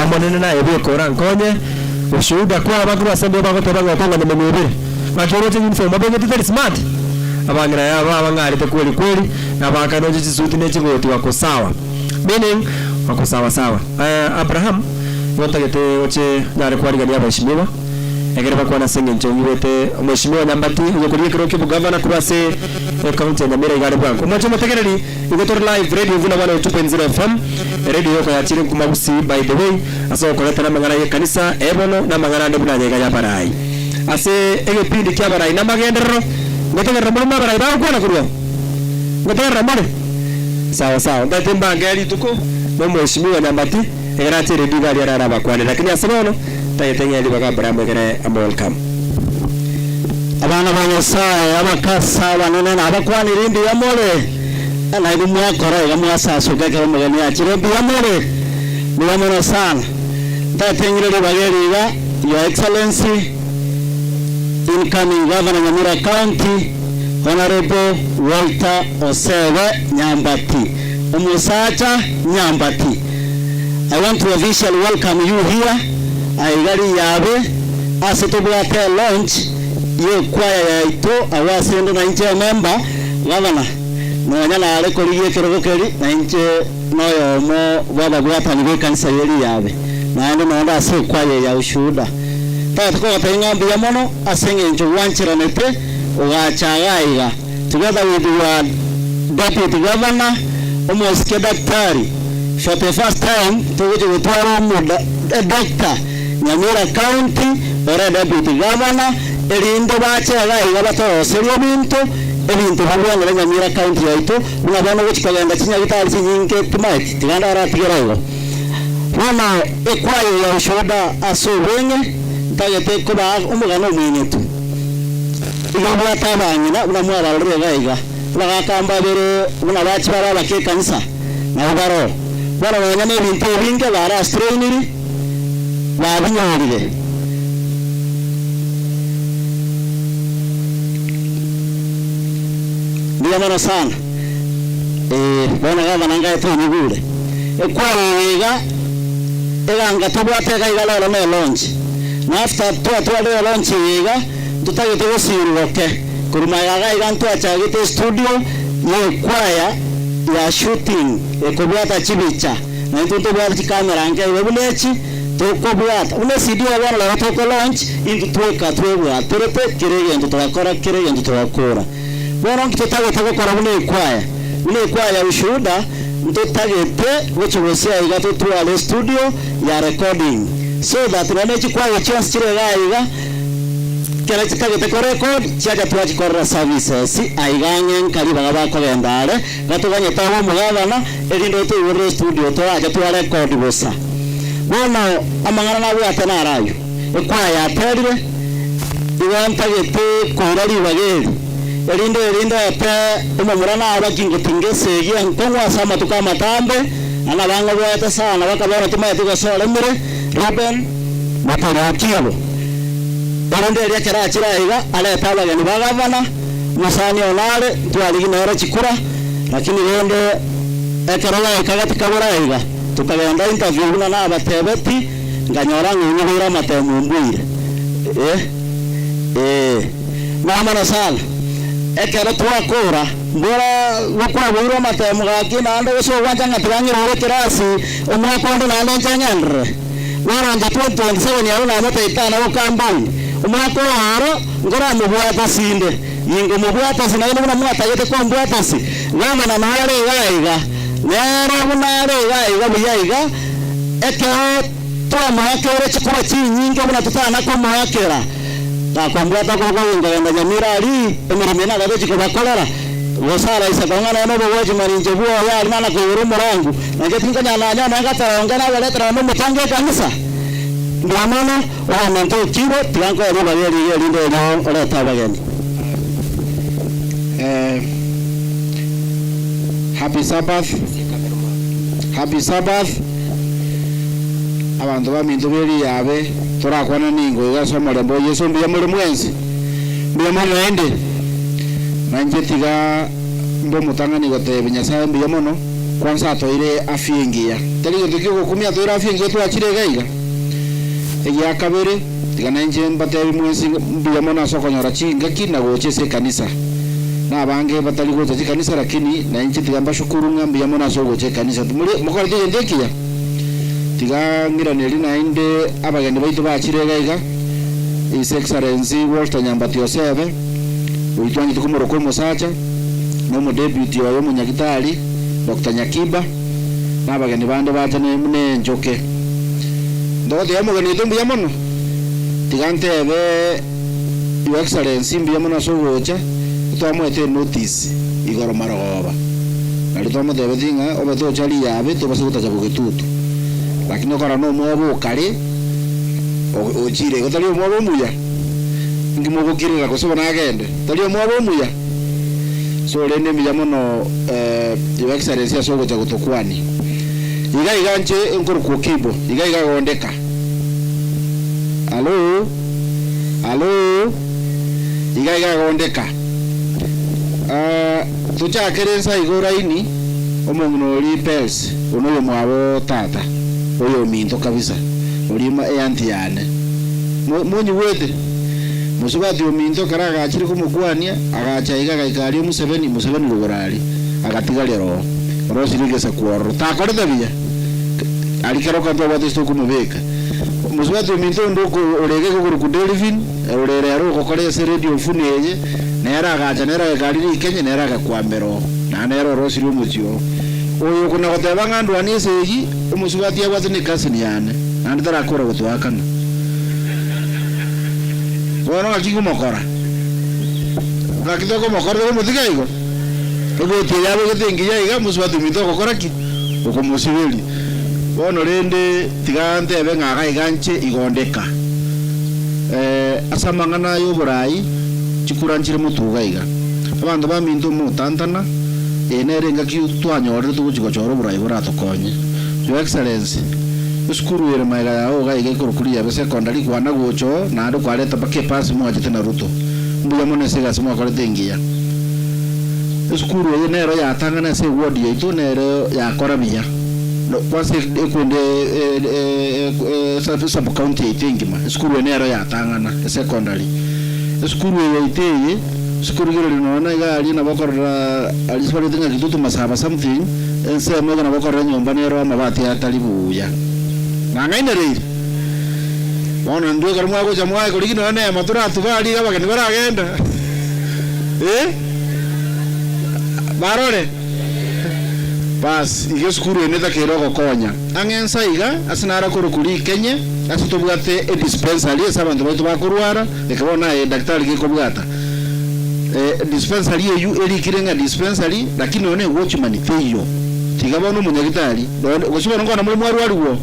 Omonene naye bweka orankonye. Ushuhuda kwa abakuru ase nigo bagoteba ng'a okong'anya menwa ebere. Ng'aki oroche uniform babegete teri smart? Abang'ina yaba abang'arete kweli kweli, na abakane oche chisuti ne chigoti wako sawa. Meaning wako sawa sawa. Abraham, nigo ntagete oche nyare kwarigania abaheshimiwa. Ekero bakwana ase engencho onyigwete Omweshimiwa Nyambati oyokoria ekerogo ki'obogavana korwa ase ecounty ya Nyamira iga are bwango. Omwanche omotegereri, igo tore live radio Vuna 102.0 FM, eradio yokoyachire nkuma Gusii by the way, ase ogokoretera amang'ana y'ekanisa, ebono, na amang'ana ande buna aya iga y'abarai. Ase egepindi ki'abarai namagenderero, ngotegerera more buna abarai bagokwana korwa? Ngotegerera more? Sawa sawa, ntaete mbange rituko na Omweshimiwa Nyambati ekero ache eredio iga aria arare abakwanere, lakini ase bono, Tagete ng'a ribaga Abrahamu ekere amo welcome. Abana ba Nyasae, abakasa abanene na abakwaniri, mbuya more? Nainwe mwakora iga mwasasoka ekero omogeni achire, mbuya more? Mbuya mono sana. Ntagete ng'ire ribaga eri iga, Your Excellency, incoming Governor Nyamira County, Honourable Walter Osebe Nyambati, omosacha Nyambati. I want to officially welcome you here aiga Riyabe ase tobwate elaunch y'ekwaya yaito agwo ase inde nainche emember, Governor, nonya nare korigia ekerogo keri nainche noyomo bw'ababwatani b'ekanisa ye Riyabe naende nonde ase ekwaya eye ya Ushuhuda. Ntagete kogotebia ng'a mbuya mono ase eng'encho gwancheranete ogacha iga iga together with your Deputy Governor, omosike Daktari, for the first time togochia gotwara omoda edoctor Nyamira County ore Deputy Governor, erinde bache iga iga batoroserie ebinto, ebinto bibwanere Nyamira County yaito, buna bono ogochia kogenda chinyagitari chinyinge timaeti, tiga ndaratigere igo. Bono ekwaya ya Ushuhuda ase obweng'e, ntagete kobaa omogano omwenetu. Igo obwate abang'ina buna mwabarorire iga iga, abagaaka mbabere buna bachi bare abake ekanisa, nabo baroo. Bono nonya nebinto ebinge barastrainiri, babinyorire. Mbuya mono sana. Ee, bono gavana ngaete onyigure. Ekwaya eye iga, eganga tobwate iga iga rero ne launch. Na after twatwarire elaunch eye iga, Ntotagete gosirugoke korwa magega iga ntwachagete estudio y'ekwaya ya shooting ekobwata chibicha na intwe ntobwate chikamera nke igo buna echi tokobwata buna ecd eye bono rero toko launch intwe tweka twebwaterete kera egento togakora kera egento togakora. Bono nki totagete gokora buna ekwaya? Buna ekwaya ya Ushuhuda ntotagete gochia gosia iga totware estudio ya recording so that nonya ne chikwaya chionsi chire igaa iga Kera chitagete korecord, chiacha twachikorera services aiga ang'e nka ribaga bakogenda are, gatoganyete abe omogavana, erinde otoigorere estudio torache twarecord bosa. Bono amang'ana nabwate naro ayio, ekwaya yaterire, igo ntagete koira ribaga eri, erinde erinde ote omomura nabaki ngotinga esegi enkong'u ase amatuko amatambe, na nabang'oboete sana bakabora timanyeti gose oremire, Reuben, Motorokigwe. Korende erio ekero achire aiga, arete abageni ba gavana, omosani one are, ntwarigi nere chikura, lakini rende ekero yaika gati kabore aiga, tokagenda interview buna nabatebeti, nkanyora ng'a onyibeire amatemo ombuire. Eh, eh. Mbuya mono sana. Ekero twakora, mbora gokwaboirwe amatemo gaki naende gose ogwancha ng'a tiga ng'irore ekerasi omwaka onde naende nche ng'enderere. Bono inche 2027 aro namotebia tana gokambani, omwaka oyo oro nkoramobwate ase inde, ningomobwata ase naende buna mwatagete kombwata ase, gavana nare iga iga, nere buna are iga iga buya iga, ekero twamoakeire chikura chinyinge buna totana komoakera, gakombwata okoboko ginkogenda Nyamira aria, emeremo eye nagagochi kobakorera, gose araisa kong'a nonye nobogochi marinche bwoye aria nana koigora omorangu, Na inche tinkonyara nonya nonya gatoronge nabaretera naende omotango ekanisa. Mbuya mono, oyominto okirwe, tiga nkoe ribaga eri iga erinde erio orete abageni. Eh, happy Sabbath, happy Sabbath. Abanto baminto be riyabe torakwana ningo iga ase omorembe o Yeso mbuya more mwensi, mbuya more naende. Nainche tiga mbe omotang'ani gotebia Nyasaye mbuya mono. Kwansa atoire afya engiya. Tari gento ki'ogokumia atoire afya engiya twachire iga iga. Egia kabere, tiga nainche mbatebi mwensi mbuya mono ase okonyora chingaki na gocha ase ekanisa. Na abange batari gocha chikanisa lakini nainche tiga mbashukuru ng'a mbuya mono ase ogocha ekanisa. Timori mokorete egento ekiya? Tiga ng'iranerie naende abageni baito bachire iga iga. His Excellency Walter Nyambati Osebe, oyio twanchete komoroka omosacha, na omodeputy oye omonyagitari Doctor Nyakiba, na abageni bande bacha ne buna enchoke. Ndogotebia omogeni oito mbuya mono, tiga ntebe Your Excellency mbuya mono ase ogocha, twamoete enotice igoro marogoba, nario twamotebetie ng'a obe tocha riabe tobase gotacha bogetutu. Lakini okora na omwoba okare, ochire igo tari omwoba omuya? Inki mogokirera gose bono agende? Tari omwoba omuya? So rende mbuya mono Your Excellency ase ogocha gotokwania. Iga iga inche nkorokwa Okibo, iga iga gondeka. Hallo? Hallo? Iga iga gondeka. Tochakere inse iga oraini, omong'ina oria Pels, one oyomwabo tata, oyominto kabisa, oria eanti yane. Monyigwete? Mosubati ominto ekero agachire komokwania, agacha iga agaika aria Museveni, Museveni rogoro aria, agatigaria roho, orosirie egesaku ororo. Takorete buya, aria kera okanto abwate ase tokomobeka. Mosubati ominto onde oko orenge okorokwa Delvin, ore rero ogokora ase radio buna eye, nere agacha nere agaika aria rikenye, nere agakwambera oo, naende nere orosirie omochie oo. Oyo okona goteba ng'a ndwanie esegi, omosubati abwate ne cousin yane, naende tarakora gotoakana. Bono ng'aki nkomokora? Ng'aki tokomokora tokomotiga igo? Egoti eye abegete engiya iga, mosubati ominto ogokora ki? Okomosiberia. Bono rende tiga ntebe ng'a iga iga inche igo ndeka. Ase amang'ana y'oboraai, chikura nchire motuga iga. Abanto baminto motantana, eye nere engaki twanyorire togochia gochora oboraai boratokonye. Your Excellency, esukuru ere magega yao iga iga ekorokwa Riabe Secondary kwana gocha oo naende kwareta mpaka epasi mwachete na Ruto. Mbuya mono ase egasi mwakorete engiya. Esukuru eye nero yatang'ana ase eward yaito nere yakora buya kwansa ekwende sub county yaito engima esukuru eye nero yatang'ana esecondary. Esukuru eye yaito eye ase korigereria nonya iga aria nabo okorora aria ase barete ng'a Kitutu Masaba something ensemo iga nabo okorora enyomba nero amabati atari buya. Nang'ainereire. Bono intwe ekero mwagocha mwaye korigia nonya na ema toratuba aria iga abageni baragenda eh. Barore? Baas, iga esukuru eye netakeire ogokonya. Ang'e ensa iga, ase naro akorokwa rikenye, ase tobwate edispensary ase abanto baito bakorwara, eke bono aye daktari gekobwata. Dispensary eyio erikire ng'a dispensary, lakini nonya ne watchman teiyo. Tiga bono omonyagitari, nonye, gose bono nkona more mwarwarigwa oo?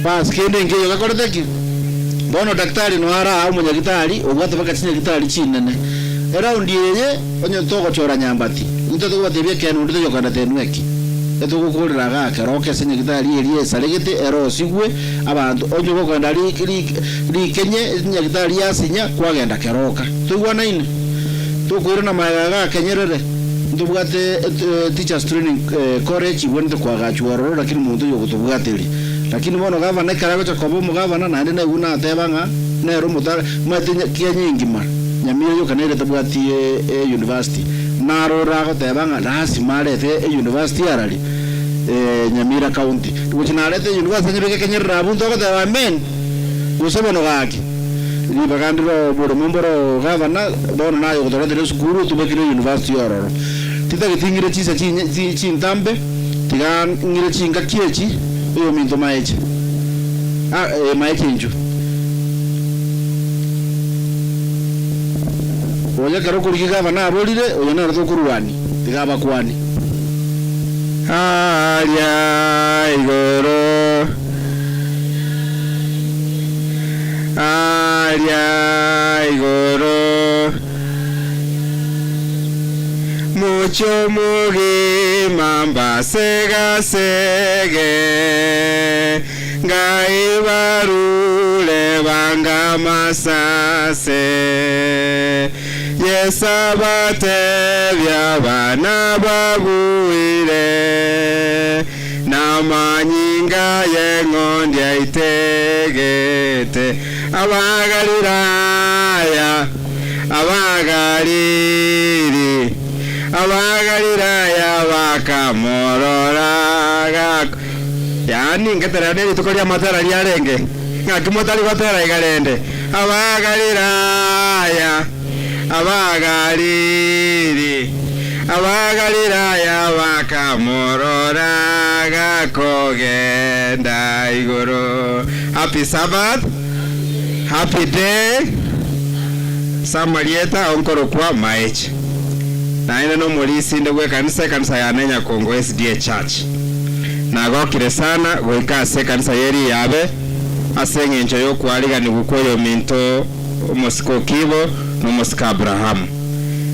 Baas, kende nkeiyo gakorete ki? Bono daktari noyo are aa omonyagitari, obwate mpaka chinyagitari chinene. Eraundi eye, onye togochora nyambati, intwe togobatebia ekeene onde taiyo okogenda tenweki. Etogokorera igaa keroka ase nyagitari eria esaregete erosigwe, abanto onye gokogenda ri ri rikenye nyagitari yasinya kwagenda keroka. Toigwanaine? Tokoirana magega igaa kenyerere, ntobwate Teachers Training College ibwenerete koagachwa ororo lakini monto oyo ogotobwateria. Lakini bono gavana ekero agocha koba omogavana naende naigwe nateba ng'a nere omotare omanyete Kenya engima Nyamira yoka nere etabwati e university. Naro ore agoteba ng'a lasima arete e university arari Nyamira county. Gochi narete e university anyebeke kenyerere abwo ntogoteba amen? Gose bono gaki ribaga ndire oboremo mbore ogavana bono naye ogotoretera esukuru otobekere e university ororo. Titageti ng'ire chinsa chinye chintambe tiga ng'ire chingaki echi oyominto maeche ah maeche inchuo. Oyo ekero okorigia gavana aborire, oyo nere tokorwania, tiga abakwanie. Aaria igoro, aaria igoro, mochie omogima mbasegasege. Ngai barure banga amasase. Yeso abatebia abana babuire, Namanyinga y'eng'ondi aitegete. Abagalilaya, Abagalili, Abagalilaya bakamorora gako. Yaani ngetera nerituko ri'amatera riarenge, ng'aki motari gotera iga rende? Abagalilaya, Abagalili, Abagalilaya bakamorora gakogenda igoro. Happy Sabbath, happy day. Samarieta onkorokwa Maeche. Naende nomorisia inde bw'ekanisa, ekanisa yane Nyakongo SDA Church. Nagokire sana goika ase ekanisa ye riabe ase engencho y'okwariganigwa kw'oyominto omosike Okibo na omosike Abrahamu.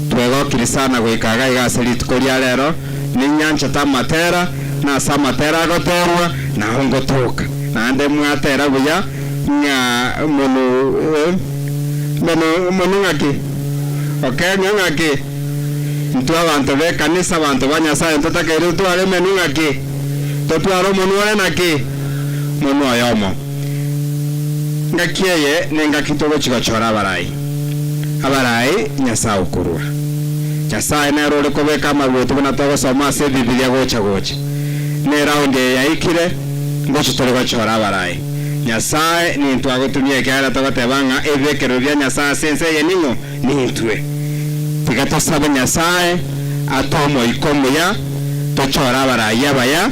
Twegokiri sana goika iga iga ase rituko ria rero, ninyanchete amatera, na ase amatera agoterwa nao ngotoka. Naende mwatera buya ng'a monu monu monu ng'aki? Okay, ng'a ng'aki? Intwe abanto b'ekanisa, abanto ba Nyasae, ntotakeire totware emenwa ng'aki? Totware omonwa ore naki? Monwa oyomo. Ngaki eye nengaki togochia gochora abarai. Abarai Nyasae okorua. Nyasae nere ore kobeka amaruoti buna togosoma ase Ebibilia gocha gocha. Ne eraundi eye yaikire, ngochia tore gochora abarai. Nyasae nintwe agotumia ekiagera togoteba ng'a ebibekerero bia Nyasae ase ense eye ning'o? Nintwe. Tiga tosabe Nyasae atoe Omoika Omuya, tochore abarai abaya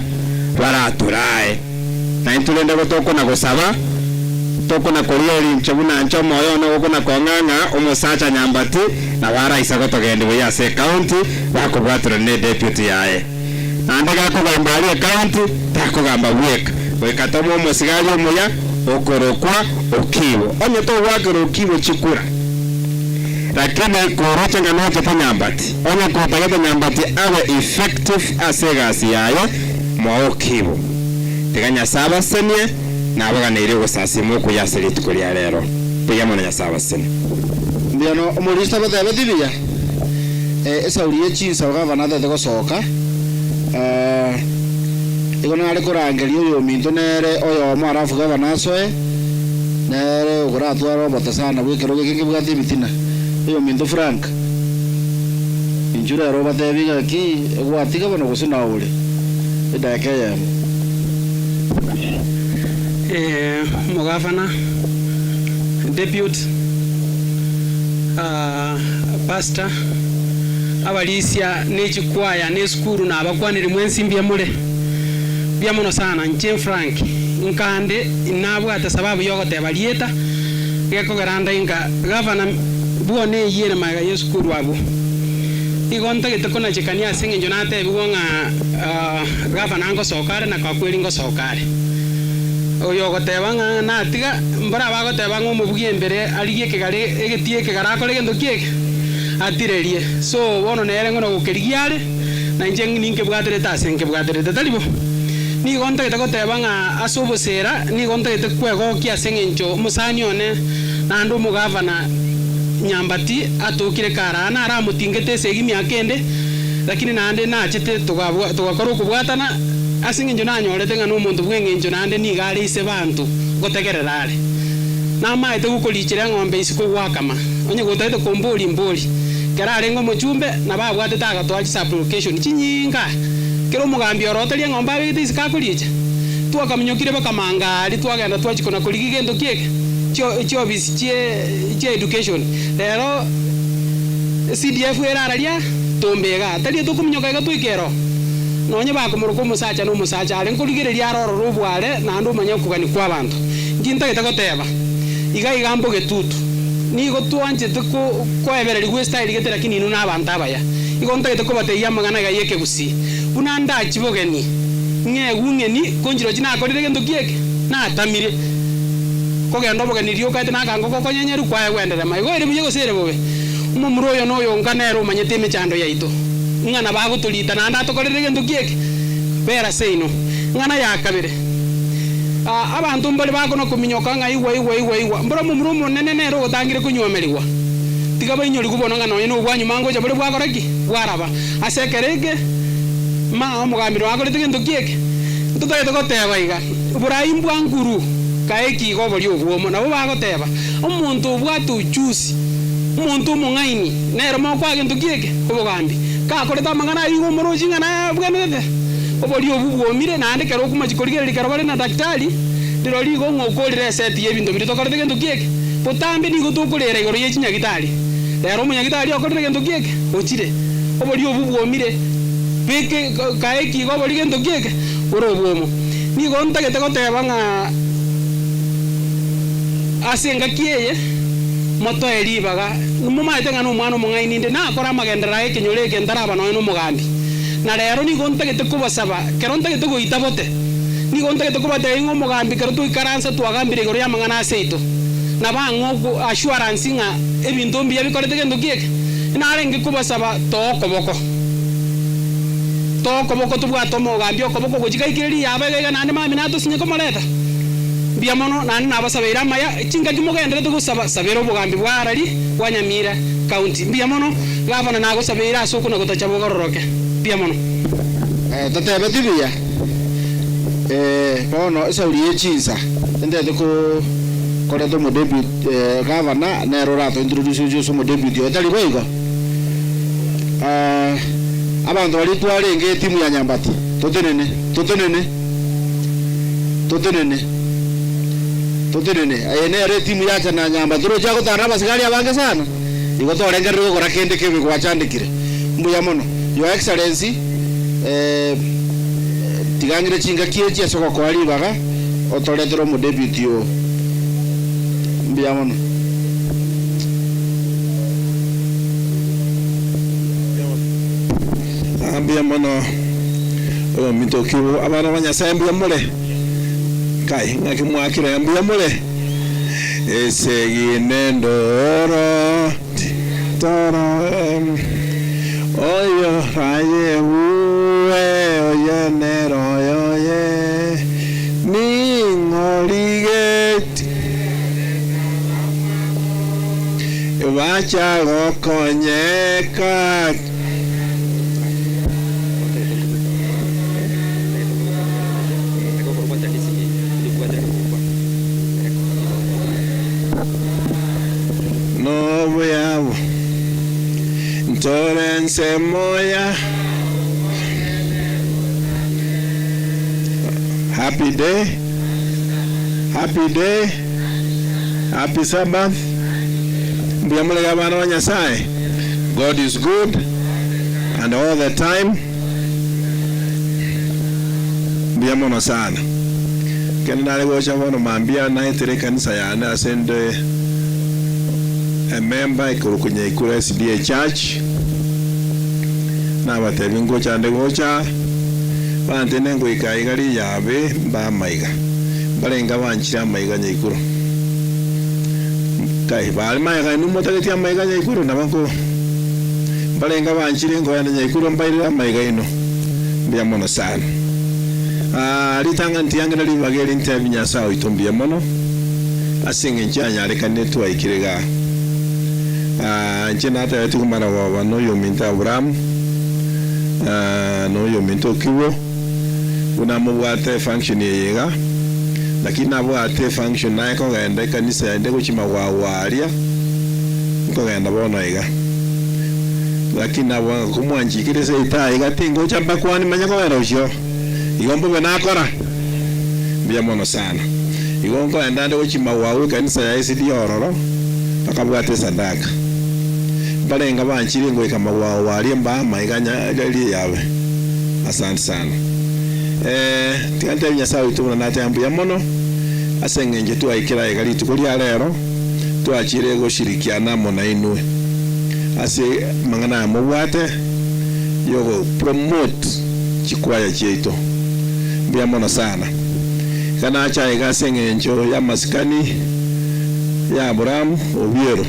baratorae. Na intwe rende gotokona gosaba, tokona koria erincho buna inche omoyo one ogokona kong'a ng'a omosacha Nyambati nabo araisa gotogendia buya ase ecounty bakobwaterana ne deputy yaye. Naende gakogamba aria ecounty, takogamba bweka, goika tomoe omosigari omuya okorokwa Okibo. Onye togoakera Okibo chikura, lakini koroche ng'a nochete Nyambati, onye kotagete Nyambati abe effective ase egasi yaye, moe Okibo. Tiga Nyasae abasenie, nabaganeirie ogosasima okuya ase rituko ria rero. Mbuya mono Nyasae abasenie. Mbuya no omorista abatebeti buya. Esauri ye chinsa gavana atete gosoka, igo nare korangeria oyominto nere oyomo alafu gavana asoe, nere okoratware obote sana bw'ekerogo eke nkebwate ebitina. Oyominto Frank, inchuo rero obatebie gaki egwatiga bono gose nao ore? Edageka eyemo. Omogavana, depute, Pastor, abarisia ne chikwaya ne esukuru nabakwanire mwensi mbuya more? Mbuya mono sana. Inche Frank nkande nabwate sababu yogoteba rieta gekogera nde inga gavana bwone eyio ere magega yesukuru abwo. Igo ntagete konachekania ase eng'encho natebigwa ng'a gavana ngosoka are na kakweri ngosoka are. Oyo ogoteba ng'a natiga, mbora bagoteba ng'a omobugia embere arigie ekegare egetie ekegare akore gento ki eke? Atirerie. So bono nere ng'o nogokerigia are, na inche ninkebwaterete ase nkebwaterete, tari bo? Nigo ntagete goteba ng'a ase obosera nigo ntagete kwegokia ase eng'encho omosani one naende omogavana Nyambati atokire kare aa naramotingete esegi emiaka ende, lakini naende nachete togabwa togakora okobwatana ase eng'encho nanyorete ng'a nomonto bw'eng'encho naende nigo are ise banto ngotegerera are. Namaete gokorichera eng'ombe isiko gwakama, onye gotagete komboria mbori. Kero arenge omochumbe, nabo abwatete agatoa chisupplication chinyinga. Kera omogambi oro otari eng'ombe abegete isiko akoricha. Twakaminyokire bakamanga aria twagenda twachia kona korigia gento ki eke? Chio chiofisi chie chia education. Rero CDF ere araria tombe igaa. Tari tokominyoka iga toike ero. Nonye bakomoroka omosacha na omosacha are nkorigereria are ororo obware naende omanye okogania kwabanto. Inki ntagete goteba? Iga iga mbogetutu. Nigo twanchete ko koebererigwa estyle gete lakini inwe nabanto abaya. Igo ntagete kobatebia amang'ana iga yekegusii. Buna ndachi bogeni, ng'egwe ng'eni ko nchirochi nakorire gento ki eke? Natamire. Kogenda obogeni riria okaete nakango gokonyenyerwa kwaye gwenderema. Igo ere buya gose ere bobe? Omomura oyo noyo onka nere omanyete emechando yaito. Ng'a nabo agotorita naende atokorere gento ki eke? Bera seino. Ng'ana ya kabere. Abanto mbare bakona kominyoka ng'a igwa, igwa, igwa, igwa. Mbora omomura omonene nere ogotangire konyuomerigwa. Tiga bainyorigwe bono ng'a nonya nobwanyuma ngocha bore bwakora ki? Bwaraba. Ase ekero eke, ma omogambi noyo akorete gento ki eke? Ntotagete goteba iga, Borai mbwa nguru, kae ekiga oboria obwomo. Nabo bagoteba, Omonto obwate uchusi, omonto omong'aini, nere mokoa gento ki eke? Obogambi. Kakorete amang'ana ayio igo omorochi ng'a nabwenerete. Oboria obwo bwomire, naende ekero okomochia korigereria ekero bare na daktari, rirorio igo ng'a okorire eseti y'ebinto biria tokorete gento ki eke? Botambe nigo tokorera igoro ye chinyagitari. Rero omonyagitari okorire gento ki eke? Ochire. Oboria obwo bwomire. Beka kae ekigo oborie gento ki eke? Bore obwomo. Nigo ntagete goteba ng'a ase engaki eye motoe ribaga, momaete ng'a nomwana omong'aini inde, nakore amagenderero aye ekenyoro eke ntaraba nonya nomogambi. Na rero nigo ntagete kobasaba, ekero ntagete goita bote, nigo ntagete kobatebia ng'a omogambi ekero twaikaransa twagambire igoro y'amang'ana aseito, nabo ang'e oko assurance ng'a ebinto mbuya bikorete gento ki eke? Narenge kobasaba toa okoboko, toa okoboko tobwate omogambi okoboko gochia gaikire riyaba iga iga naende mambia natosinye komoreta. Mbuya mono naende nabasabeire amaya, chingaki mogenderete gosaba, sabera obogambi bwa Harari, bwa Nyamira County. Mbuya mono, gavana nagosabeire ase okona gotacha bogororoke. Mbuya mono. Tatebeti buya. Bono esauri ye chinsa ntete koreta omodeputy gavana nere orato introduce oche ase omodeputy oye tari boigo? Abanto baria twarenge etimu ya Nyambati totenene totenene totenene totenene eye nere etimu yacha na Nyambati torochi agotara na abasigari abange sana igo torengereri gokora kende kebe gwachandekire. Mbuya mono Your Excellency. Tiga ng'ire chingaki echi ase ogokoa ribaga, otoretere omodeputy oo. Mbuya mono. Mbuya mono oyominto Okibo. Abana ba Nyasae mbuya more? Kai, ng'aki mwakire? Mbuya more? Esegi nendoro. Toro oyo rayebue oyo nere oyoye, ning'o rigeti bacha gokonyeka. Nobuya ntore ensemo ya Happy day, happy day, happy Sabbath. Mbuya more abana ba Nyasaye. God is good and all the time. Mbuya mono sana. Kende nare gocha bono mambia naetere ekanisa yane ase nde ememba ekorokwa Nyaikura SDA Church, nabatebia ngocha nde gocha, bantene ngoika iga riyabe mbe amaiga. Mbarenge abanchire amaiga Nyaikuro. Kai, bare magega inwe motageti amaiga Nyaikuro? Nabo nko mbarenge abanchire nkoenda Nyaikuro mbairere amaiga aino. Mbuya mono sana. Aa, ritang'ani tiang'ina ribaga eri ntebi Nyasae oito mbuya mono, ase engencho yanyarekanire twaikire igaa. Aa, inche natebetigwe komaragoba noyominto Aburaamu, aa, noyominto Okibo, buna mobwate efunction eye iga, lakini nabwate efunction naye kogenda ekanisa ende gochia magwagwa aria, nkogenda bono iga. Lakini nabo komwanchikire ase etaa iga tingocha mbakwanie manye kogenda gochia oo. Igo mbobe nakora? Mbuya mono sana. Igo nkoenda nde gochia magwagwa ekanisa ya SDA ororo, bakabwate esadaka. Mbarenga banchire ngoika magwagwa aria mbaama iga ria yabe. Asante sana. Eh, tiga ntebie Nyasae oito buna nateba mbuya mono ase eng'encho twaikire aiga rituko ria rero, twachire goshirikiana amo nainwe ase amang'ana aya mobwate yogo promote chikwaya chiaito. Mbuya mono sana. Iga nacha aiga ase eng'encho y'amasikani ya Abraham Obiero.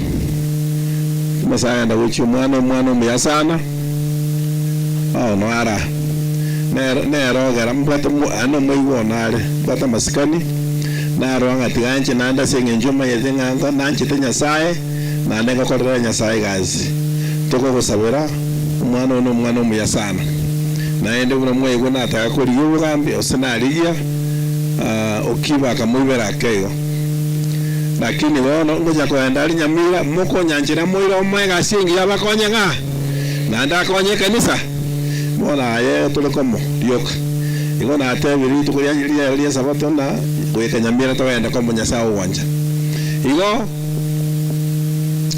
Nyasae agenda gochia omwana omwana omuya sana. Bono ara nere nere ogera mbwate mo aye nomoigwa one are, mbwate amasikani, narora ng'a tiga inche naende ase eng'encho omanyete ng'a nka nanchete Nyasae, naende ngokorera Nyasae egasi. Tokogosabera, omwana oyo nomwana omuya sana. Naende buna mwaigwa nataka korigia obogambi, gose narigia, Okiba akamoibera ake igo. Lakini bono ngocha kogenda aria Nyamira, mokonyanchera moire omoe egasi engiya abakonye ng'a? Naende akonye ekanisa? Bono aye tore komo rioka. Igo natebire rituko ria ria Esabato na goika Nyamira togende komo Nyasae ogwancha. Igo.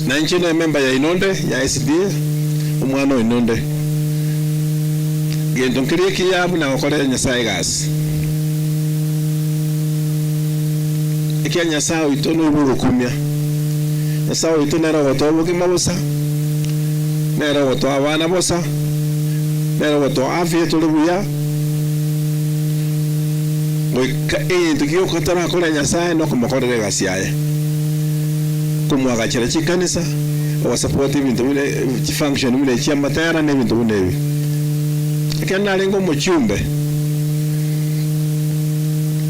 Na inche nememba yaino nde ya SDA, omwana oino nde. Gento nkeria ekiya buna gokorera Nyasae egasi. Ekiagera Nyasae oito noibwe ogokumia. Nyasae oito nere ogotoa obogima bosa, nere ogotoa abana bosa, nere ogotoa afya tore buya, goika egento gioka torakorere Nyasae nokomokorera egasi yaye. Komoagachera chikanisa, ogosapota ebinto buna chifunction buna echi chi'amatera na ebinto buna ebi. Ekero narenge omochumbe,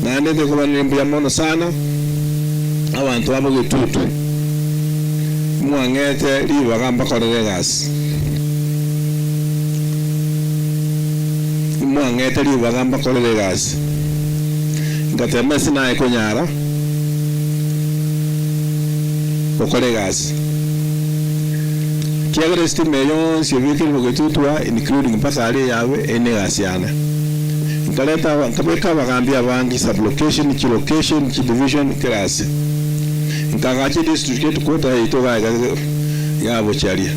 naende ntekobanire mbuya mono sana abanto ba Bogetutu, mwang'ete ribaga mbakorere egasi. Mwang'ete ribaga mbakorere egasi. Ngatema ase naye konyara gokora egasi. Ekiagera esitima eye yonsi ebekire bogetutu aa including mpaka aria eyabe eye negasi yane. Nkareta aba nkabeka abagambi abange sub-location, chilocation, chidivision kera ase. Nkagacha edistrict headquarter yaito iga iga ya Bocharia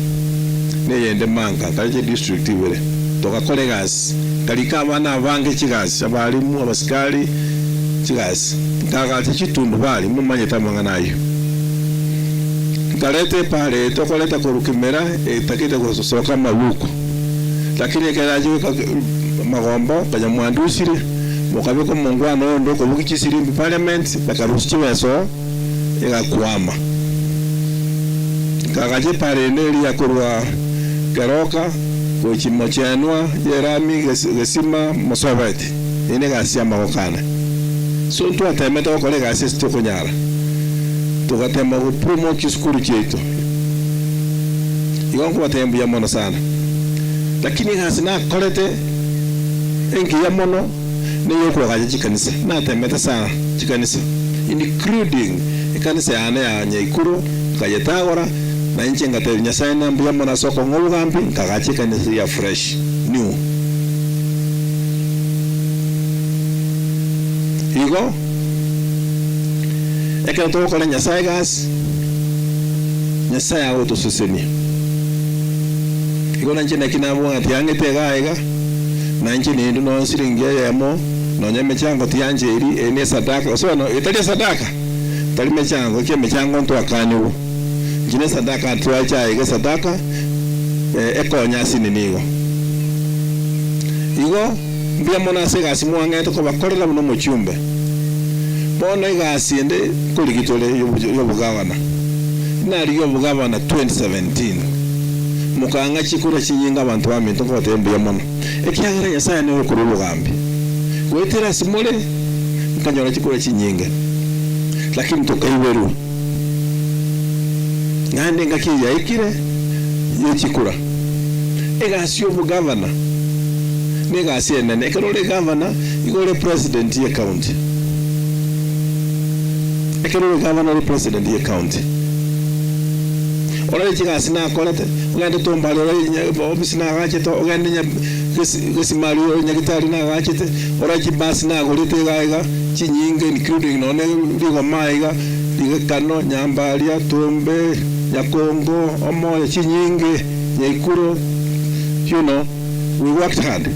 na eyende Manga nkareta chidistrict ibere. Togakora egasi, nkarika abana abange chigasi, abalimu, abasikari, chigasi. Nkagacha chitundubari, momanyete amang'ana ayio. Nkareta epaara eye tokoreta korwa kimera etagete gosoka amabuku, lakini ekero yacha goika magombo konya mwandusire, mokabeka omongwana onde okobugia chisirimbi parliament, bakarusia chibesa oo, egakwama. Nkagacha epaara ende eria korwa Keroka gochia Mochenwa, Yerami, Gesima, Mosobeti. Eye negasi y'amaboko ane. So ntwatemete gokora egasi ase tokonyara, togatema go promote chisukuru chiaito. Igo nkobatebia mbuya mono sana. Lakini egasi nakorete engiya mono neyokoagacha chikanisa. Natemete sana chikanisa including ekanisa yane ya Nyaikuro nkayetagora na inche ngatebia Nyasaye ng'a mbuya mono ase okong'a obogambi nkagacha ekanisa ya fresh new. Igo, ekero togokora Nyasae egasi, Nyasae agotosesenia. Igo nainche naki nabwate ang'ete iga aiga, nainche nindwe nonya siringi eyemo, nonya emechango tiyancheiri, eye ne esadaka, gose bono etari esadaka, tari mechango, eki emechango ntwakanigwe. Inche ne esadaka twacha aiga esadaka, ekonya ase nini igo. Igo. Mbuya mono ase egasi mwang'ete kobakorera buna omochumbe. Bono egasi ende nkorigia tore y'obogavana. Narigia obogavana 2017, mokang'a chikura chinyinge abanto baminto nkobatebia mbuya mono, ekiagera Nyasae nere okorua obogambi. Goetera ase more nkanyora chikura chinyinge, lakini tokaiberwa. Naende engaki eye yaikire ye chikura. Egasi y'obogavana negasi enene. Ekero ore gavana, igo ore president ye county. Ekero ore gavana ore president ye county. Orore chigasi nakorete, ogende Tombari orore ofisi nagachete, ogende Gesimari orore Nyagitari nagachete, orore chibasi nagorete iga iga, chinyinge including nonye Rigoma iga, Rigekano, Nyambaria, Tombe, Nyakongo, Omoyo, chinyinge, Nyaikuro, you know, we worked hard.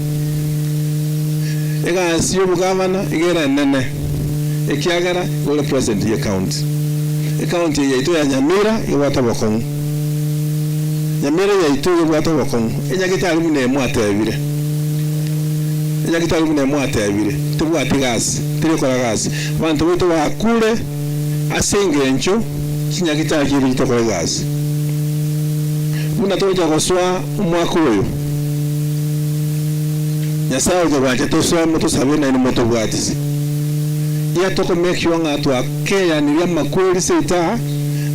Egasi y'obogavana iga ere enene, ekiagera iga ore president ye county. Ecounty eye yaito ya Nyamira ebwate obokong'u. Nyamira yaito iga ebwate obokong'u, enyagitari buna eye mwatebire, enyagitari buna eye mwatebire, tebwati gasi, teri gokora gasi. Abanto baito bakure ase engencho chinyagitari chiaito chitokora egasi. Buna togocha gosoa omwaka oyo, Nyasae ogocha gwancha tosome tosabe naende motobwatise. Iga toko make sure ng'a twakeyanirie amakweri seito aa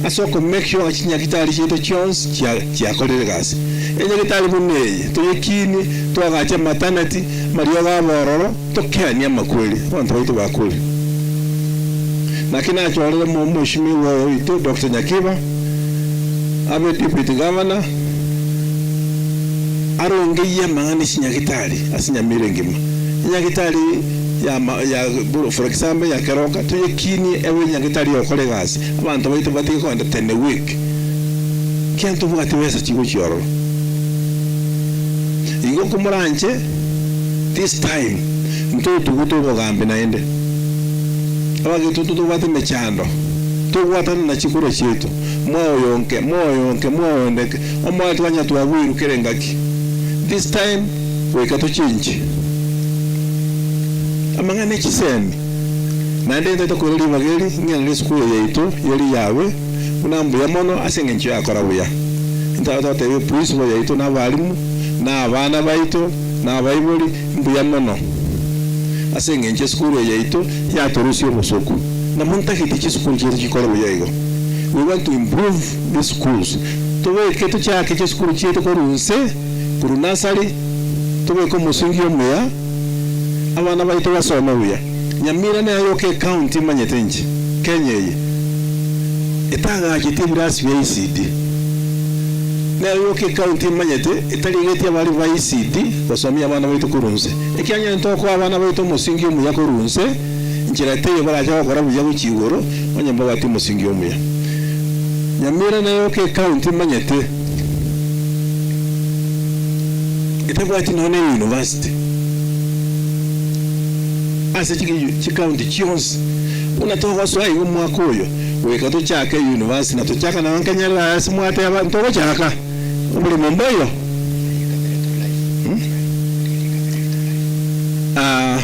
ase oko make sure ng'a chinyagitari chiaito chionsi chiakorire egasi. Enyagitari buna eye toyekinie, toagache maternity, amariogo abe ororo, tokeanie amakweri, abanto baito bakure. Naki nachorire omweshimiwa oyo oito Doctor Nyakiba, abe Deputy Governor, arongeyie amang'ana e chinyagitari ase Nyamira engima. Enyagitari ya ya for example ya Keroka toyekinie ebe enyagitari yogokora egasi, abanto baito batige kogenda ten a week. Ekiagera ntobwati besa chigochia ororo. Igo komoranche this time ntotugute obogambi naende. Abageto ntotobwate emechando, togwatana na chikura chiaito, moyonke, moyonke, moyondeke, omoyo twanya twabuirwe kera engaki. This time goika tochenche amang'ana e chisemi. Naende ntaete koira ribaga eri ng'enere esukuru yaito ye riyawe buna mbuya mono ase engencho yakora buya. Ntaete gotebia eprinciple yaito na abalimu, na abana baito, na abaibori mbuya mono ase engencho esukuru eye yaito yatorusia obosoku. Nabo ntagete chisukuru chiaito chikore buya igo. We want to improve these schools. Tobeke tochake chisukuru chiaito korwa inse, korwa nursery, tobeke omosingi omuya, abana baito basome buya. Nyamira nere yoka ecounty manyete inche Kenya eye etagacheti ebirasi bia ECD. Nere yoka ecounty manyete etarigetie abarimu ba ECD gosomia abana baito korwa inse. Ekiagera ntokoa abana baito omosingi omuya korwa inse, nchera teiyo barache gokora buya gochia igoro onye mbabwati omosingi omuya. Nyamira nere yoka ecounty manyete etabwati nonya ne university. Ase chikaunti chionsi, buna togosoa iga omwaka oyo, goika tochake university na tochaka nao nkenyerere aya ase mwateba ntogochaka oboremo mboiyo. Ah,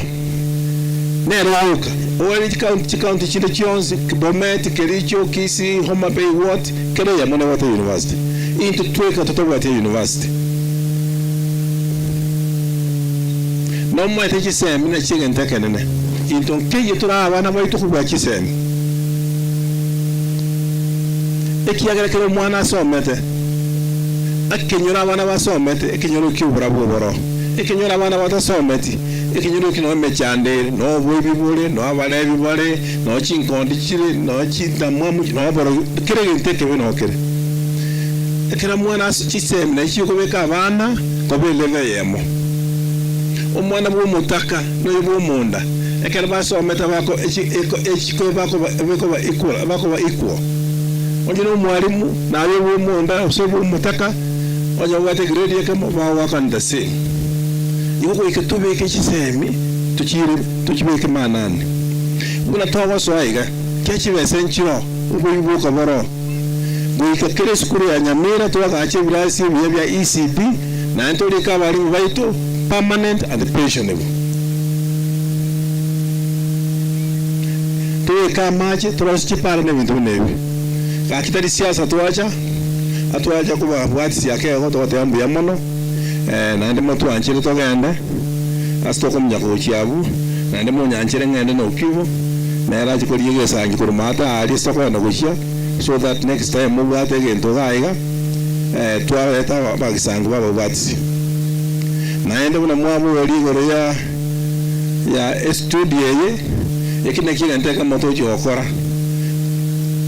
nere ogoka ore chikaunti chikaunti chinde chionsi, Bomet, Kericho, Kisii, Homa Bay, what, kera eyemo nebwate university. Intwe tweka totabwati university. Nomoete chisemi nachio egento ekenene. Into nkeyio tore abana baito kobua chisemi. Ekiagera kera omwana asomete, ekenyoro abana basomete, ekenyoro ki'oborabu oboro. Ekenyoro abana batasometi, ekenyoro ekio noo emechando ere, noo oboibi bore, noo abarebi bare, noo chinkondi chire, noo chindamwamu, noo oborogi, kera egento ekebe noo kere. Ekero omwana ase chisemi naye chikobeka abana koba eleve eyemo. Omwana bw'omotaka na oyo bw'omonda, ekero basomete bako echi eko echiko bakoba bekoba equal bakoba equal. Onye na omwalimu naye obw'omonda gose obw'omotaka, onye obwate egrade ekemo bagoakana the same. Igo goika tobeke chisemi tochiire tochibeke maanani. Buna togosoa iga, kia chibesa nchiroo, oboibi boka boroo. Goika kera esukuru ya Nyamira twagacha ebirasi ebiya bia ECD naende torike abalimu baito permanent and pensionable. Tobeke amache torosie chipara na ebinto buna ebi. Gaki tari siasa twacha, atwacha kobabwatisia akego togoteba mbuya mono naende motwanchere togende ase tokomunya gochia abwo naende monyanchere ng'ende na Okibo nere ache korigia egesangi korwa maate aaria ase tokogenda gochia. So that next time mobwate egento iga iga, twareta abagisango b'ababatisi. Naende buna mwaboria igoro ya ya estudio eye, eki nakio egento ekemo tochia gokora.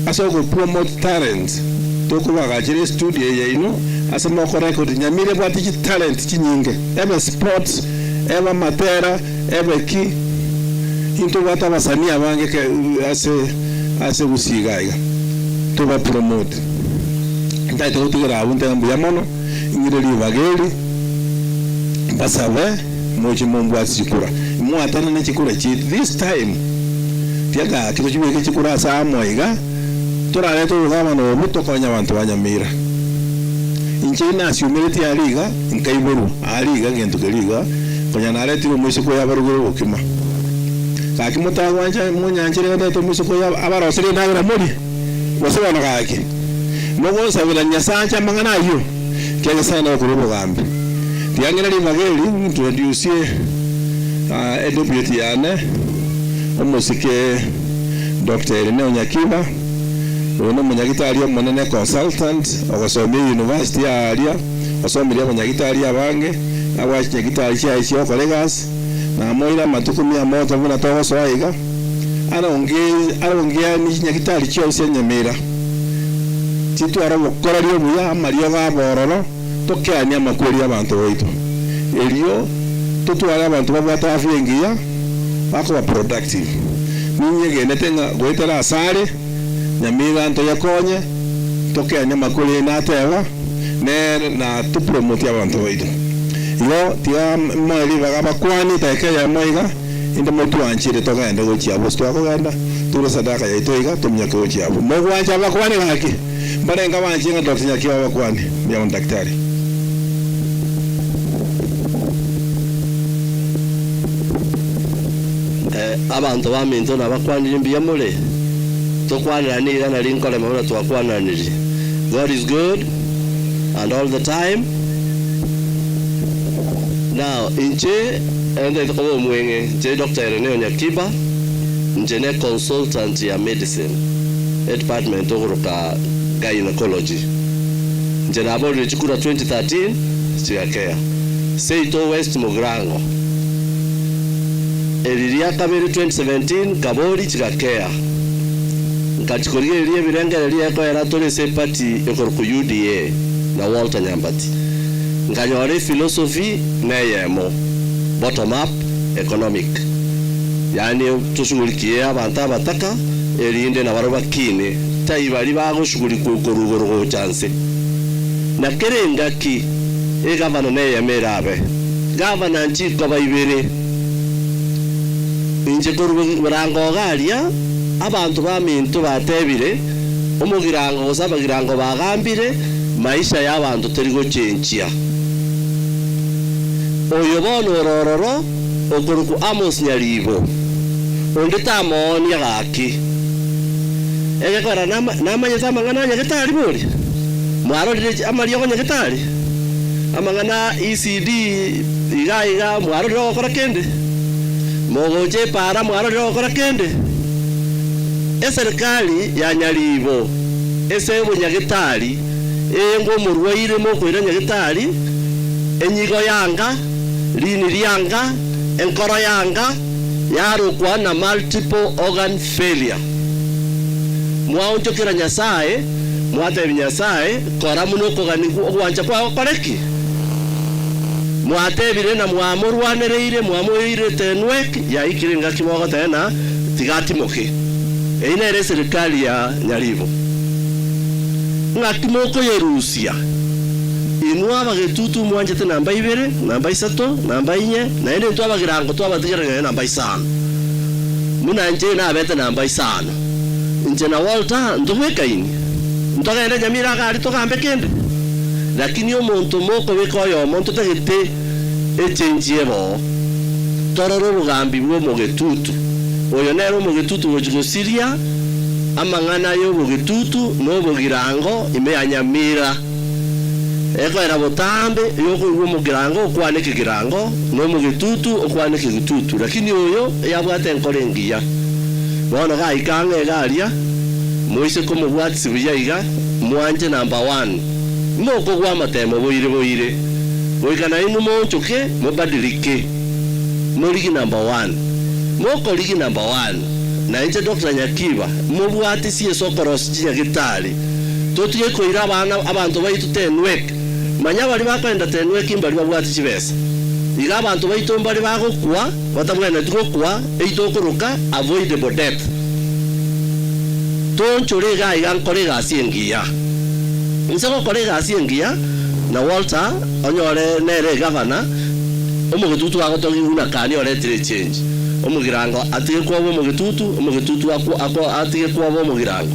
Ase ogopromote talents, tokobagachera estudio eye yaino ase mokorecord Nyamira ebwate chitalent chinyinge, ebe sports, ebe amatera, Ebe ki? Intobwate abasanii abange ke ase ase gusii iga iga. Toba promote. Ntaete gotigera abwo ntebe mbuya mono, ing'ire ribaga eri, mbasabe moche mombwati chikura. Mwatanane chikura chiaito this time, tiga gaki tochibeke chikura ase amo iga, torarete obogabana obwo tokonye abanto ba Nyamira. Inche inasiumeretie aria iga, nkaiborwa aria iga egento keria iga. Konya naretire omoiseke oyo abarugere obokima. Gaki motagwancha monyanchere ndete omoiseke oyo abaroserie endagera morie? Gose bono gaki, mogonsabera Nyasae anche amang'ana ayio? Ekiagera Nyasae nagokora obogambi. Tiga ng'ire ribaga eri ngintrodusie edeputy yane, omosike Doctor Ireneo Nyakiba, oyo nomonyagitari omonene consultant ogosomia eyunivasiti aaria, osomirie abanyagitari abange. Nabwate chinyagitari chiaye chi'ogokora egasi, namoire amatuko mia moja buna togosoa iga, arongeanie chinyagitari chionsi enyamira, chitware obokoreri obuya, amariogo abororo, tokeanie amakweri y'abanto baito. Erio totware abanto babwate afya engiya, bakoba productive. Ninyegenete ng'a goetera asare, Nyamira ntoyekonye. Tokenya amakori aino ateba, nere na topromote abanto baito. Igo tiga moe ribaga abakuani edageka eyemo iga, inde motwanchire togende gochia abwo. Gose twakogenda, ture sadaka yaito iga, tominyoke gochia abwo. Mogwancha abakuani gaki? Mbarenge abanchire ng'a Doctor Nyakioo abakuani? Mbuya mono Daktari. Abanto baminto nabakwanirie mbuya more? Tokwanerane iga nari nkorema buna twakwananirie. God is good and all the time. Now inche ntagete koba omweng'e, inche Doctor Ireneo Nyakiba, inche ne consultant ya medicine, edepartment tokoroka gynecology. Inche naborire chikura 2013 chigakea. Seito West Mugirango. Eri ria kabere 2017 nkabori chigakea. Nkachi korigereria ebirengererio ekoera tore ase eparty ekorokwa UDA na Walter Nyambati. Nkanyora ephilosophy neyemo, bottom up economic. Yaani toshughulikie abanto abataka erinde nabarobwo bakine, tai baria bagoshughulikwa korwa igoro gocha nse. Na kera engaki egavana neyemo erabe. Gavana nchikoba ibere. Inche korwa borango iga aria, abanto baminto batebire, Omogirango gose abagirango bagambire, maisha y'abanto teri gochenchia. Oyo bono ore ororo, okorokwa Amos Nyaribo, onde tamoonia gaki. Egekora namanyete amang'ana a Nyagetari bori? Mwarorire amariogo Nyagetari? Amang'ana a ECD iga iga mwarorire ogokora kende? Mogocha epaara mwarorire ogokora kende? Eserikari ya Nyaribo ase obonyagetari eyenge omorwaire mokoira nyagetari, enyigo yanga, rini rianga, enkoro yanga, yarokwa na multiple organ failure. Mwaonchokera Nyasae, mwatebia Nyasae, Kora buna okogania ogwancha kwao kore ki? Mwatebire na mwamorwanereire, mwamoirete enwek, yaikire engaki mogoteba na tiga atimoke. Eyio nere eserikari ya Nyaribo. Ng'aki mokoyerusia? Inwe abagetutu mwanchete namba ibere, namba isato, namba inye, naende intwe abagirango twabatigerera nonya namba isano. Buna inche nabete namba isano. Inche na Walter ntobwekaini, ntogende Nyamira iga aria togambe kende. Lakini omonto mokobeka oyomo ntotagete echenji eboo. Torore obogambi bw'omogetutu. Oyo nere omogetutu ogochia gosiria amang'ana y'obogetutu na obogirango ime ya Nyamira. Ekoera botambe yokoigwa omogirango okwane ekegirango, na omogetutu okwane ekegututu, lakini oyo eyabwate enkoro engiya. Bono gaika ang'e iga aria, moise komobwatisia buya iga, mwanche number one, mokogwa amatemo boire boire, goika nainwe moonchoke mobadilike, morigi number one. Mokorigi number one, na inche Doctor Nyakiba, mobwatisie ase okorosia chinyagitari, totige koira abana abanto baito Tenwek. Manya baria bakoenda Tenwek mbari babwati chibesa. Iga abanto baito mbare bagokwa batabwenereti gokwa, eyio tokoroka avoidable death. Toonchore iga iga nkore egasi engiya. Inse gokora egasi engiya na Walter onyore nere egavana, omogetutu agotogia buna kani oretire echange. Omogirango atige kwoba omogetutu, omogetutu akwo atige kwoba omogirango.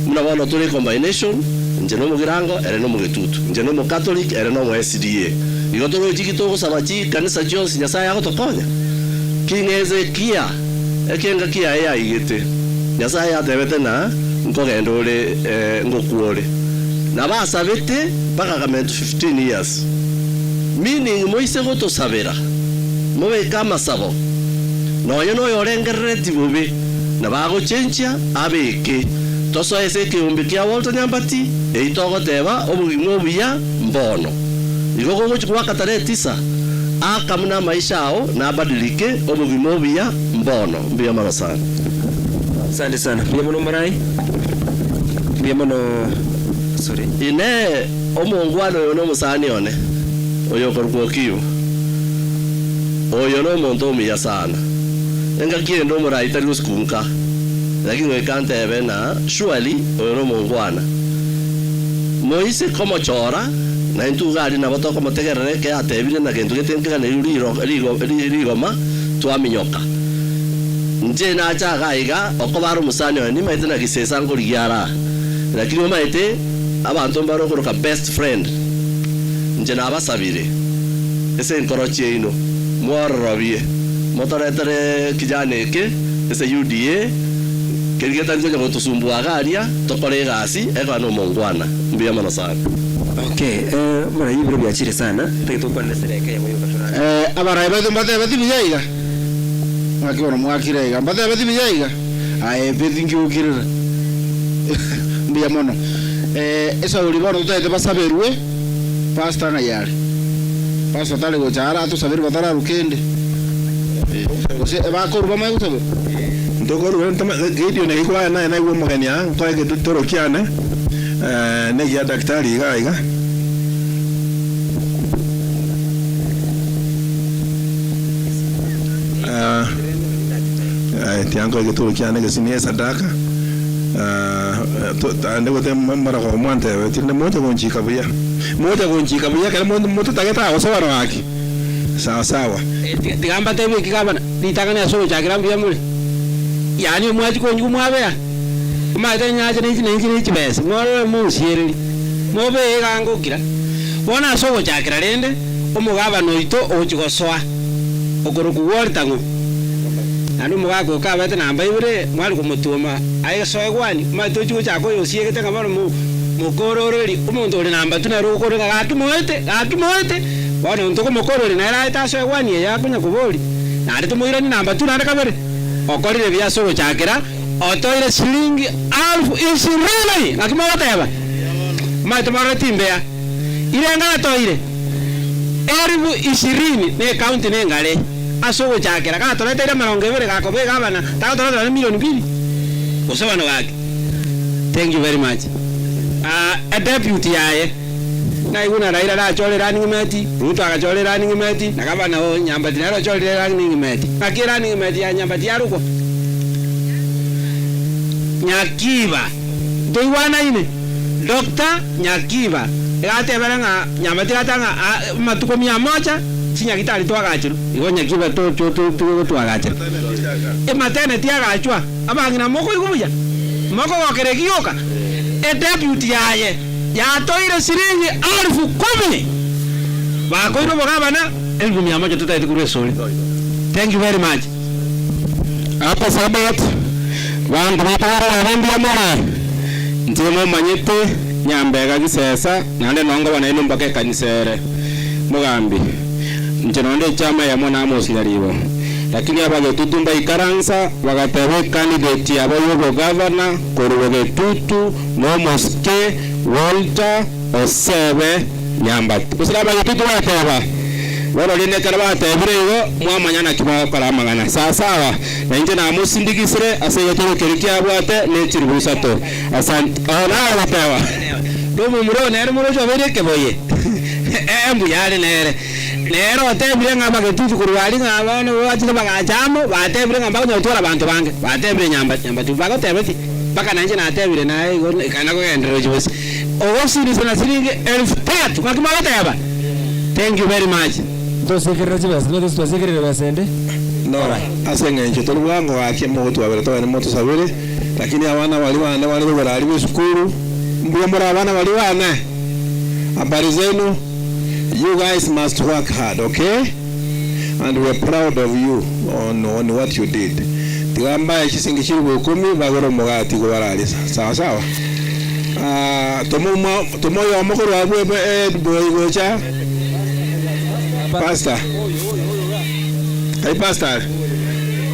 Buna bono tore ecombination, inche nomogirango, ere nomogetutu, inche nomocatholic, ere nomo SDA. Igo torochi ki togosaba chikanisa chionsi Nyasaye agotokonya? King Hezekia ekengaki yaye yaigete, Nyasaye atebete na nkogenda ore ngokwa ore. Nabo asabete mpaka akamentu 15 years. Meaning moise gotosabera, mobeke amasabo, nonye noyorengerereti bobe, Nabo agochenchia abeke. Tosoe ase ekeombe kia Walter Nyambati, eyio togoteba obogima obuya mbono. Igo gogochia goaka tarehe tisa, aka buna amaisha ao nabadilike obogima obuya mbono. Mbuya mono sana. Asante sana. Mbuya mono Morai. Mbuya mono sorry. Inee! Omongwana oyo nomosani one, oyokorokwa Okibo? Oyo nomonto omuya sana. Engaki ende omorai tari gosikunka, lakini goika ntebe na surely oyo nomongwana. Moise komochora, na intwe iga aria nabo tokomotegerera eke atebire na gento gete nkeganeriwe riro rigo rigoma, twaminyoka. Inche nacha iga aiga, okoba are omosani oye, nimaete na gisesa nkorigia ara aa. Lakini omaete, abanto mbare okoroka best friend. Inche nabasabire, ase enkoro chiaino, mwororobie, motoretere kijana eke ase UDA, keria getari konya gotosumbua iga aria, tokore egasi, ekaba nomongwana. Mbuya mono sana. Okay, eh, buna ibiro biachire sana, tagete gokwana ase edageka eyemo yoka torare. Eh, abarai baito mbatebeti buya iga? Ng'aki bono mwakire iga? Mbatebeti buya iga? Aye beti nkiokirera. Mbuya mono. Eh, esauri bono totagete basaberwe, pastor ng'ai are? Pastor tari gocha ara atosaberwe batararu kende. Gose bakorwa bamanye gosaberwa? Ntokorwa ntoma Gideon ekikwaya naye naigwe omogeni aa nkoe egetutoro kiane eh, negia daktari iga iga. Ah, eh, tiankoe egeturo kiane gese ne esadaka Ah, to- ande gote maragoba mwantebe tinde mocha gonchika buya mocha gonchika buya ekero mo- mototagete agosoa gaki sawa sawa. Tiga mbatebie eki gavana, ritang'ani ase ogochakera mbuya more, yaani omwachie konywa mwabea, omanyete nyache ne chi ne chibesa, mwarora monsiererie, mobee iga ngokira. Bono ase ogochakera rende, omogavana oito ogochia gosoa, okorokwa Walter ng'o? Naende omogaka oyo kabete namba ibere, mware komotwoma aye soe gwani, omanyete ochia gochaka oyosiegete ng'a bono mo mokororeri, omonto ore namba two nere ogokorora ng'a gaki moete, gaki moete. Bono intwe komokorore nere aete ase egwani eye akonya koboria, naende tomoiranie namba two naende kabere, okorire buya ase ogochakera, otoire siringi alfu ishirini! Naki mogoteba? Omanyete morore timbeya. Irenga natoire? Elifu ishirini ne ekaunti nengare ase ogochakera, gatoreteire emerongo ebere gakoba egavana, tagotoretera ne milioni mbili? Gose bono gaki? Thank you very much. Ah, edeputy yaye. Naigwe na Raila arachore running mate, Ruto agachora erunning mate, na gavana o Nyambati nere ochorire erunning mate. Naki erunning mate ya Nyambati yarokwa? Nyakiba. Ntoigwanaine? Doctor Nyakiba iga atebere ng'a Nyambati iga ateba ng'a aa amatuko mia moja chinyagitari twagachirwe. Igo Nyakiba to to to togotwagachera. Ematernity agachwa, abang'ina mokoigwa buya? Mokogokera eki gioka? Edeputy yaye. Yatoire siringi alifu kumi bakoire obogabana elifu mia moja totagete korwa esore thank you very much. Happy Sabbath, banto batogorora abe mbuya more? Inche momanyete Nyambega Gisesa naende nongo nainwe mpaka ekanisa ere. Mogambi, inche nonde echama eyemo na Amos Nyaribo. Lakini abagetutu mbaikaransa bagateba ecandidate yabo yobogavana korwa Bogetutu Nomosike Walter Osebe Nyambati. Gose nabagetutu bateba, Bono rende ekero batebire igo, mwamanya naki bagokora amang'ana. Sasawa, na inche namosindigisire ase egetoro keria kiabwate ne chilifu isato. Asante. Oo naye goteba. Nomomura oo nere moroche obeire ekeboye, ee mbuya are nere. Nere otebire ng'a abagetutu korwa aria ng'a bono bachire bagacha amo, batebire ng'a mbakonyara gotwara abanto bange, batebire Nyambati, Nyambati bagotebeti. Mpaka nainche natebire naye igo ekana kogenderera gochia bosio. Ogosirisana na siringi elfu tatu, ng'aki mogoteba? Thank you very much. Ntosiekerere chibesa, nigo twasiekerire besa ende. No, ase eng'encho tori bwango gaki mogotwabera togende motosabere, lakini abana baria bane bare kogera aria b'esukuru, mbuya more abana baria bane? Habari zenu? You guys must work hard, okay? And we are proud of you on, on what you did. Tiga mbae chisingi chilifu ikomi bagore omogati igo bararisa. Sawa sawa. Ah, tomo tomo oyomo korwa abwo ebe eh, boy gocha. Pastor. Ai pastor.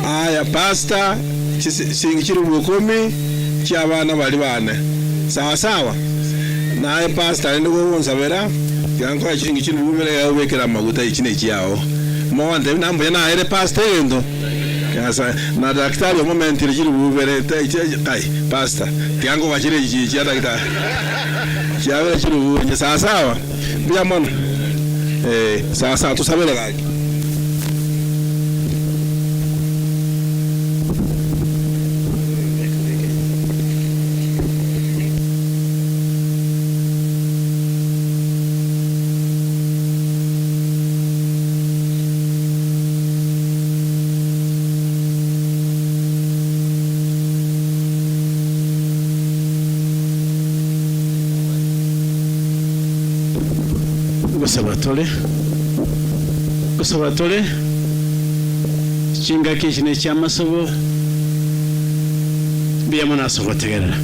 Aya pastor chisingi chilifu ikomi chia abana bari bane. Sawa sawa. Naye pastor rende gogonsabera tiga nkoe chiringi chilifu ibere iga obekere amaguta echi nechiao. Mogontebia na mbuya naere pastor egento? Nyasae na daktari omomentire chilifu ibere kai pastor tiga nkogachere echi chia daktari chiabere chilifu inye sawa sawa mbuya mono eh sawa sawa tosabere gaki. Ngosaba tore, ngosaba tore, chingaki echi ne chi'amasabo, mbuya mono ase ogotegerera.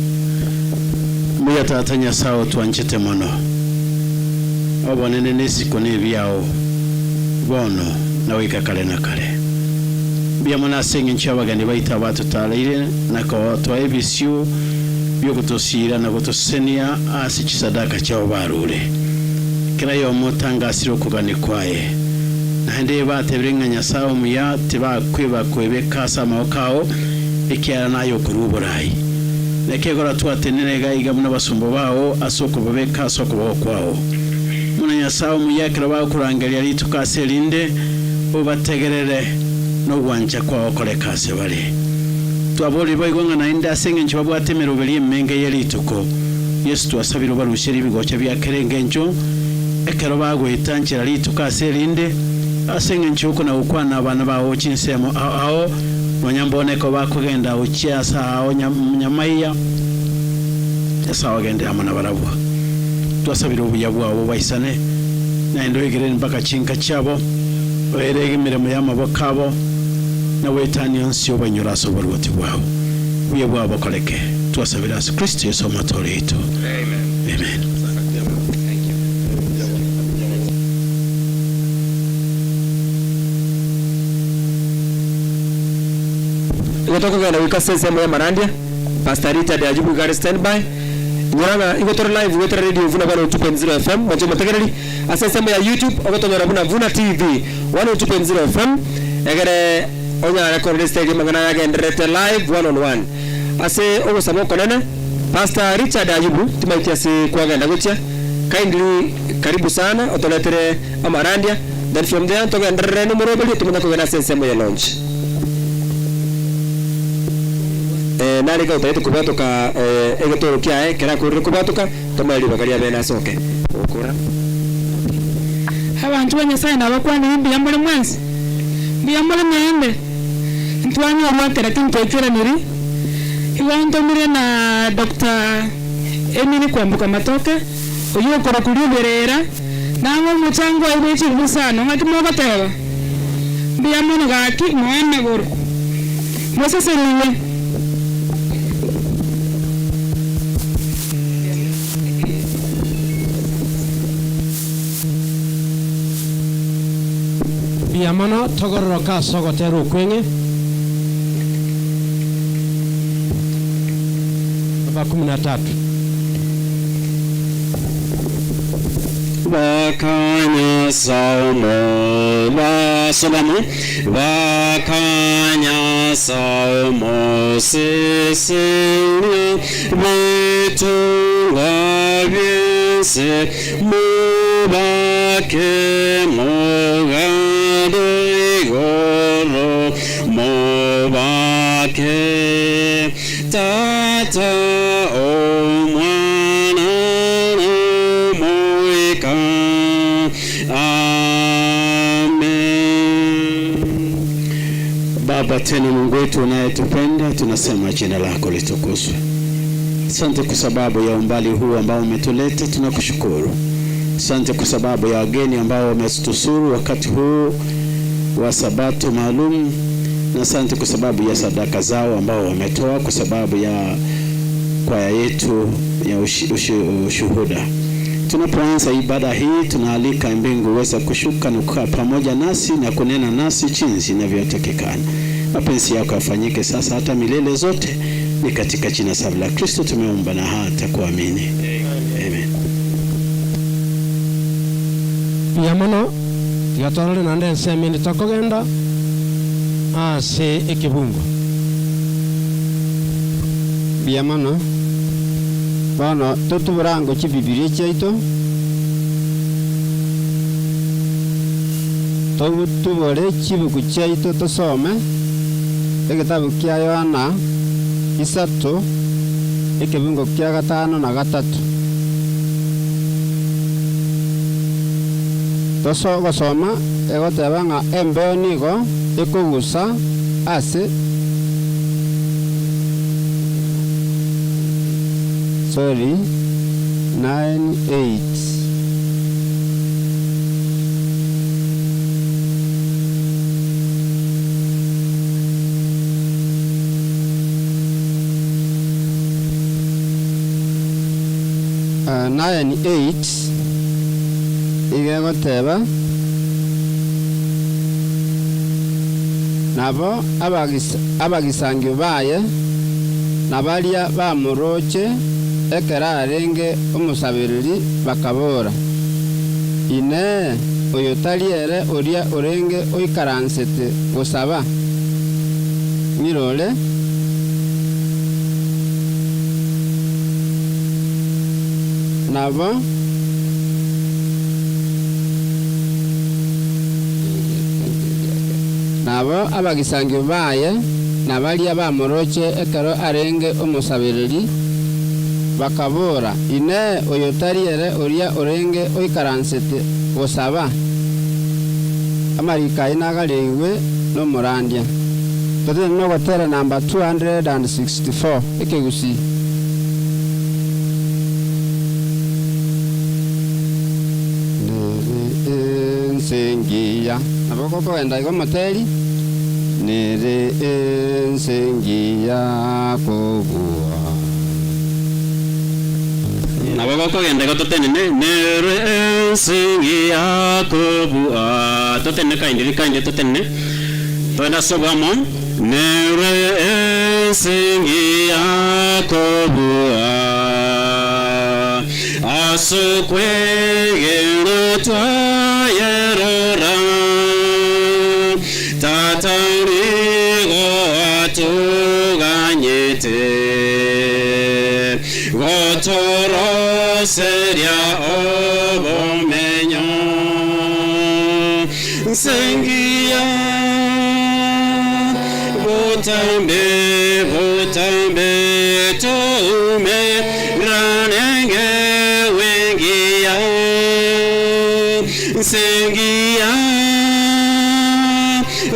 Mbuya Tata Nyasae otwanchete mono, obonene na esiko nebiao, bono na goika kare na kare. Mbuya mono ase engencho y'abageni baito abatotareire na kotoa ebisio bi'ogotosiira na gotosesenia ase chisadaka chiabo barure. Kera oyomo otangasire okogania kwaye. Naende batebire ng'a Nyasae omuya tibakweba kwebeka ase amaboko ao, ekiagera naye okorua oboraai. Naki ekero twatenenire iga iga buna abasomba bao ase okobabeka ase okoboko kwao. Buna Nyasae omuya ekero bagokorangeria rituko ase erinde, obategerere, nogwancha kwao koreke ase bare. Twaborire boigo ng'a naende ase engencho babwate emeroberio emenge ye rituko, Yeso twasabire obaruserie ebigocha bia kera engencho, ekero bagoeta nchera rituko ase erinde, ase engencho y'okona-gokwana abana bao chinsemo ao ao, nonya mbono ekero bakogenda gochia ase aao nyamaiya, Nyasae ogende amo nabarabwo. Twasabire obuya bwao bobaisane, naende oigerere mpaka chinka chiabo, oerege emeremo y'amaboko abo, na goetania onsi obainyore ase oboruoti bwao. Buya bwao bokoreke. Twasabire ase Kristo Yeso Omotoori oito. Amen. Igo tokogenda goika ase ensemo y'amarandia, Pastor Richard Ayubu iga are standby. Inyora ng'a igo tore live goetera radio Vuna 102.0 FM, mwanche omotegereri, ase ensemo ya YouTube ogotonyora buna Vuna TV 102.0 FM, egere onyare korora esitari y'amang'ana aya agendererete live one on one. Ase ogosaba okonene, Pastor Richard Ayubu, timaeti ase kwagenda gochia, kindly karibu sana otoretere amarandia, then from there togenderere nomoroberio tomanye kogenda ase ensemo ye launch. Eh, narenge otagete kobwatoka eh, egetoro kiaye, ekero akorire kobwatoka, tomoe ribaga ria bene asoke. Gokora. Abanto ba Nyasae nabakwanire mbuya more mwensi? Mbuya more naende? Ntwanyorwa kera tintwaicheraniri, igo ntomire na Doctor Emily Kwamboka Matoke, oyio okorokwa Riberera, nang'o omochango aye bwe chilifu isano, ng'aki mogoteba? Mbuya mono gaki, moe amagoro, mosesenigwe. Mbuya mono togororoka ase ogotera okweng'e. Namba kumi na tatu. Bakanya saumu basalamu bakanya saumu sesenia bitunga byense Mobake mogando igoro mobake Tata Omwana n'Omoika Amen. Baba tena Mungu wetu unayetupenda, tunasema jina lako litukuzwe. Asante kwa sababu ya umbali huu ambao umetuleta, tunakushukuru. Asante kwa sababu ya wageni ambao wametusuru wakati huu wa sabato maalum, na asante kwa sababu ya sadaka zao ambao wametoa kwa sababu ya kwaya yetu ya ushuhuda. Tunapoanza ibada hii, tunaalika mbingu uweze kushuka na kukaa pamoja nasi na kunena nasi jinsi inavyotakikana. Mapenzi yako yafanyike sasa hata milele zote. Ni katika jina safi la Kristo tumeomba na hata kuamini. Amen. Mbuya mono, tiga torore naende ensemo ende tokogenda ase ekebungo. Mbuya mono. Bono totubore ango chibibiria chiaito, totubore chibuku chiaito tosome egetabu kia Yohana isato, ekebungo kia gatano na gatato. Tosogosoma egoteba ng'a embeo nigo ekogusa ase. Sorry, 98. 9:8 iga egoteba, Nabo abagisangio baye na baria bamoroche ekero arenge omosabereri bakabora, Inee, oyo tari ere oria orenge oikaransete gosaba? Ng'irore. Nabo Nabo abagisangio baye na baria bamoroche ekero arenge omosabereri, bakabora, Inee, oyo tari ere oria orenge oikaransete gosaba? Amariko ayio nagareigwe nomorandia. Totenene nogotera namba 264, Ekegusii. Nere ense engiya. Nabo gokogenda igo omoteri, Nere ense engiya kobua. Nabo gokogenda igo totenene, Nere ense engiya kobua. Totenene kaindi rikaindi totenene. Togende ase oboamo, Nere ense engiya kobua. As'okwegena twayerora, Tata nigo atoganyete, Gotoroseria obomenyo. Nsengiya, botambe, botambe, toume, ranenge wengiya. Nsengiya,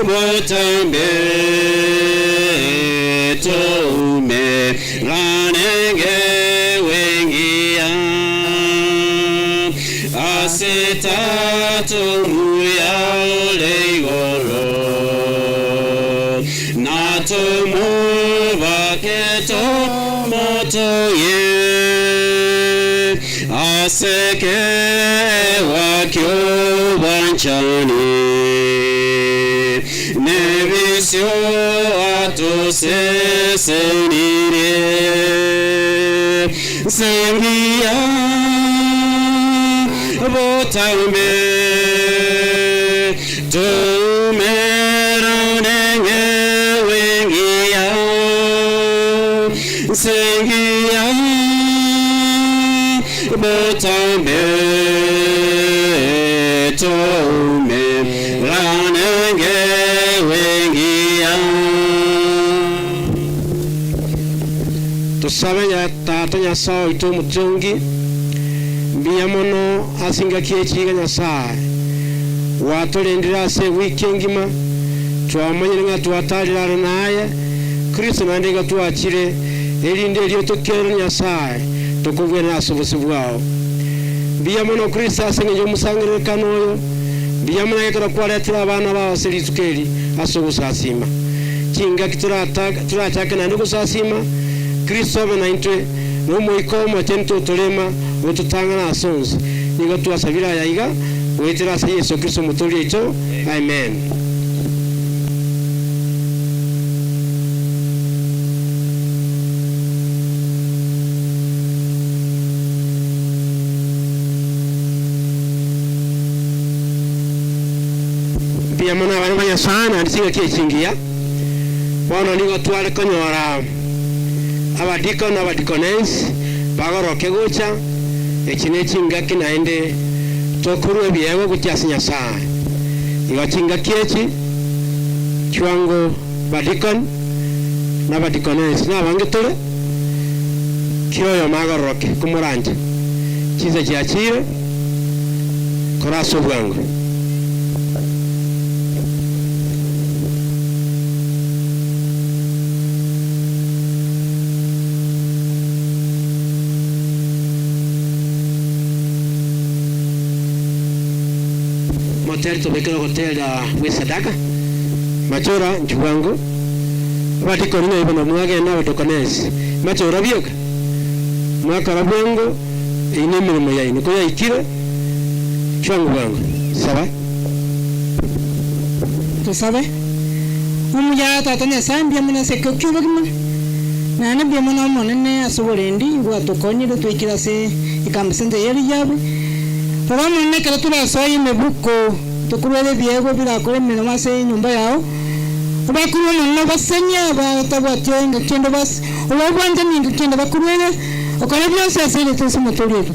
botambe, toume, ranenge wengiya. Ase Tata omuya ore igoro, natomobake tomotogie, ase ekeegwa ki'obwanchani, nebisio atosesenirie. Nsengiya botambe, toumerane ng'ewe engiya. Nsengiya botambe, toumerane ng'ewe engiya. Tosabe ya Tata Nyasae oito omotongi, mbuya mono ase engaki ye chiga Nyasae gwatorendire ase ewiki engima, twamanyire ng'a twatarire are naye Kristo naende iga twachire, erinde erio tokerwe Nyasae tokobwenera ase obosio bwao. Mbuya mono Kristo ase engencho y'omosangererekano oyo, mbuya mono ekero kwaretire abana bao ase rituko eri ase ogosasima. Chingaki torachake naende gosasima, Kristo abe naintwe, na Omoika Omochenu totorema gototang'ana ase onsi. Nigo twasabire aya iga goetera ase Yeso Kristo Omotoori oito. Amen. Mbuya mono abana ba Nyasae naende chingaki echi chingiya. Bono nigo tware konyora abadikoni na abadikonesi bagoroke gocha, echi ne chingaki naende tokorua ebiegwa gochia ase Nyasae. Igo chingaki echi chwango badikoni na abadikonesi nabange tore, kera oyomo agororoke komoranche. Chinsa chiachire, kora ase obwango. Moteri tobekere ogotera gw'esadaka, machora inchuo bwango, abadikoni naibwe na mwagenda abadokonesi, machora bioka, mwakora bwango. Eyio nemeremo yaino, koyaikire, chwango bwango. Saba. Tosabe. Omuya Tata Nyasae, mbuya mono ase ekero ki'obogima, naende mbuya mono Omonene ase oborendi bwatokonyire twaikire ase ekambi center eye Riyabe. Rora Omonene ekero torasoe emebuko tokorwere ebiegwa birakore emeremo ase enyomba yao, obakorwe Omonene obasemie abatabwati engaki ende bas obae obwanchani engaki ende bakorwere, okore bionsi ase erieta ase omotoori oito.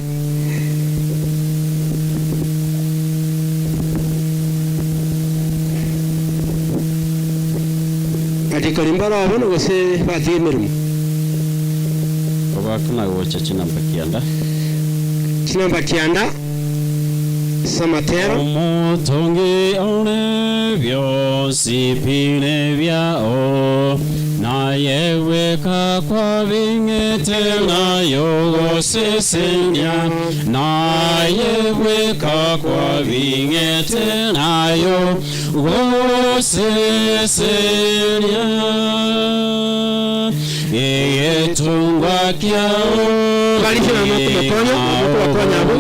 Atikori mbare bono gose batiga emeremo? Obakuna gocha chinamba kianda. Chinamba kianda Samatero. Omotongi one bionsi pi nebiao, naye bweka kwabing'ete naye ogosesenia, naye bweka kwabing'ete naye ogosesenia. Egetungwa kiao Barisia na mokomokonya, mokobakonya abwo,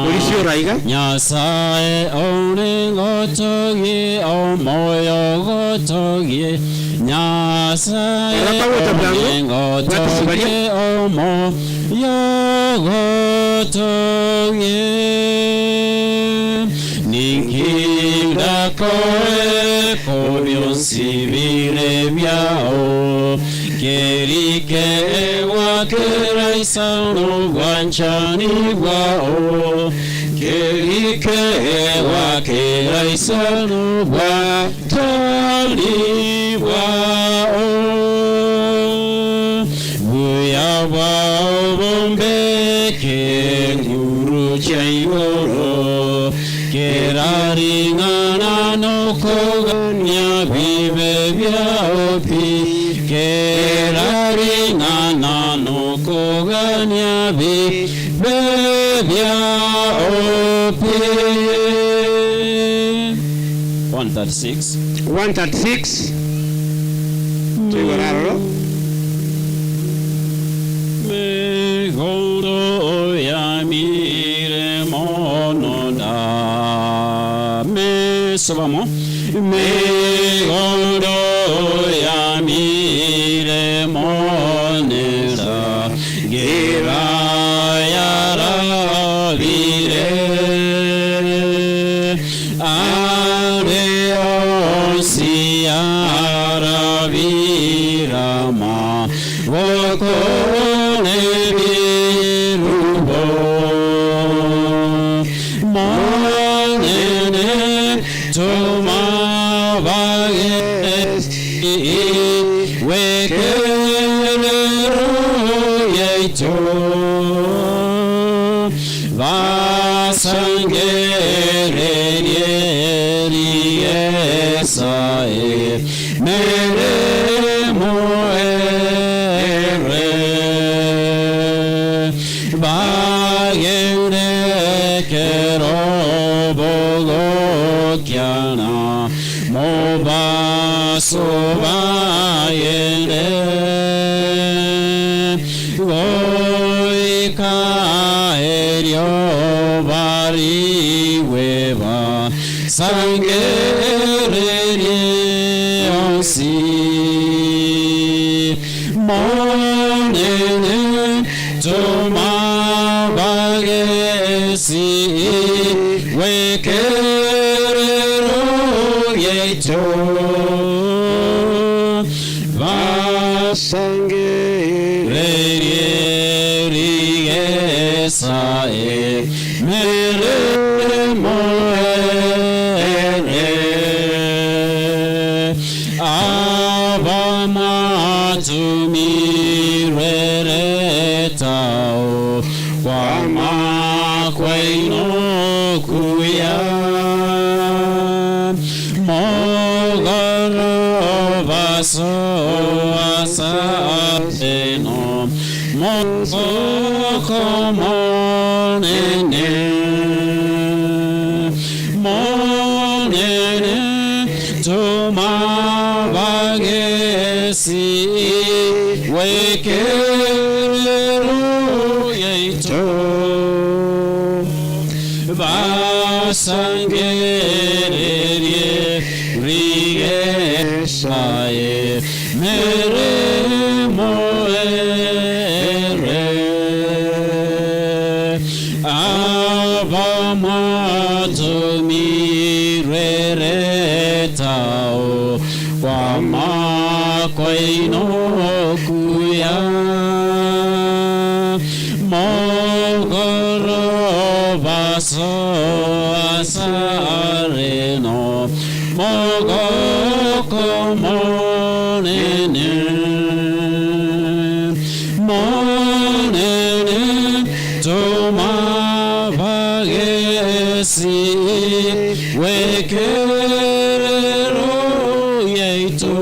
orisia oraiga. Nyasaye one gotogie omoyo gotogie Nyasaye one gotogie omoyo gotogie Ninki ndakoe ko bionsi bire biao Kerike gwakera isano bwanchani bwao Kerike gwakera isano bwanchani bwao Buya bwao bombeke nguru chia igoro Keraring'ana nokogania bibe biao pi Keraring'ana nokogania bibe biao pi 136 136 Toigora aroro. Megoro ya mire mono da me sobamo Megoro ya mire mone da gira ya ra bire Are osi ara birama Vokone birubo Monene toma bagesi Wekerero yeito Vasangereri esae Mere moere Bagende kero bogokiana Mobaso bagende Goika erio bariweba Sangereri onsi Monene toma bagesi Wekerero yeito Vasangereri esae Mere moere Abamatumireretao Kwama kwaino kuya Mogoro vaso asaseno Moko monene Monene toma bagesi Wekerero yeito Basangererie rigesaye meremo ere abamwatumirweretao kwamakoinokuya mogorobaso asareno mogokomonene monene tomabagesi wekerero yaito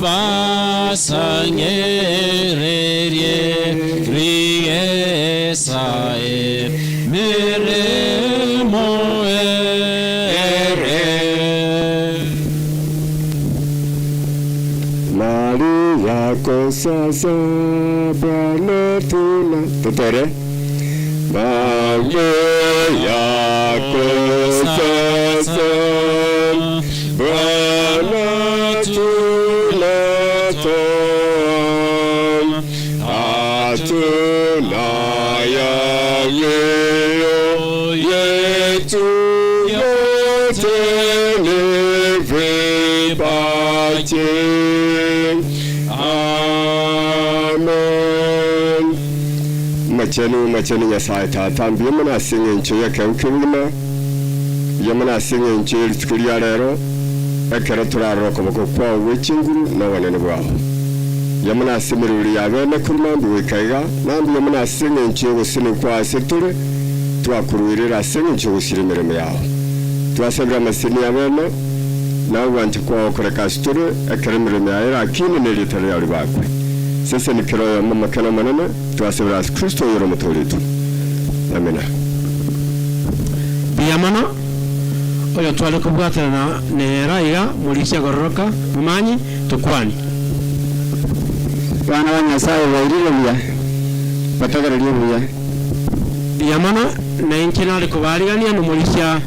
basangererie rigesae meremo ere Mali yako sasa Bwana tuna tutere Mali yako sasa Bwana tunatoa hatuna yaliyo yetu yote ni vipaji. Amen. Machenu machenu Nyasaye tata mbiye munasinga encho yakeuke bugima mbiye munasinga encho erituko ria rero ekero turarora okoboko kwao gwechinguru na obonene bwao mbiye munasemereri ya bene kuruma mbiwikaiga na mbiye munasinga encho egosini kwase ture twakuruirira ase eng'encho egosira emeremo yao twasabira amasini ya bene nawe bwanche kwao koreka ase ture ekero emeremo yaye lakini neritaro yari bakwe sese nikero ya mama kana manene twasabira ase Kristo yoro mutoritu amina Biamano oyo twale kubwatana nera iga mulisia gororoka mumanyi tukwani Bana ba Nyasaye bairire buya batagererie buya Biamano na inche nari kubarigania numulisia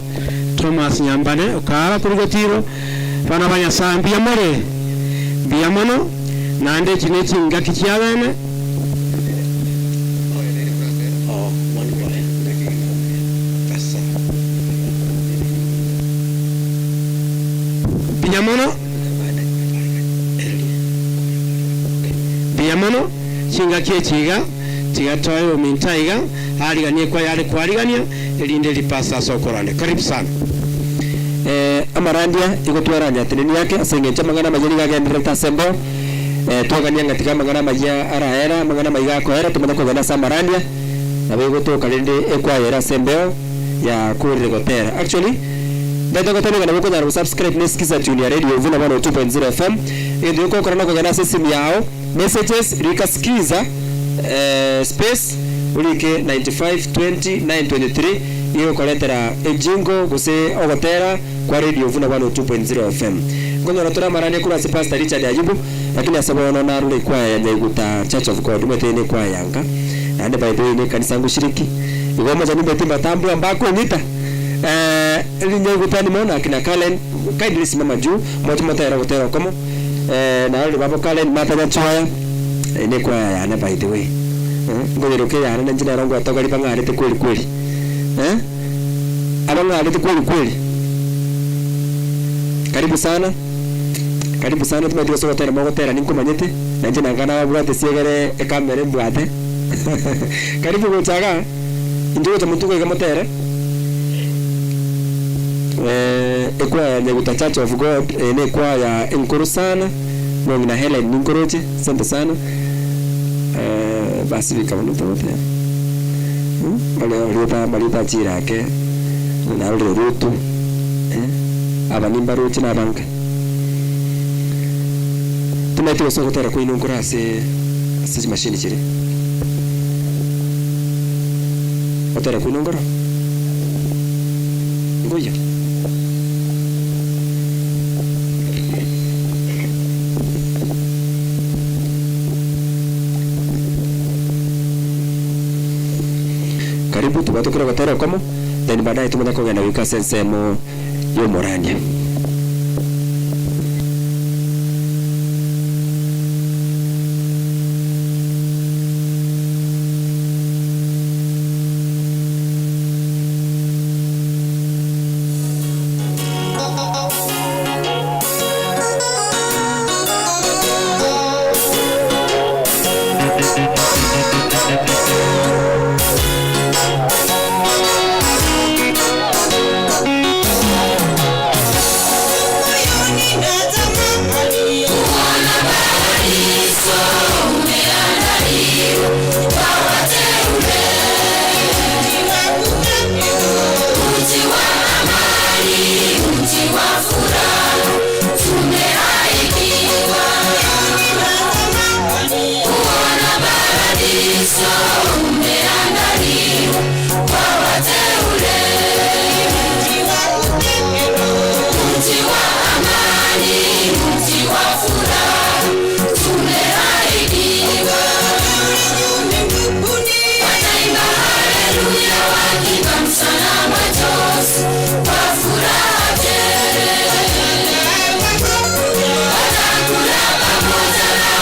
Thomas Nyambane okara kurugotiro bana ba Nyasaye mbiamore biamano nande iki ni chingaki chiabene Biamono Biamono chingaki echiga chigatoe ominta iga ariganie kwa yare kwarigania erinde lipasa sokorane karibu sana Amarandia igotwaranya teneni yake ase eng'encho amang'ana amaya niga agenderete ase embeo twagania ng'atiga amang'ana amaya araera amang'ana amaya gakoera tumanye kogenda ase amarandia nabo igotoka rende ekwayera ase embeo ya kurire gotera actually ndetogotaniga nabo okonyara gosubscribe ne Skiza tune ya radio Vuna 102.0 FM egento gokokora na kogenda ase esimu yao messages rika skiza space urike 95 20 923 igokoretera ejingo gose ogotera kwa radio Vuna 102.0 FM ngonyora turamarania kura ase Pastor Richard Ayubu lakini ase bono narure kwaya ya Nyaiguta Church of God mwete kwaya yanga naende by the way ni kanisa ngushiriki igo moja nimbe timba tambua mbako nyita Nyaiguta nimeona akina Kalen kindly simama juu moja motera gotera komo na wale babo Kalen matanya choya ni kwaya yana by the way ngogeroke yana na njira rongo atogari bang'arete kweli kweli abang'arete kweli kweli karibu sana karibu sana tumatire sogotera mogotera ninkomanyete nanje nangana babwate siegere ekamera mbwate karibu gochaga injo gocha mutuko iga motere ekwaya Nyaguta Church of God ne kwaya enkuru sana nong'ina Helen ninkoroche asante sana basi bikabona togote orieta marieta chirake narorire rutu aba nimbaroche na abange tumaete gose ogotera kwaino nkoro ase ase chimashini chire gotera kwaino nkoro ngoya Karibu tobwate gotera okomo then baadaye tumanya kogenda goika ase ensemo ya omorania.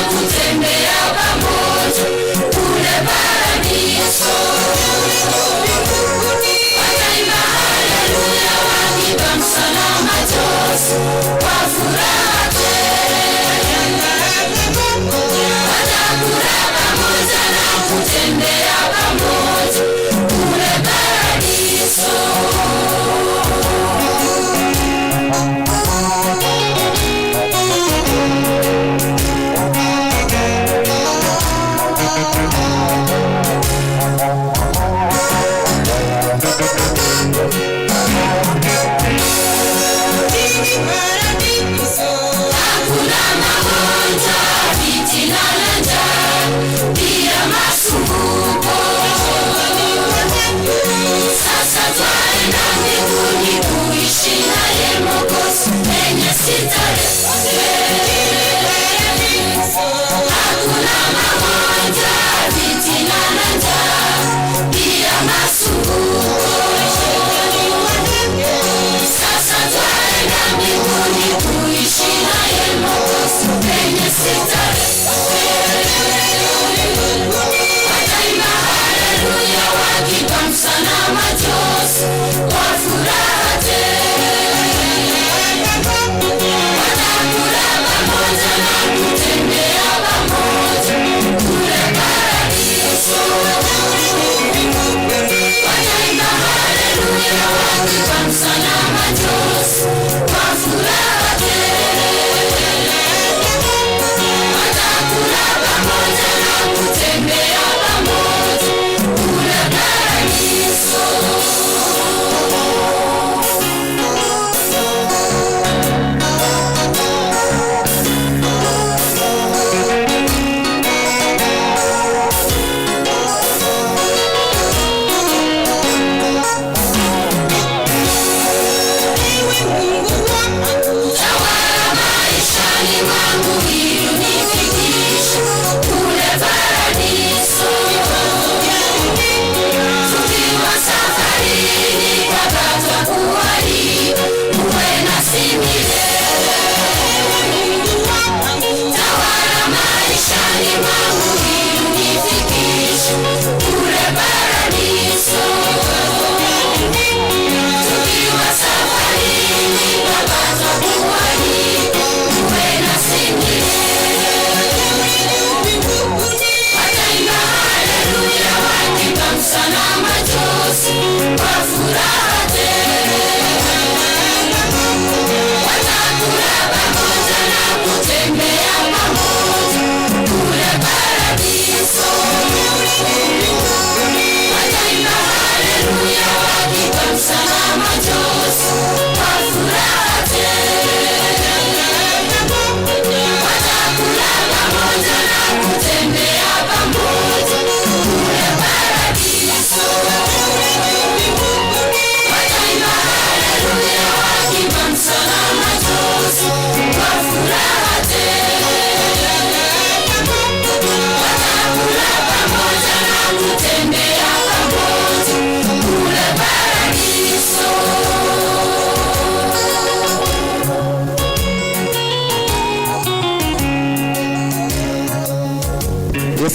Kutembea pamoja kule bara.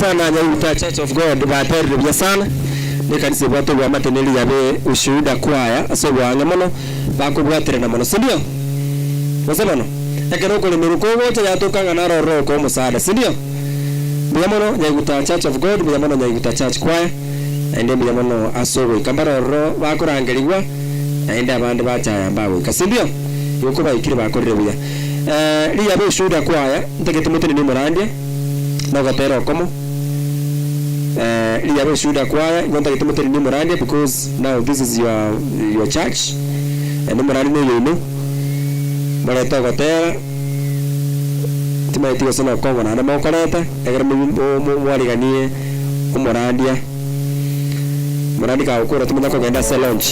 sana Nyaguta Church of God baterire buya sana na ekanisa ebwate obwamate na eriyabe Ushuhuda Choir ase obwang'e mono bakobwaterana mono sindio? Gose bono ekero okoremerwa kogocha yatoka ng'a naro ororo okoa omosaada sindio? Mbuya mono Nyaiguta Church of God mbuya mono Nyaiguta Church Choir naende mbuya mono ase ogoika mbare ororo bakorangerigwa naende abande bachaya mbagoika sindio? Igo kobaikire bakorire buya. Riyabe Ushuhuda Choir ntagete motenenie omorandia. Nogotera okomo riria abeshuda choir igo ntagete motenenie omorandia because now this is your your church naende omorandia noyo oino morete ogotera timanyeti gose nokong'o naende mokoreta ekero mwariganie omorandia omorandia kagokora timanya kogenda ase launch.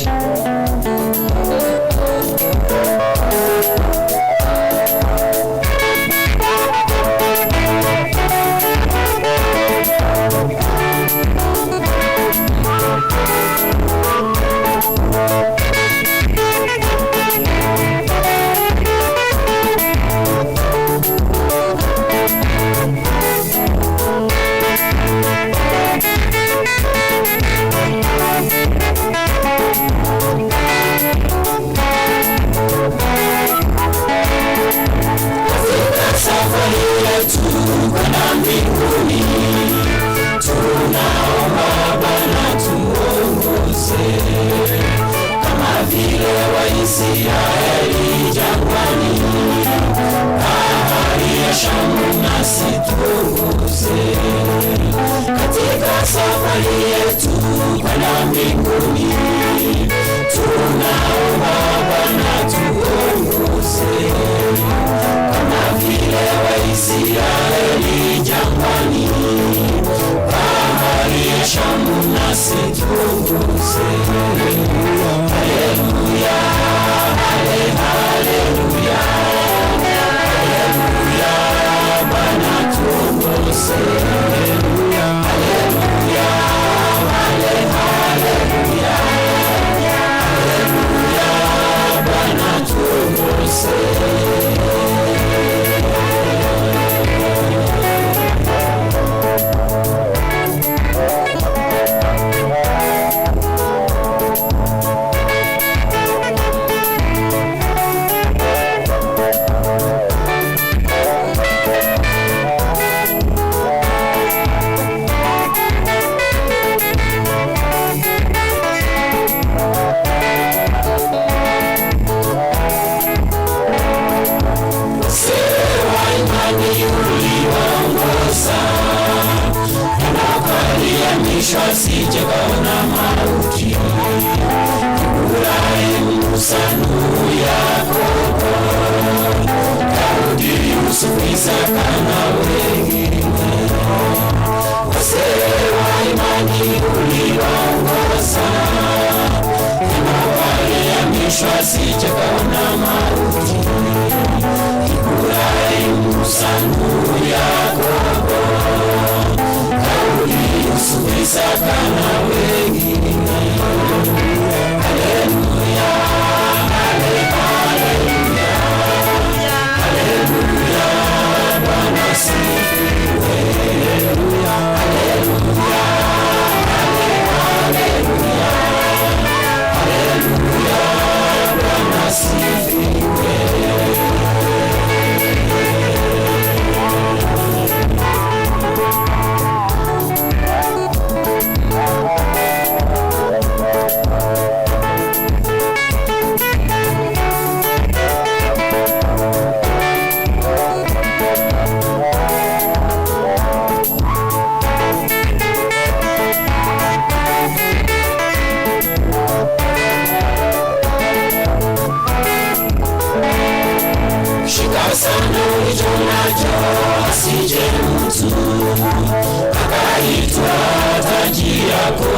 Katika safari yetu kwenda mbinguni, tunaomba Bwana tuongoze, kama vile Waisraeli jangwani, bahari ya Shamu nasi tuongoze. Katika safari yetu kwenda mbinguni, tunaomba Bwana tuongoze, kama vile Waisraeli jangwani, bahari ya Shamu nasi tuongoze. Haleluya, haleluya, haleluya, Bwana tuongoze. Haleluya, haleluya, haleluya, Bwana tuongoze. Sewa imani uliongoza, anakwaliamishwa asije kaona mauti. Ibrahimu, Musa, Nuhu, Yakobo, Daudi, Yusufu, Isaka na wengine. Wazee wa imani uliongoza, anakwaliamishwa asije kaona mauti. Ibrahimu, Musa, Nuhu, Yakobo, Daudi, Yusufu, Isaka na wengine. Haleluya, haleluya, haleluya, Bwana asifiwe. Haleluya, haleluya, haleluya, Bwana asifiwe. Shika sana ulicho nacho, asije mtu akaitwa taji yako.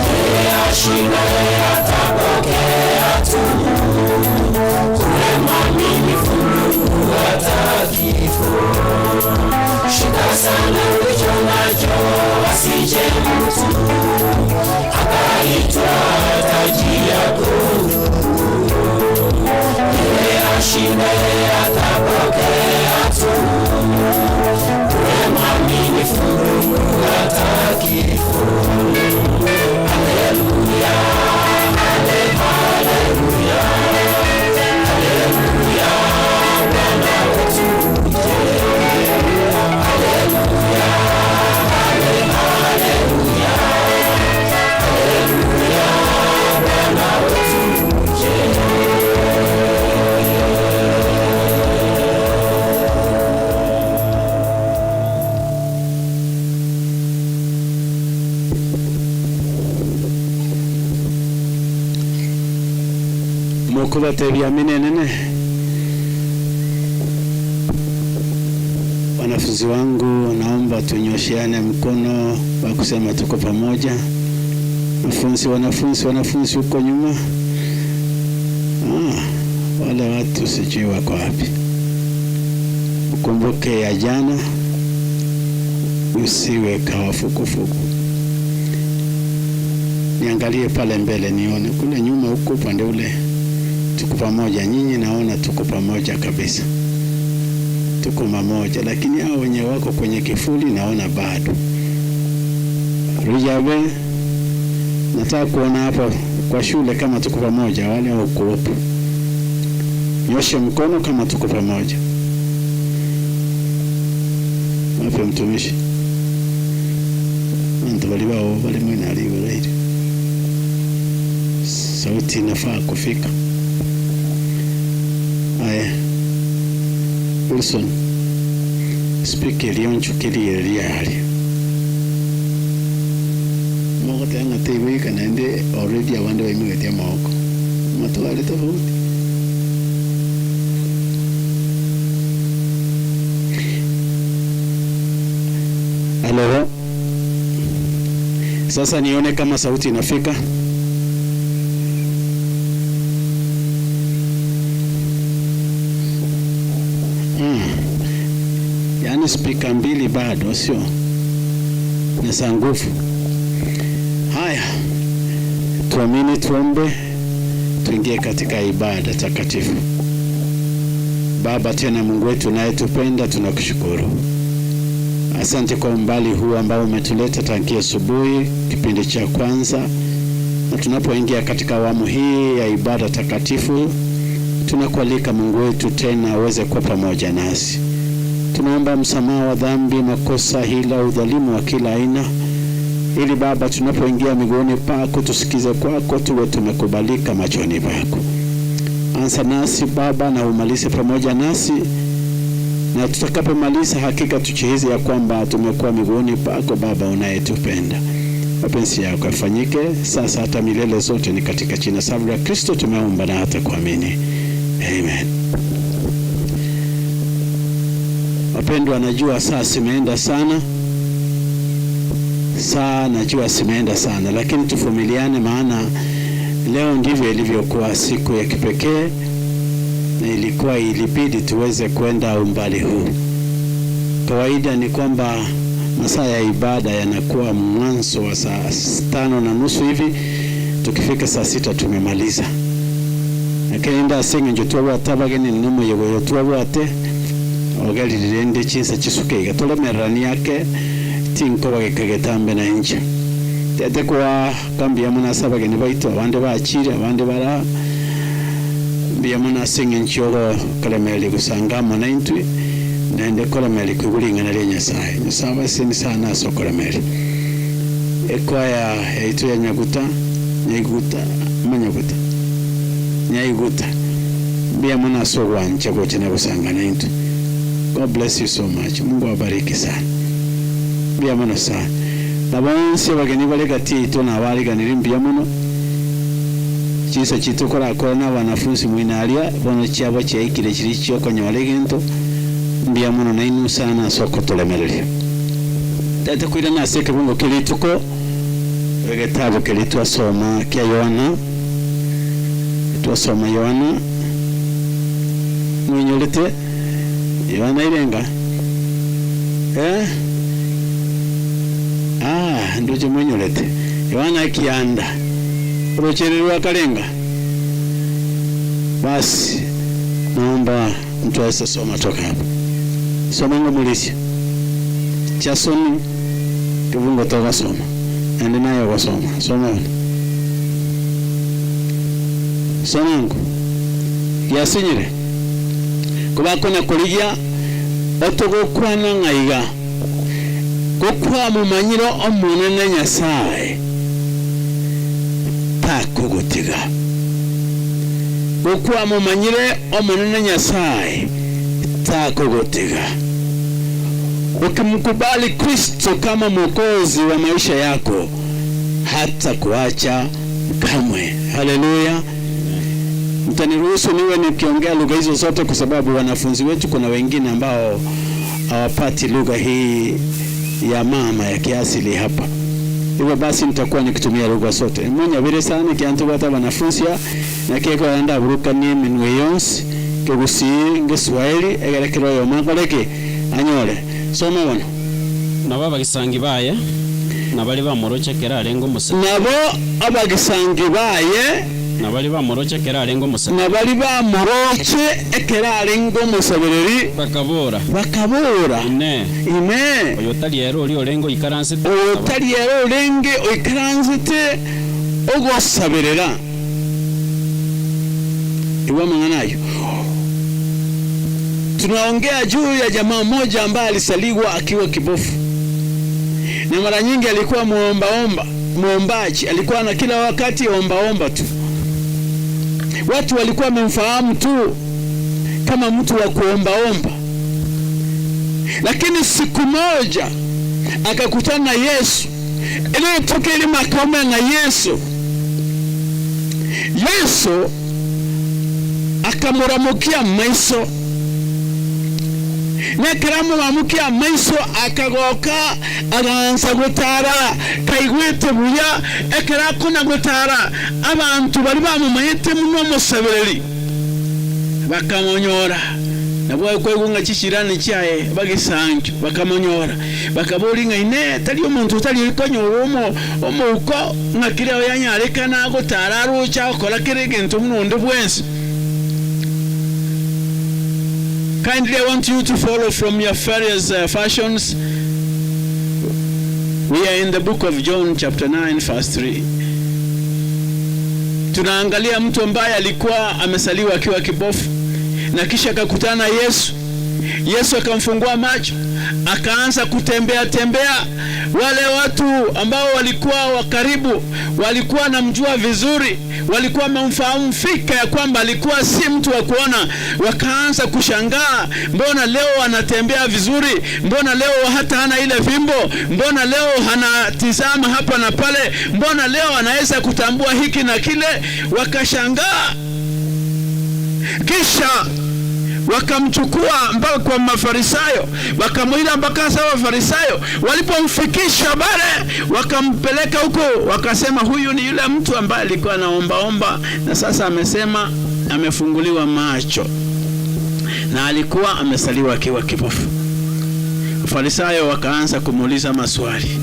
Yeye ashindaye atapokea tunu, kule mwaminifu Mungu hata kifo. Shika sana ulicho nacho, asije mtu akaitwa taji yako. Yeye ashindaye atapokea tunu, kule Mokobatebia amina enene. Wanafunzi wangu, naomba tunyosheane mkono wa kusema tuko pamoja. Wanafunzi, wanafunzi, wanafunzi huko nyuma. Ah, wale watu sijui wako wapi. Ukumbuke ya jana, usiwe kawafukufuku. Niangalie pale mbele nione, kule nyuma huko upande ule tuko pamoja. Nyinyi naona tuko pamoja kabisa, tuko pamoja, lakini hao wenye wako kwenye kifuli naona bado. Rujabe, nataka kuona hapa kwa shule kama tuko pamoja, wale hawakuwepo. Nyoshe mkono kama tuko pamoja. Wapi mtumishi? Bantu bali bao bali mwene aliyo Sauti inafaa kufika. Aya, Wilson, speak elionchukirie liali mogoteba ng'a teigoika naende already abande baimogetie amagoko matware tofauti. Halo, sasa nione kama sauti inafika. Yaani spika mbili bado sio, ni za nguvu. Haya, tuamini, tuombe, tuingie katika ibada takatifu. Baba tena Mungu wetu unayetupenda, tunakushukuru. Asante kwa umbali huu ambao umetuleta tangia asubuhi, kipindi cha kwanza, na tunapoingia katika awamu hii ya ibada takatifu, tunakualika Mungu wetu tena aweze kuwa pamoja nasi. Tunaomba msamaha wa dhambi, makosa, hila, udhalimu wa kila aina, ili Baba, tunapoingia miguuni pako tusikize kwako, tuwe tumekubalika machoni pako. Anza nasi Baba na umalize pamoja nasi, na tutakapomaliza hakika tuchihizi ya kwamba tumekuwa miguuni pako Baba unayetupenda. Mapenzi yako yafanyike sasa hata milele zote, ni katika jina safi la Kristo tumeomba na hata kuamini, amen. Wapendwa, najua saa zimeenda sana, saa najua zimeenda sana, lakini tuvumiliane, maana leo ndivyo ilivyokuwa siku ya kipekee na ilikuwa ilibidi tuweze kwenda umbali huu. Kawaida ni kwamba masaa ya ibada yanakuwa mwanzo wa saa 5:30 hivi, tukifika saa 6 tumemaliza. Lakini ndasenge twabwate abageni n'omuyoboyo twabwate ogerire ndi chinsa chisuke iga toremererani yake tinkobageka na inche tete kwa kambi ya munasa abageni baitu abande bachire abande bara mbuya mono ase eng'encho yogokoremeri gusanga amo na intwe naende koremeri koigwa ring'ana ria Nyasaye. Nyasaye abaseni sana ase okoremeri. Ekwaya yaito ya Nyaguta, Nyaiguta, Manyaguta, Nyaiguta, mbuya mono ase ogwancha gocha na gosanga na intwe. God bless you so much. Mungu awabariki sana. Mbuya mono sana. Na bonsi abageni bare gati yaito nabariganire mbuya mono. Chinsa chiito korakora na abanafunzi mwina aria bono chiabo chiaikire chiri chiokonyora egento mbuya mono nainwe sana ase okotoremereria. Tete koirana ase ekebungo kia rituko egetabu keria twasoma kia Yohana, twasoma Yohana mwinyorete Yohana irenga eh? Ah, ndoche mwinyorete Yohana kianda urochererwa karenga. Basi naomba mtu aweze soma toka hapo. Soma ngomulisia chasoni kivungo toka soma ende nayo wasoma soma sonangu yasinyire kubakona kuligia otogokwana ng'aiga gokwa mumanyiro omunene Nyasaye takogotiga gokwa mumanyire omunene Nyasaye takogotiga. Ukimkubali Kristo kama mwokozi wa maisha yako hata kuacha kamwe. Haleluya. Mtaniruhusu niwe nikiongea lugha hizo zote kwa sababu wanafunzi wetu kuna wengine ambao hawapati lugha hii ya mama ya kiasili hapa. Hivyo basi nitakuwa nikitumia lugha zote. Munyabire sana kiantu bata wanafunzi ya na keko anda burukanie minwe yonsi kegusii ngeswahili egerekero yo makoreke anyore soma bono Nabo abagisangi baye nabari bamoroche kera arenge omosabireri. Nabo abagisangi baye Nabari bamoroche ekero arenge omosabireri. Nabari bamoroche ekero arenge omosabereri. Bakabora. Bakabora. Inee! Inee! Oyo tari ere oria orenge oikaransete Oyo ogosaba? tari ere orenge oikaransete ogosaberera? Igwa amang'ana ayio. Tunaongea juu ya jamaa mmoja ambaye alisaliwa akiwa kibofu, na mara nyingi alikuwa muombaomba, muombaji, alikuwa na kila wakati ombaomba tu. Watu walikuwa wamemfahamu tu kama mtu wa kuombaomba, lakini siku moja akakutana na Yesu iliyotoka ile makome na Yesu. Yesu akamuramukia maiso na ekero amoramukia amaiso akagoka agaansa gotara kaigwete buya. Ekero akona gotara abanto baria bamomanyete buna omosabereri bakamonyora. Nabo okoigwa ng'a chichirani chiaye bagesankio bakamonyora, bakaboria ng'a Inee! Tari omonto otari konyora omo omouko ng'a kera oyanyarekana agotara aroche agokora kera egento buna onde bwensi? Kindly I want you to follow from your various versions. We are in the book of John chapter 9 verse 3. Tunaangalia mtu ambaye alikuwa amesaliwa akiwa kipofu na kisha akakutana na Yesu. Yesu akamfungua macho, akaanza kutembea tembea. Wale watu ambao walikuwa wa karibu walikuwa wanamjua vizuri, walikuwa wamemfahamu fika ya kwamba alikuwa si mtu wa kuona. Wakaanza kushangaa, mbona leo anatembea vizuri? Mbona leo hata hana ile fimbo? Mbona leo anatizama hapa na pale? Mbona leo anaweza kutambua hiki na kile? Wakashangaa. Kisha wakamchukua mpaka kwa Mafarisayo, wakamuita mpaka sasa Mafarisayo. Walipomfikisha pale, wakampeleka huko, wakasema huyu ni yule mtu ambaye alikuwa anaombaomba na sasa amesema amefunguliwa macho, na alikuwa amesaliwa akiwa kipofu. Farisayo wakaanza kumuuliza maswali,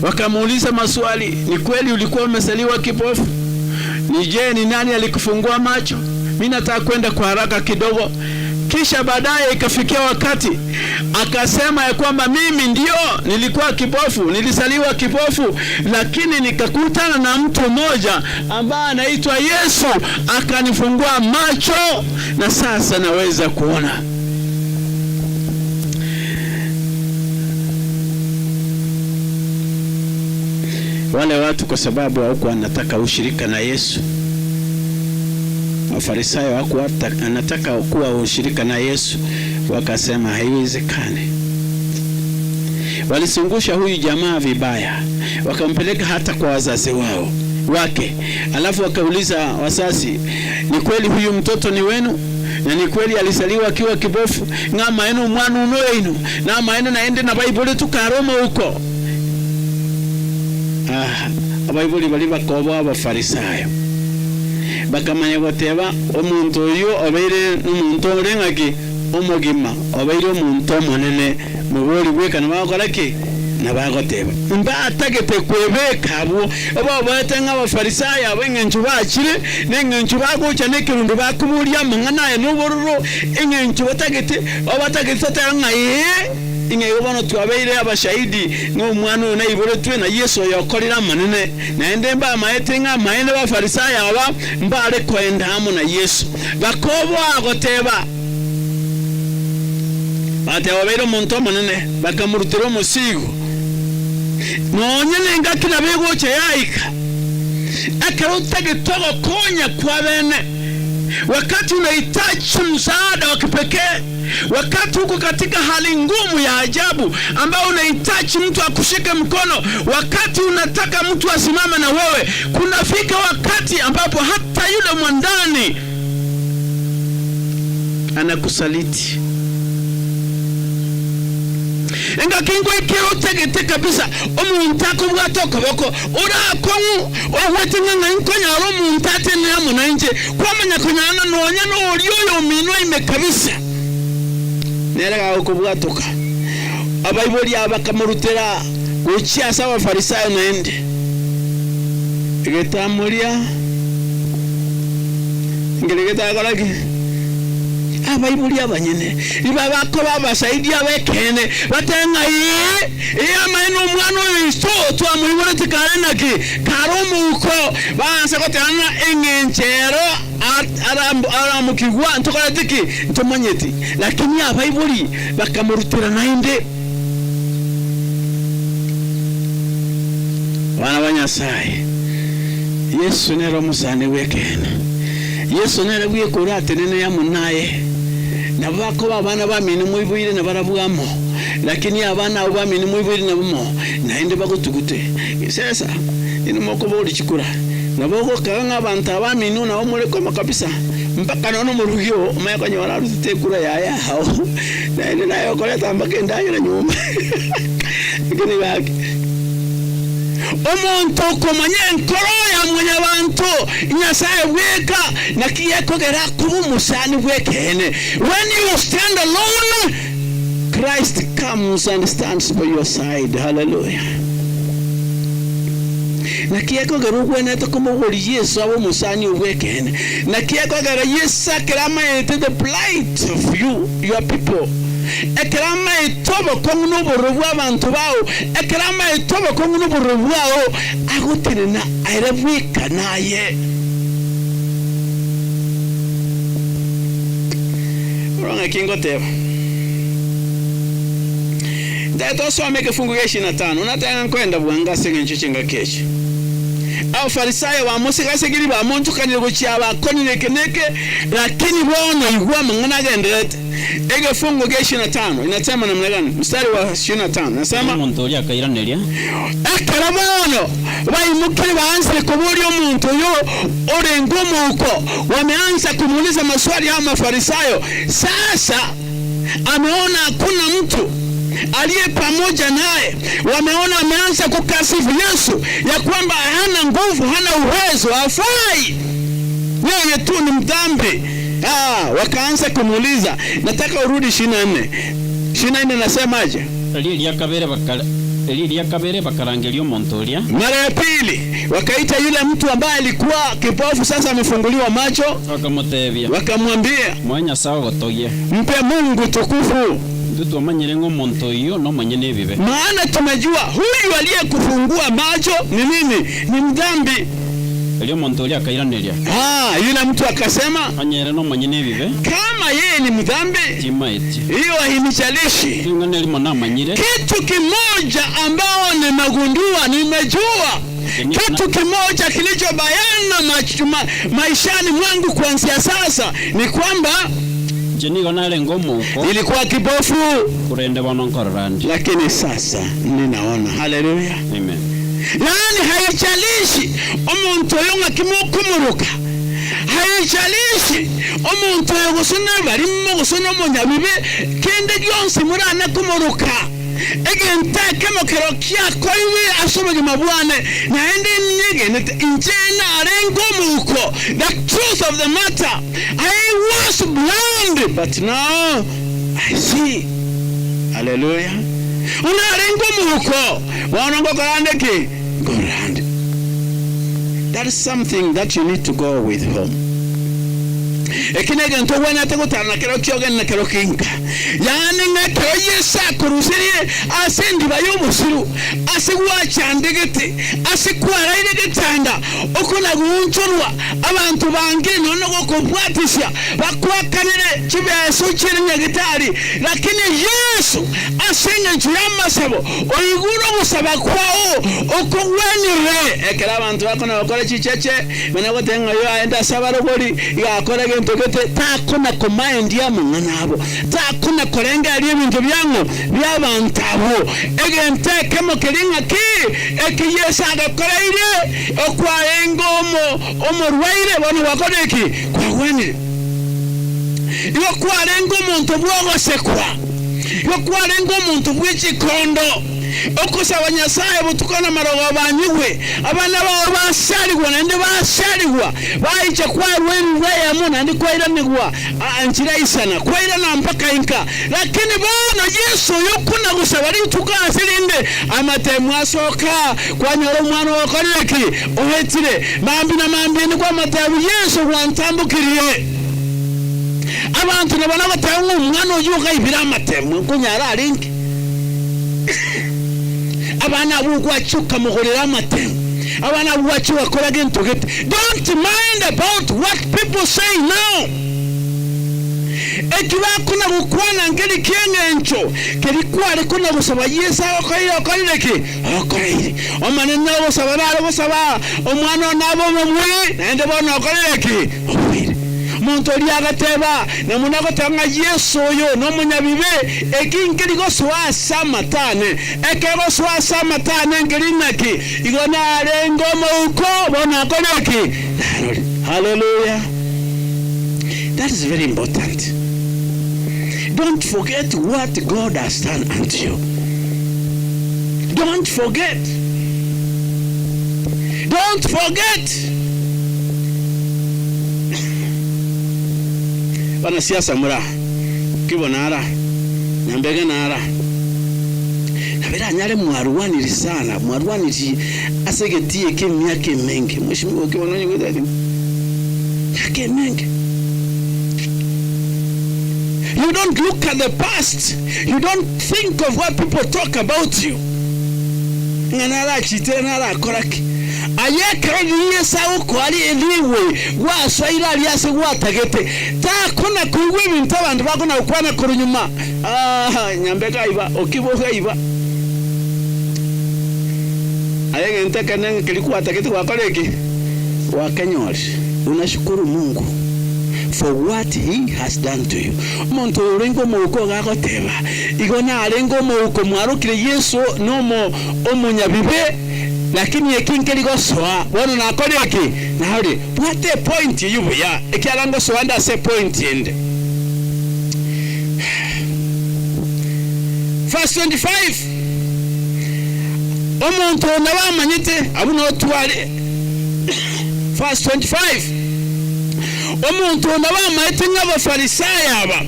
wakamuuliza maswali, ni kweli ulikuwa umesaliwa kipofu? Ni je, ni nani alikufungua macho? Mi nataka kwenda kwa haraka kidogo. Kisha baadaye ikafikia wakati akasema ya kwamba mimi ndio nilikuwa kipofu, nilisaliwa kipofu, lakini nikakutana na mtu mmoja ambaye anaitwa Yesu akanifungua macho na sasa naweza kuona. Wale watu kwa sababu hawakuwa wanataka ushirika na Yesu, Mafarisayo hawakuwa anataka kuwa ushirika na Yesu, wakasema haiwezekani. Walisungusha huyu jamaa vibaya, wakampeleka hata kwa wazazi wao wake, alafu wakauliza wazazi, ni kweli huyu mtoto ni wenu? Na ni kweli alisaliwa akiwa kibofu? Ng'ama eno mwana uno eno na eno naende na Baibuli tukaroma huko. Ah, abaibuli bali bakoboa abafarisayo bakamanya goteba omonto oyio obeire nomonto ore ng'aki omogima obeire omonto omonene mobori bweka nabagokora ki nabagoteba mbatagete kwebeka abwo obaoboete ng'a abafarisayo abo eng'encho bachire na eng'encho bagocha na ekerundu bakoboria amang'ana aya na obororo eng'encho batagete obatagete totebe ng'a ee Ing'a igo bono twabeire abashahidi ng'a Omwana oyo naiboretwe, na Yeso oyo okorire amanene. Naende mbamaete ng'a amaene Abafarisai aba mbare koenda amo na Yeso. Bakoboa goteba, bagateba obeire omonto omonene, bakamorutera omosigo. Nonya nengaki nabo egocha yaika, ekero otagete ogokonya kw'abene, wakati unahitaji msaada wa kipekee. Wakati uko katika hali ngumu ya ajabu ambayo unahitaji mtu akushike mkono, wakati unataka mtu asimame na wewe, kunafika wakati ambapo hata yule mwandani anakusaliti. Engaki ngoikera otegete kabisa omonto akobwata okoboko orakong'u ogwete ng'a ng'ai nkonyara omonto atenene amo nainche kwamanya konyarana nonya na oria oyominwe ime kabisa nere gagokobwatoka. Abaibori aba bakamorutera gochia ase Abafarisayo naende. Egetamoria nkere getakora ki? Abaibori abanyene riba bakoba abasaidi ab'ekeene, batebe ng'a ee, ee, amaene omwana oyo iso twamoiborete kare naki? Kare omouko. Baansa goteba ng'a eng'encho ero aramokigwa ntokoreti ki? Ntomanyeti. Lakini abaibori bakamorutera naende. Abana ba Nyasae, Yeso nere omosani bw'ekeene. Yeso nere bweka oratenene amo naye. Nabo bakoba abana bamino moiboire nabarabwo amo, lakini abana abwo bamino moiboire nabo mo, naende bagotugute. Sesa, inwe mokoboria chikura, nabo ogokaga ng'a abanto aba bamino nabo more komo kabisa, mpaka nonya omorugi oo omanye konyora arutete ekura yaye ao, naende naye okoreta mpaka endagera nyomba. Lakini gaki. Omonto okomanya enkoro ya mwanyabanto, Nyasae bweka, naki gekogera akoba omosani bw'ekeene. When you stand alone, Christ comes and stands by your side. Hallelujah. Naki gekogera ogwenerete komoboria Yeso abe omosani oo bw'ekeene. Naki gekogera Yeso ekero amaete the plight of you, your people. Ekero amaete obokong'u na obororo bw'abanto bao, ekero amaete obokong'u na obororo bwao, agotenena ere bweka naye. Oro ng'aki ngoteba? Ntagete osome ekefungu gia ishirini na tano, nateba ng'a nkoenda bwango ase engencho chingaki echi. Abafarisayo bamosigasegirie, bamonchokanire gochia abakonire eke na eke, lakini bono igwa amang'ana agendererete. Egefungo gia ishirini na tano inasema namna gani? Mstari wa 25 nasema. Omonto oria akairaneria. Ekero bono baimokire baansire koboria omonto oyo orenge omouko, wameanza kumuuliza maswali hao Mafarisayo. Sasa ameona hakuna mtu aliye pamoja naye, wameona ameanza kukasifu Yesu ya kwamba hana nguvu, hana uwezo, hafai, yeye tu ni mdhambi. Ah, wakaanza kumuuliza, nataka urudi 24. 24 nasemaje? Erio eria kabere bakara erio eria kabere bakarangeria omonto oria. Mara ya pili wakaita yule mtu ambaye alikuwa kipofu, sasa amefunguliwa macho, Bakamotebia. Wakamwambia, Moe Nyasae ogotogia. Mpe Mungu tukufu. Intwe twamanyire ng'a omonto oyio nomonyene ebibe. Maana tumejua huyu aliyekufungua macho ni nini? Ni mdhambi. Erio omonto oria akairaneria. Ah, yule mtu akasema, Onye ere nomonyene ebibe. Kama yeye ni mdhambi, Timaeti. hiyo hainijalishi. Ring'ana erimo namanyire. Kitu kimoja ambao nimegundua, nimejua kitu kimoja kilicho bayana ma, maishani mwangu kuanzia sasa ni kwamba Inche nigo narenge omouko. Nilikuwa kipofu. Korende bono nkorora ndi. Lakini sasa ninaona. Haleluya. Amen. Yaani haijalishi omonto oyo ng'aki mokomoroka, haijalishi omonto oyo gose nabarimo gose nomonyabibe, kende gionsi morane komoroka, egento ekemo kero kiakoirwe ase obogima bwane, naende ninyegenete inche narenge omouko, the truth of the matter, I was blind but now I see. Haleluya. Onarenge omouko, bono ngokora nde ki? Nkorora nde. That is something that you need to go with home. Eki negento ogwenerete gotara na kero kiogeni na kero kinka. Yaani ng'a ekero Yeso akorusirie ase endiba y'obosiru, ase gwachandegete, ase kwaraire getanda, oko na goonchorwa, abanto bangire nonya nogokobwatisia, Bakwakanire chibeso chire nyagetari, lakini Yeso ase engencho y'amasabo oigure ogosaba kwao okogwenire. Ekero abanto bakona gokora chicheche, bana goteba ng'a oyo aende ase abarogori, iga akore egento. egento gete, takona komaendia amang'ana abo, takona korengereria ebinto biang'o bi'abanto abwo. Egento ekemo keria ng'aki eki Yeso agakoreire, okwarenge omo omorwaire, bono gwakorire ki? Kwagwenire. Igo kwarenge omonto bw'ogosekwa, igo kwarenge omonto bwe chikondo, okosaba Nyasae botuko na marogoba anyigwe, abana bao basarigwa naende basarigwa, baicha kwarua ebibe eyemo naende kwairanigwa nchera isana, kwairana mpaka inka. Lakini bono Yeso oyo okona gosaba rituko ase rinde, amatemu asoka, kwanyora omwana oyo okorire ki? Oetire. Mambia na mambia nigo amatebu Yeso gwantambokirie. Abanto nabo nagoteba ng'a omwana oyio ogaibire amatemu, nkonyara arenge. Abana abwo gwachia okamogorera amatemu, abana abwo gwachia ogakora gento gete. Don't mind about what people say now. Eki bakona gokwana nkeri ki'engencho, keri kware kona gosaba Yeso agokoreire okorire ki? Okoreire. Omonene ogosaba nare gosaba omwana one abe omomui, naende bono okorire ki? Obuire. Omonto oria agateba, na buna agoteba ng'a Yeso oyo nomonyabibe, eki nkeri gosoa ase amato ane. Ekegosoa ase amato ane nkeri naki? Igo narenge omouko, bono akorire ki? Narore. Haleluya! That is very important. Don't forget what God has done unto you. Don't forget. Don't forget. Banasiasa mura, Kibo nara, Nyambege nara. Nabo eranyare mwarwaniri sana, mwarwaniri ase egetii eke emiaka emenge. Mheshimiwa Kibo nonye goetera kende? Miaka emenge. You don't look at the past, you don't think of what people talk about you. Ng'a narachitere narakora ki? Aye ekero riria Yeso agokoa rigwe gwasoire aria ase gwatagete, takona koigwa ebinto abanto bakona gokwana korwa nyuma, Aah, Nyambeka aiba, Okibogo aiba. Aye egento ekenene keria gwatagete gwakora eki? Gwakenyorire. Unashukuru Mungu for what he has done to you. Omonto oyo orenge omouko iga agoteba, Igo narenge omouko mwarokire Yeso nomo omonyabibe, lakini eki nkeri gosoa, bono nakorire ki? Narorire. Bwata epoint eyio buya, ekiagera ngosoa nde ase epoint ende. Verse 25, Omonto oyo nabo amanyete abwo notware. Verse 25, Omonto oyo nabo amaete ng'a Abafarisai aba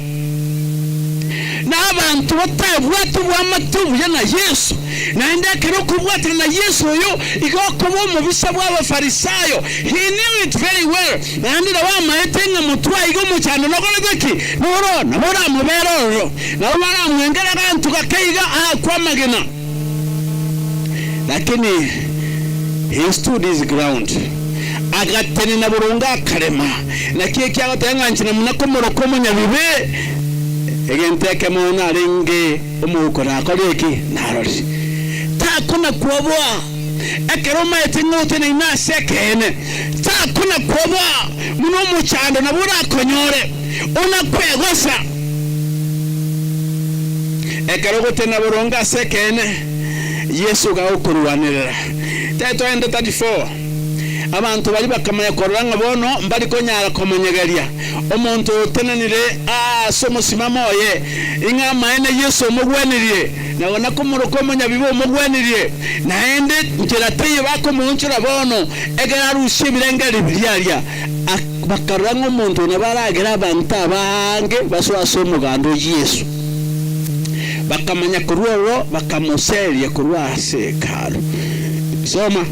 nabanto batabwati obwamate obuya na Yeso, naende ekero okobwatana na Yeso oyo igo okoba omobisa bw'Abafarisayo. He knew it very well. Naende nabo amaete ng'a motwe aiga omochando nokorete ki? Noro nabo oramobere ororo, nabo baramwengere aganto gake iga aakwe amagena. Lakini he stood his ground, agatenena boronge akarema. Naki eki agoteba ng'a inche namuna komoroka omonyabibe, egento ekemo narenge omouko nakore eki? Narorire. Takona kwoboa ekero omaete ng'a oteneine ase ekeene. Takona kwoboa buna omochando nabo orakonyore, ona kwegosa. Ekero ogotenena boronge ase ekeene, Yeso gagokorwanerera. Tetoende 34. Abanto baria bakamanya korora ng'a bono mbari konyara komonyegeria omonto oyo otenenire ase omosimamo oye, ing'a amaene Yeso omogwenirie, na ona komoroka omonyabibe omogwenirie, naende nchera teiyo bakomoonchora bono, ekero arusie ebirengererio biria aria. Bakarora ng'a omonto oyo nabo aragere abanto abange basoe ase omoganda o Yeso. Bakamanya korwa ororo, bakamoseria korwa ase Hekalu. Soma,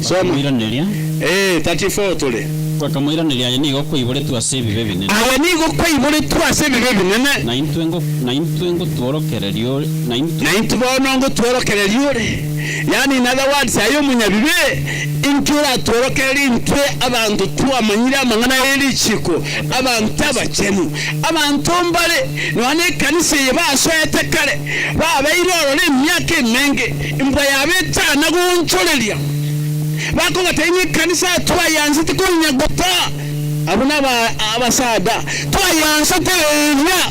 soma. Bakamoiraneria. Ee, 34 tore. Bakamoiraneria, Aye nigo kwaiboretwe ase ebibe ebinene. Aye nigo kwaiboretwe ase ebibe ebinene. Na intwe ngo, na intwe ngotworokereria ore, na intwe. Na intwe bono ngotworokereria ore. Yaani in other words, aye omonyabibe, inki oratworokererie intwe abanto twamanyire amang'ana ye richiko, abanto abachenu? Abanto mbare nonya nekanisa eye basoete kare, babeire ororo emiaka emenge, imbwa yabo etana goonchoreria. Bakobatebia ng'a ekanisa twayansete konya gota. Abwo naba abasada. Twayansete eria,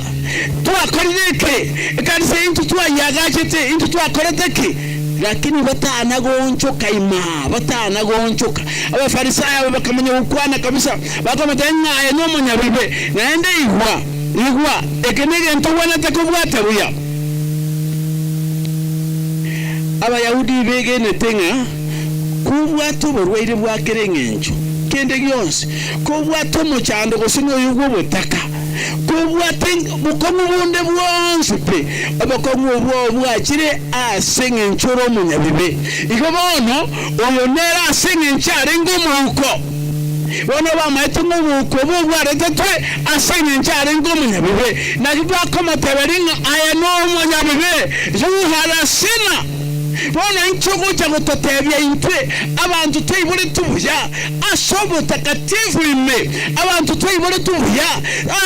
twakorire eke, ekanisa eye intwe twayiagachete, intwe twakorete ki? Lakini batana goonchoka imaa, batana goonchoka. Abafarisayo aba bakamanya gokwana kabisa, bakamotebia ng'a aye nomonyabibe, naende igwa, igwa, eke negento ogwenerete kobwata buya. Abayahudi begenete ng'a kobwata oborwaire bwa kera engencho, kende gionsi, kobwate omochando gose noyo bw'obotaka, kobwate bokong'u bonde bwonsi pi, obokong'u obwo bwachire ase engencho ore omonyabibe. Igo bono, oyo nere ase engencho arenge omouko. Bono bamaete ng'a obouko obwo bwaretetwe ase engencho arenge omonyabibe. Naki bakomoteberia ng'a aye nomonyabibe, you are a sinner. Bono inki ogocha gototebia intwe, abanto twaiboretwe buya ase obotakatifu ime, abanto twaiboretwe buya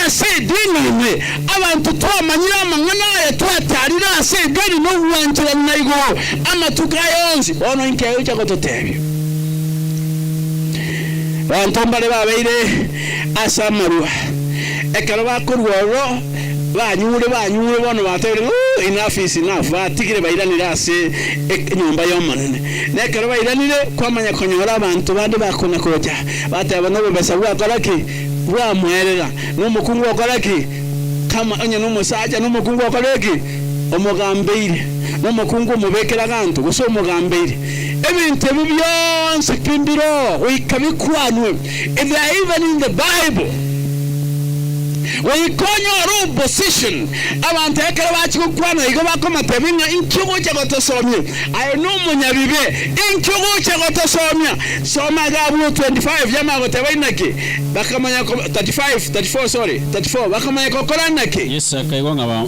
ase edini ime, abanto twamanyire amang'ana aya twatarire ase edini na ogwancherana na igoro amatuko aya onsi? Bono inki aye ocha gototebia? Abanto mbare babeire ase amarwa, ekero bakorua ororo, Banyure, banyure, bono batebire ng'a, Ooh, enough is enough, batigire bairanire ase enyomba y'Omonene. Na ekero bairanire, kwamanya konyora abanto bande bakona gocha, bateba, Nobobesa bwakora ki? Bwamoerera. Na omokungu okora ki? Kama onye nomosacha, na omokungu okore ki? Omogambeire. Na omokungu omobekera aganto, gose omogambeire. Ebinto ebi bionsi pi mbiroo, goika bikwanwe. If they are even in the Bible. Goika onyore opposition, abanto ekero bachia gokwana igo bakomotebia ng'a inki ogocha gotosomia, aye nomonyabibe, inki ogocha gotosomia? Soma iga abwo 25 yamanya goteba inaki, bakamanya ko 35, 34 sorry, 34 bakamanya gokora naki? Yeso akaigwa ng'a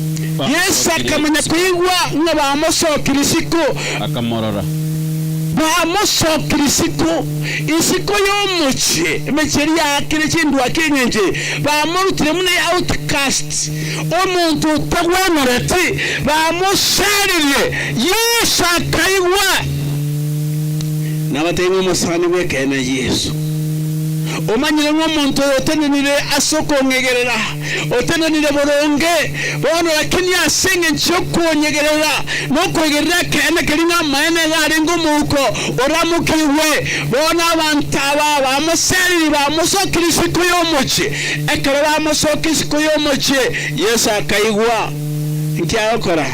Yeso bamosokirie akamanya isiko. koigwa ng'a bamosokirie isiko. Akamorora. Bamosokirie isiko. Isiko y'omochie, emechie eria yaakire chindwaki engencho eye, bamorutire buna outcast, omonto otagwenereti, bamosaririe. Yeso akaigwa. Nabatebie ng'a omosani bw'ekeene Yeso, omanyire ng'a omonto oyo otenenire ase okong'egerera, otenenire boronge bono, lakini ase engencho y'okonyegerera na okoegerera ekeene keria ng'a amaene iga arenge omouko oramokigwe. Bono abanto aba bamoseriri, bamosokirie isiko y'omochie. Ekero bamosokia isiko y'omochie, Yeso akaigwa. Inki agokora?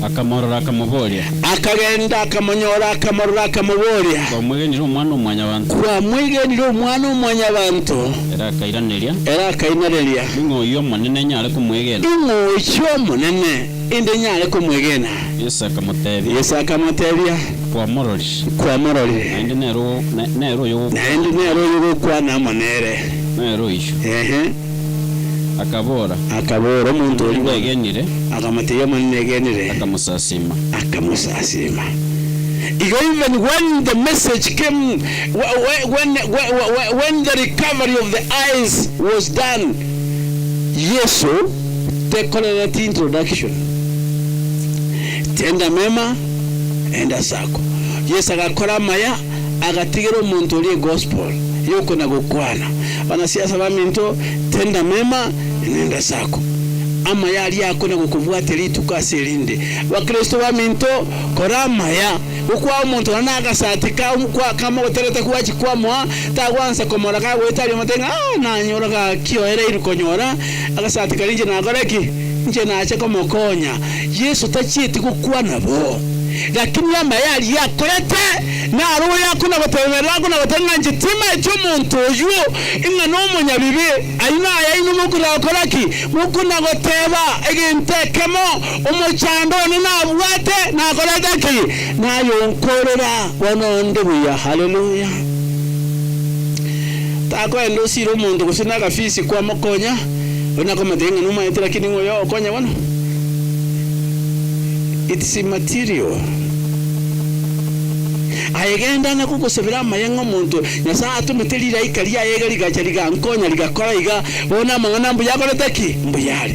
Akamorora, akamoboria. Akagenda, akamonyora, akamorora, akamoboria. Kwamwegenire Omwana-o-mwanyabanto? Kwamwegenire Omwana-o-mwanyabanto? Ere akairaneria. Ere akainaneria. Ning'o oyio Omonene nyare komwegena? Ning'o oyio Omonene inde nyare komwegena? Yeso akamotebia. Yeso akamotebia. Kwamororire. Kwamororire. Naende nere nere oyo ogokwana. Naende nere oyo ogokwana amo nere. Nere oyio. Ehe. Akabora. Akabora, Omonto oria bono. Negenire. Akamotebia, Omonene negenire. Akamosasima. Akamosasima. Igo even when the message came, when, when the recovery of the eyes was done, Yeso tekorereti introduction. Tenda mema, enda zako. Yeso agakora amaya, agatigera omonto oria egospel yokona gokwana. Banasiasa baminto, tenda mema, nenda zako. Amaya aria akona gokobwatia rituko ase erinde. Bakristo baminto, kora amaya. Gokwa omonto nonya nagasati kamogoterete gwachia kwamoa, tagwansa komora kagoeta aria omotebi ng'a ah, nanyora gaki oereirwe konyora agasati karia inche nakora ki? Inche nache komokonya. Yeso tachieti gokwana bo. Lakini amaya aria akorete naro oyo akona goteberera akona goteba ng'a inche timaeti omonto oyio ng'a nomonyabibe, ayio naye inwe mokona gokora ki? Mokona goteba egento ekemo, omochando one nabwate nakorete ki? Nayonkorera bono onde buya. Haleluya! Takoenda osire omonto gose nagafisi kwamokonya, oyio nakomotebia ng'a nomaete lakini ng'o oyo ogokonya bono? It's immaterial. Aye genda na gogosabera amaya ng'a omonto Nyasae atomete rilaika riaye iga rigacha rigankonya rigakora iga, bono amang'ana mbuya akorete ki? Mbuya are.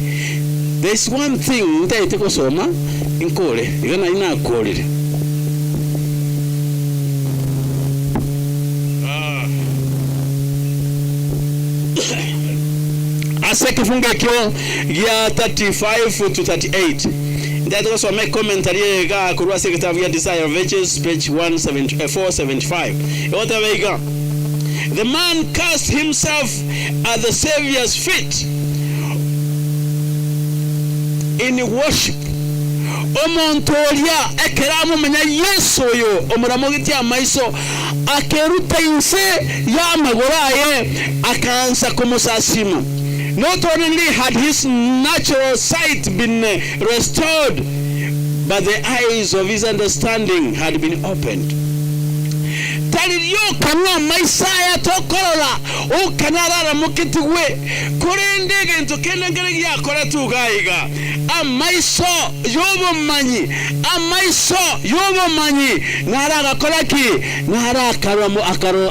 There is one thing ntaete gosoma nkore, iga nari nakorire. Ase ekefungo ekio gia 35 to 38, ntagete gosoma ecommentary eye igaa korwa ase egetabu gia Desire of Ages, page 475. Egoteba iga, The man cast himself at the Saviour's feet in worship. Omonto oria ekero amomanya Yeso oyo omoramogetie amaiso, akeruta inse y'amagoro aye, akaansa komosasima. Not only had his natural sight been restored, but the eyes of his understanding had been opened. Tari rioka ng'a amaiso aya tokorora oka nararamoketigwe, korende egento kende nkere giakoretwe iga iga, Amaiso y'obomanyi, amaiso y'obomanyi naro agakora ki? Naro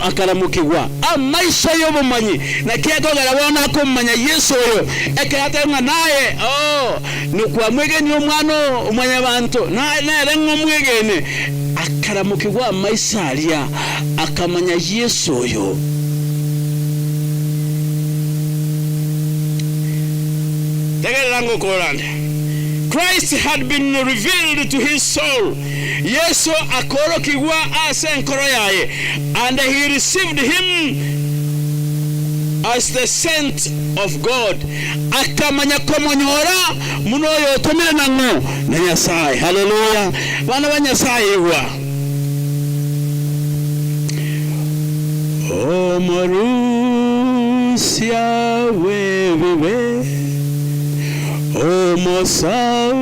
akaramokigwa. Amaiso y'obomanyi. Naki ekogera bono akomomanya Yeso oyo, ekero ateba ng'a naye, oo, nokwamwegenire Omwana o Mwanyabanto, nere ng'a omwegene. Akaramokigwa amaiso aria, akamanya Yeso oyo. Tegerera ngokorande. Christ had been revealed to his soul, Yeso akoorokigwa ase enkoro yaye, and he received him as the sent of God, akamanya komonyora buna oyotomire nang'o? Na Nyasae. Haleluya! Bana ba Nyasae igwa. Omorusia bw'ebibe, Omosabera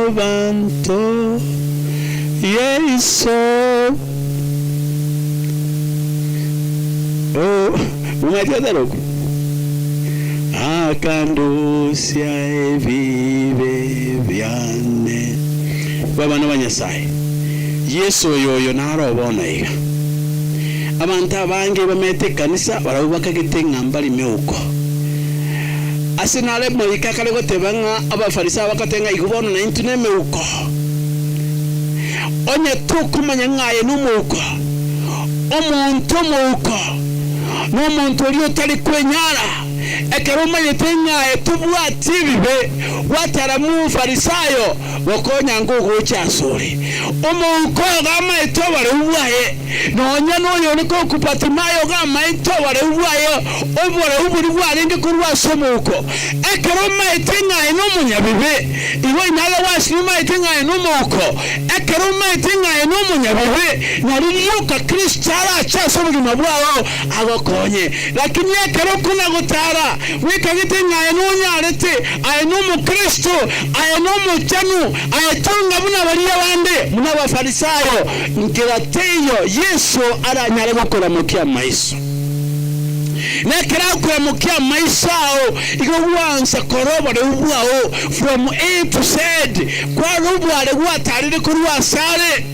abanto, Yeso. Oh, momanyete gotera okwo? Akandusia ebibe biane. Bw'abana ba Nyasae. Yeso oyo oyo naro bono iga. Abanto abange bamete ekanisa barabwo bakagete ng'a mbari meuko. Ase nare moika akare goteba ng'a Abafarisayo bagateba ng'a igo bono naintwe nemeuko. Onye tokomanya ng'a aye nomouko, omonto omouko nomonto oria otari kwenyara, ekero omanyete ng'a aye tobwati ebibe, gwatara Mofarisayo, Gokonya ngogocha asore. Omouko ogo amaete oboreu bwaye, nonya noyore korokwa Batimayo ogo amaete oboreu bwaye, oboreu boria bwarenge korwa ase omouko. Ekero omaete ng'a aye nomonyabibe, igo inare gwasire omaete ng'a aye nomouko. Ekero omaete ng'a aye nomonyabibe, nario rioka Kristo arache ase obogima bwao agokonye. Lakini ekero okona-gotara, bwekagete ng'a aye nonyarete, aye nomokristo, aye nomochenu, aye tonga buna baria bande, buna Abafarisayo, nkera teiyo Yeso aranyare gokoramokia amaiso. Na ekero akoramokia amaiso ao, igo gwansa kora oboreu bwao from A to Z, kwarora obware gwatarire korwa asare.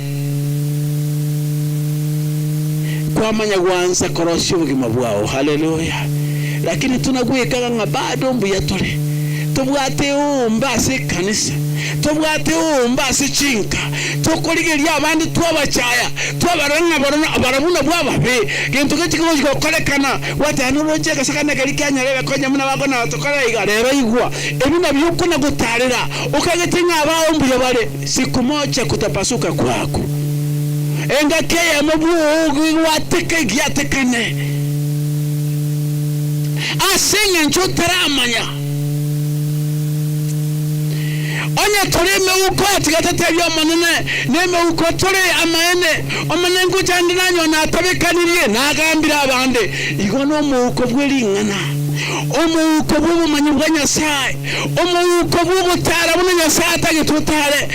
Kwamanya gwansa korosia obogima bwao. Haleluya! Lakini tunagwekaga ng'a bado mbuya tore. Tobwate eumba ase ekanisa, tobwate eumba ase chinka, tokorigereria abande twabachaya, twabarora ng'a barabwo barabwo nabwo ababe. Gento gechia kegochia gokorekana, gwateba noroche egesagane keria kianyarire konya buna bakona gotokora iga. Rero igwa, ebi nabio okona gotarera, okagete ng'a abao mbuya bare. Siku moja kutapasuka kwako. Engaki eyemo bw'ogo gwateka egiatekane ase engencho otaramanya. Onye tore emeuko, tiga totebie Omonene, Nemeuko tore, amaene, Omonene ngocha inde nanyore natabekanirie, nagambire abande. Igo nomouko bwe ring'ana, omouko bw'obomanyi bwa Nyasae. Omouko bw'ogotaara buna Nyasae atagete otaare,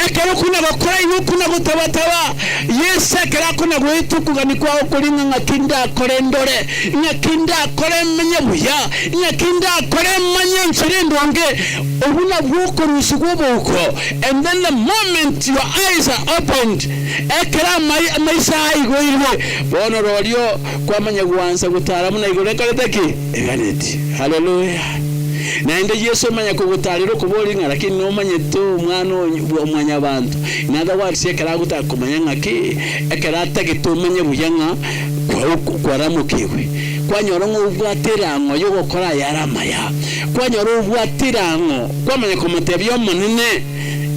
ekero okona gokora igo okona gotabataba. Yeso ekero akona goeta okogania kwao koria ng'a ng'aki ndakore ndore, ng'aki ndakore menye buya, ng'aki ndakore manye enchera endonge, obwo nabwo okorusigwa obouko. And then the moment your eyes are opened, ekero amaiso aa aigoirwe, bono rorio kwamanya gwansa gotaara buna igoro ekorete ki? Eganeti. Haleluya! Naende Yeso omanya kogotaarera okoboria ng'a lakini nomanyete omwana o mwanyabanto? In other words, ekero agotaka komanya ng'aki, ekero atagete omanye buya ng'a kwaramokigwe. Kwanyora ng'a obwate erang'o y'ogokora ayare amaya. Kwanyora obwate erang'o, kwamanya komotebia Omonene,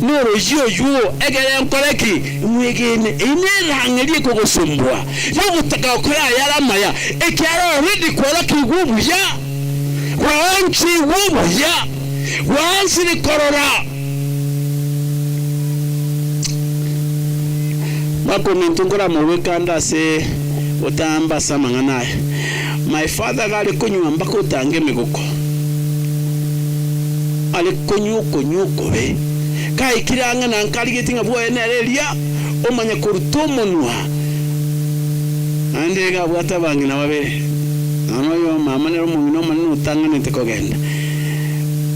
Noroyio oywo, ekere nkore ki? Mwegene. Eyio nerang'o eria ekogosumbua, y'ogotaka gokora ayare amaya, ekiagera already kwarokigwe obuya, gwaonchigwe obuya, gwaansire korora. Makominto nkoramobeke ande ase gotamba ase amang'ana aya. My father iga are konywa mpaka otanga emegoko. Are konywa okonywa okobe. Kaikire ang'e na nkarigetie ng'a bwoye nere eria, omanye koruta omonwa. Naende iga abwate abang'ina babere. Nonya oyo mama nere omong'ina omonene otang'anete kogenda.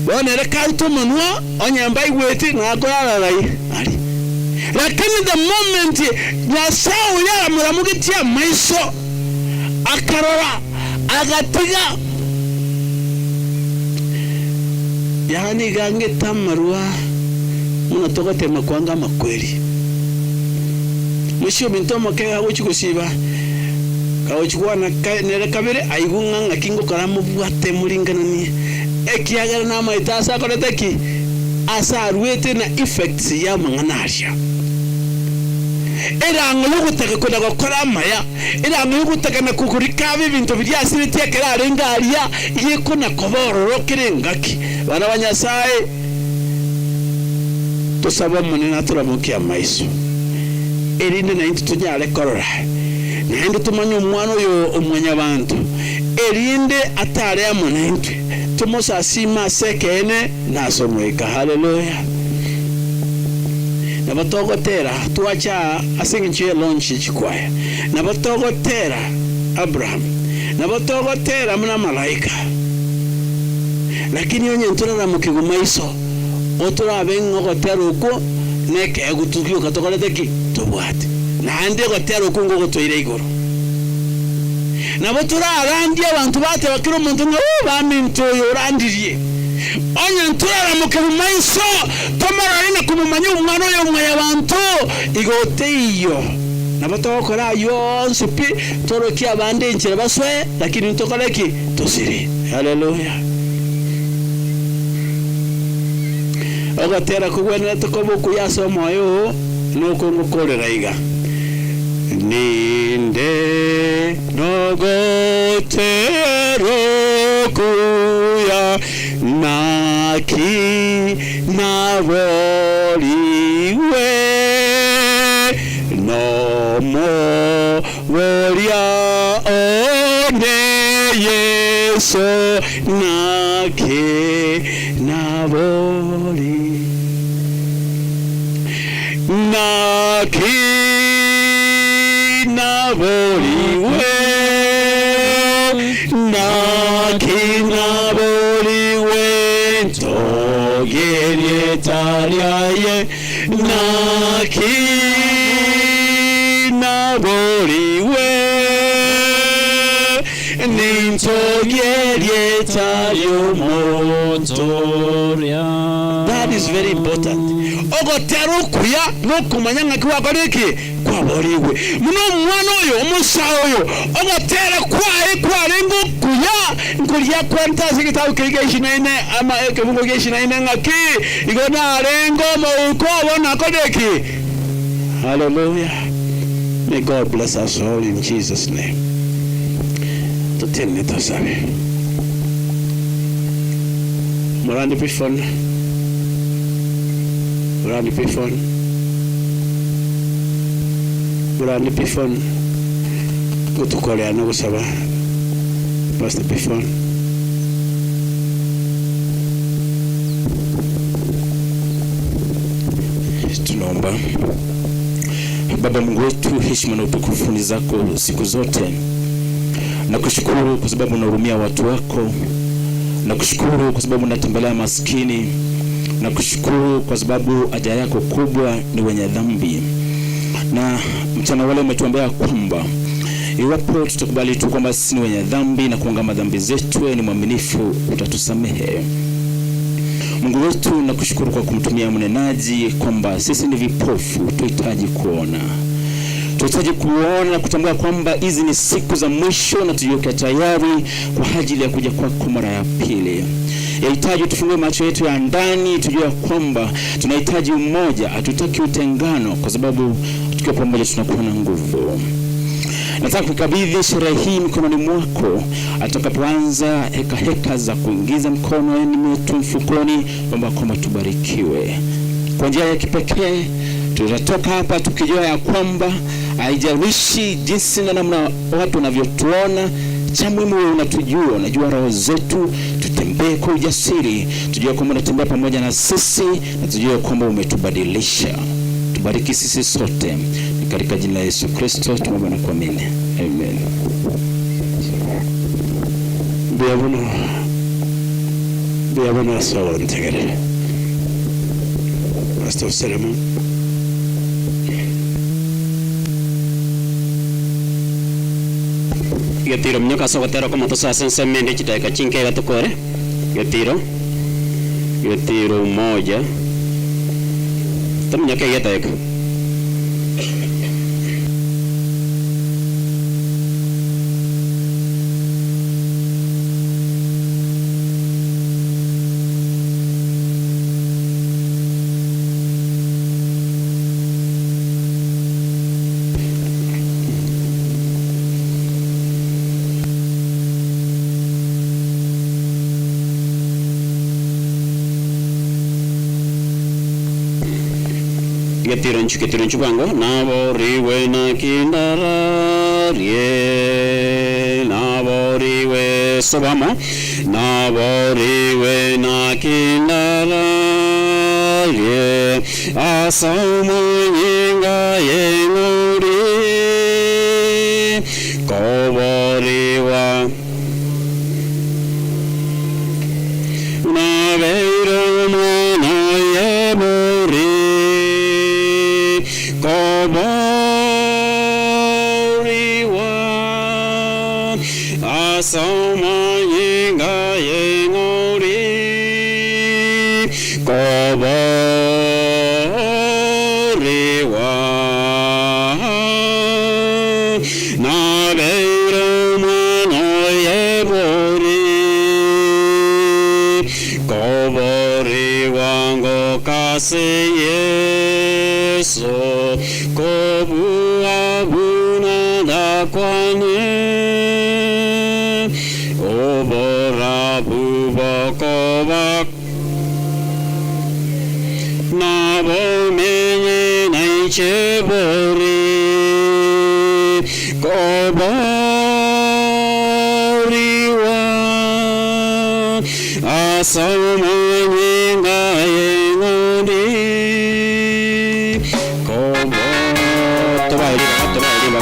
Bono ere karuta omonwa, onye mbaigweti, nakorara rai aria. Lakini the moment Nyasae oria aramoramogetie amaiso, akarora, agatiga. Yaani iga angete amarwa buna togotema kwanga amakweri. Mochie ominto omoke iga agochia gosiba, kagochia kwana nere kabere aigwe ng'a ng'aki ngokora mobwate moringananie, ekiagera namaete ase akorete ki? Ase aruete na effects y'amang'ana aria. Erang'o y'ogotaka kona gokora amaya, erang'o y'ogotaka na kokorika ebinto biria asiretie ekero arenge aria, gekona koba ororo kera engaki. Bana ba Nyasae, tosabe Omonene atoramokie amaiso, erinde naintwe tonyare korora, naende tomanye Omwana oyo o Mwanyabaanto, erinde atare amo naintwe, tomosasiime ase ekeene na ase omoika. Haleluya! Nabo togotera twacha aa ase engencho ye launch ye chikwaya. Nabo togotera Abraham. Nabo togotera buna amalaika. Lakini onye ntoraramokigwe maiso, otorabe ng'a ogotera okwo nekeegwa gioka tokorete ki? Tobwate. Naende ogotera okwo ngogotoire igoro. Nabo torarandie abanto bateba kera omonto ng'a, Ooh, baminto oyo orandirie. Onye ntoraramokigwe maiso, tomorore na komomanya Omwana oyo o Mwanyabanto, igo teiyo. Nabo togokora ayio onsi pi, torokie abande enchera basoe, lakini ntokore ki? Tosire. Haleluya! Ogotera kogwenerete koba okuya ase omoyo oo noko ngokorera iga, Ninde nogotera okuya, Naki naborigwe nomoboria one Yeso, naki nabori, naki naborigwe, naki naborigwe ntogie erieta riaye, naki naborigwe, nintogie erieta ri'omontoria. That is very important. Ogotera okuya nokomanya ng'aki gwakora eki? Kwaborigwe. Buna omwana oyo, omosae oyo, ogotera kwaye kwarenge okuya, nkoria akwanete ase egetabu keria gia isini na ine, ama ekebungo gia isini na ine ng'aki, igo narenge omouko obo nakore eki? Hallelujah. May God bless us all in Jesus name. Totenene tosabe. Morandi Pifon. Morandi Pifon. Morandi Pifon. Gotukorea no gosaba. Pastor Pifon. Tunaomba. Baba Mungu wetu, heshima na utukufu ni zako siku zote. Nakushukuru kwa sababu unahurumia watu wako. Nakushukuru kwa sababu unatembelea maskini. Nakushukuru kwa sababu haja yako kubwa ni wenye dhambi. Na mchana wale umetuambia kwamba iwapo tutakubali tu kwamba sisi ni wenye dhambi na kuungama dhambi zetu, wewe ni mwaminifu, utatusamehe. Mungu wetu, nakushukuru kwa kumtumia mnenaji kwamba sisi ni vipofu, tuhitaji kuona. Tunahitaji kuona na kutambua kwamba hizi ni siku za mwisho na tujiweke tayari kwa ajili ya kuja kwako mara ya pili. Yahitaji tufungue macho yetu ya ndani, tujue ya kwamba tunahitaji umoja, hatutaki utengano, kwa sababu tukiwa pamoja tunakuwa na nguvu. Nataka kukabidhi sherehe hii mikononi mwako, atakapoanza heka heka za kuingiza mkono wetu mfukoni, kwamba kwamba tubarikiwe kwa njia ya kipekee. Tutatoka hapa tukijua ya kwamba haijalishi jinsi na namna watu wanavyotuona, cha muhimu wewe unatujua, unajua roho zetu. Tutembee kwa ujasiri, tujue kwamba unatembea pamoja na sisi na tujue kwamba umetubadilisha. Tubariki sisi sote, ni katika jina la Yesu Kristo tumeomba na kuamini, amen. Mbuya mbuya bono ase ogontegere Pastor Solomon. Getiro minyoka ase ogotera okomotoso ase ensemo ende chidakika chinke iga tokore getiro getiro umoja tominyoka iga edakika. Getiro nchu getiro nchu bwango naboriwe na kindararie naboriwe sobamo naboriwe na kindararie asomunyinga yenguri koboriwa nabeiro mwana yebori koboriwa asomanyinga yengori koboriwa nabeiro mwana yebori koboriwa ngokase Yesu kobua buna dakwane obora bubokoba nabomenye naichebori koboriwa asomanyinga yeng'ondi kobo tobaeliba tobaeliba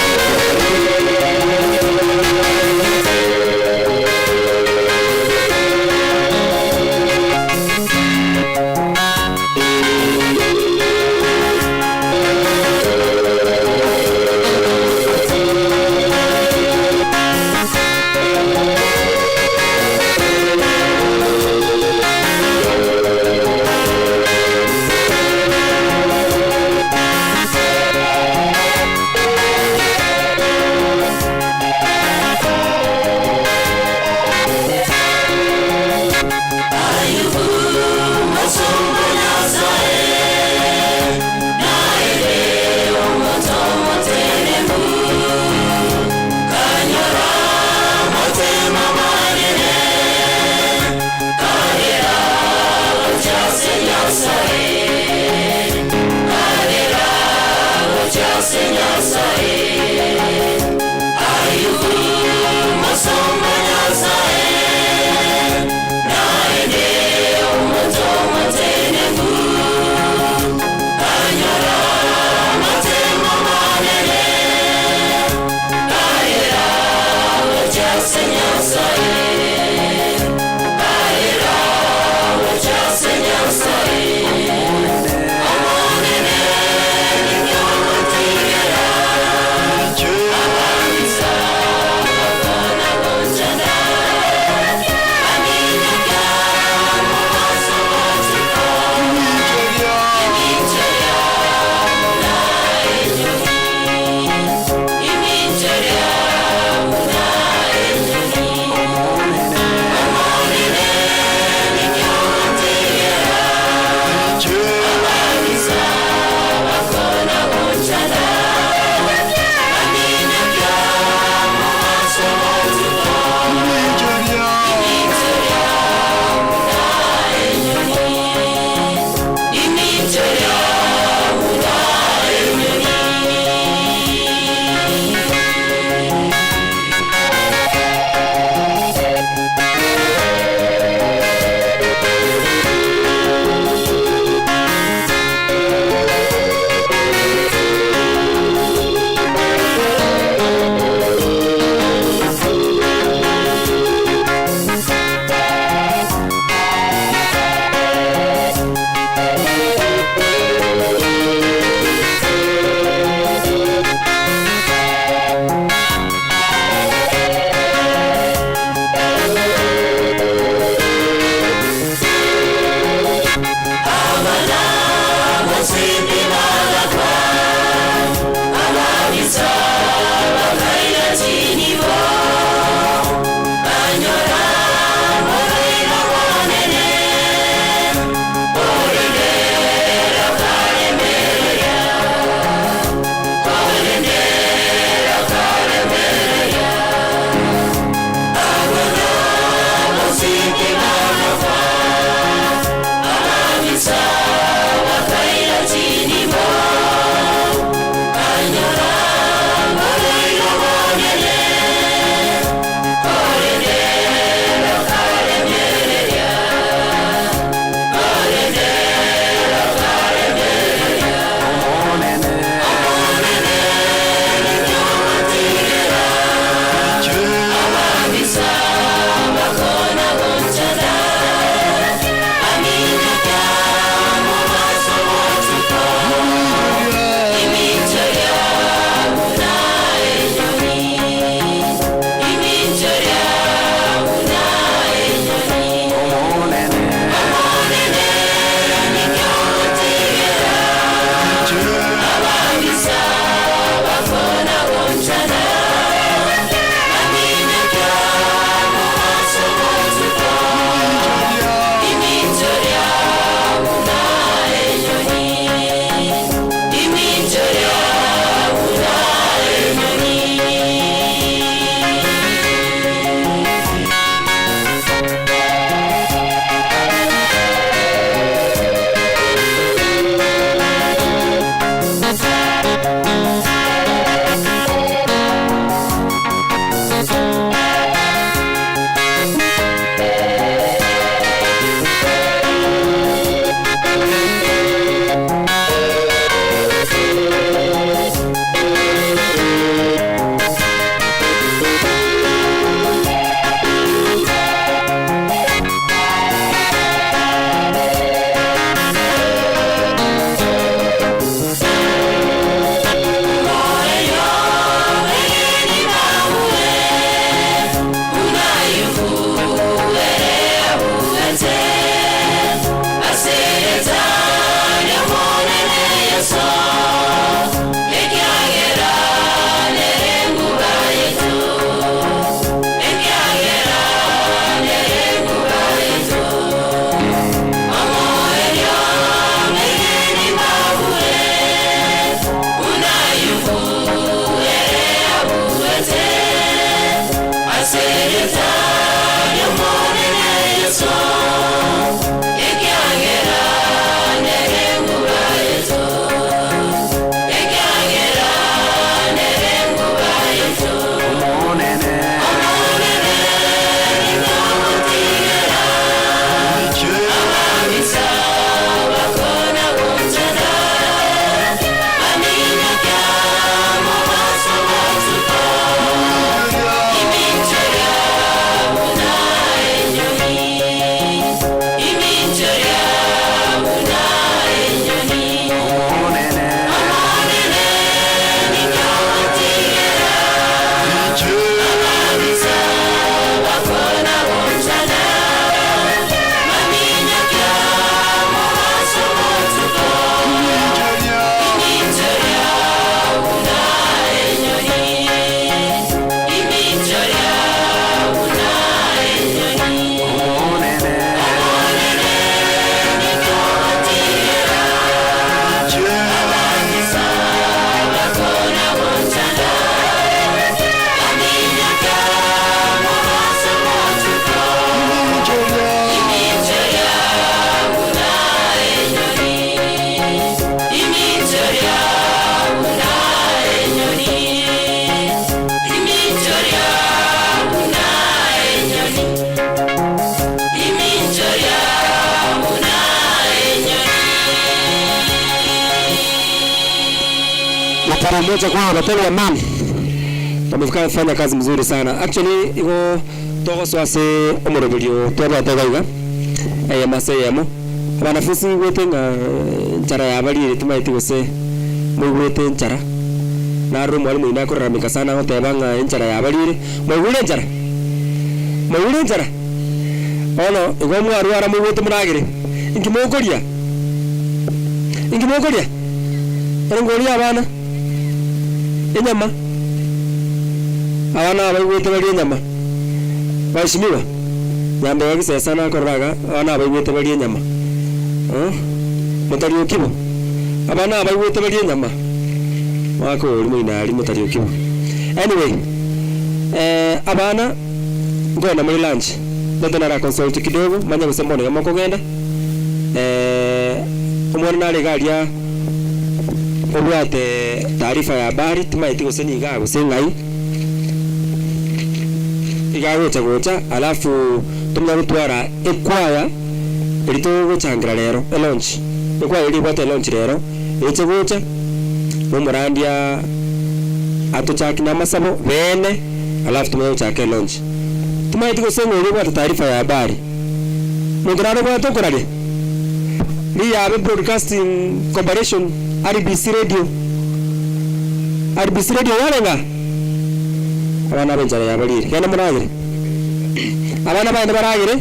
Mara moja kwa batali ya mam wamefanya kazi mzuri sana actually igo togoswase omoroberio twabwate iga eye mase yemo abanafunzi igwete ng'a nchara yabarire timaeti gose moigwete enchara naro omwalimu oino akoraramika sana agoteba ng'a enchara yabarire moigure enchara moigure enchara bono igo mwarwara moigwete moragere inki mokoria inki mokoria ere ngoria abana enyama abana abaigwete baria enyama waheshimiwa nyambega gisesa nakoraga abana abaigwete baria enyama motari okibo abana abaigwete baria enyama mwakori moinari motari okibo anyway abana ngona muri lunch nonto nara consult kidogo manya gose mbono iga mokogenda omwana nare iga aria obwate taarifa ya habari timaeti gose niga gose ng'ai iga agocha gocha alafu tomanya gotwara ekwaya eri togochangira rero elaunch ekwaya eri ebwate elaunch rero eche gocha na omorandia atochaki na amasabo bene alafu tomanye gochaka elaunch. Timaeti gose ng'a oria obwate taarifa ya habari monto nare obwate okoraria Riabe Broadcasting Corporation, RBC Radio, RBC Radio yarenge aa? Abana abe enchara yabarire. Genda moragere. Abana baye baragere.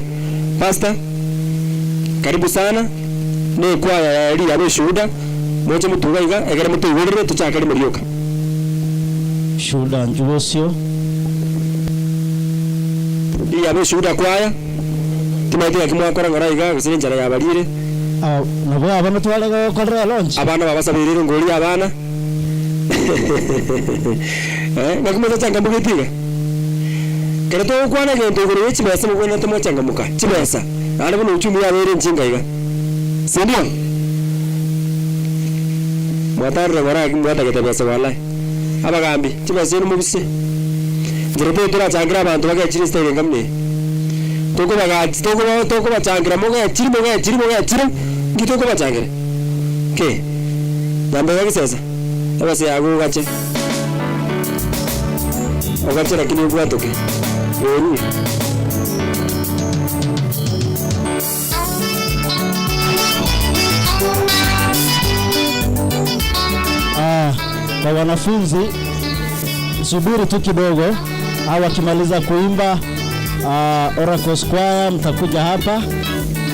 Pastor, karibu sana. Ne ekwaya ya Riabe Eshuhuda, moche motuga iga, egere motoigorere tochake rimo rioka. Shuhuda Njugosio. Riabe Eshuhuda kwaya, timaete ng'aki mwakora ng'ora iga, gose nenchara yabarire. Nabo abana tware gokorera launch. Abana babasabeire ngori abana. Eh, ng'aki motachangamogete iga? Kero togokwana egento igoro ye chibesa mobwenerete mwachangamoka, chibesa. Naende bono uchumi yabeire enchinga iga. Sindio? Mwatarire ng'ora gaki mwatagete besa walai. Abagambi, chibesa chiaino mobise. Nchera tari torachangere abanto bagechire estyle enga buna eye. Tokobagachi tokoba tokobachangira mogechiri mogechiri mogechire, nki tokobachangera? Ki? Nyambega gisesa, ebesa yago ogache, ogache lakini obwatoke, orure. Ah, kwa wanafunzi subiri tu kidogo, au wakimaliza kuimba Oracle Square mtakuja hapa,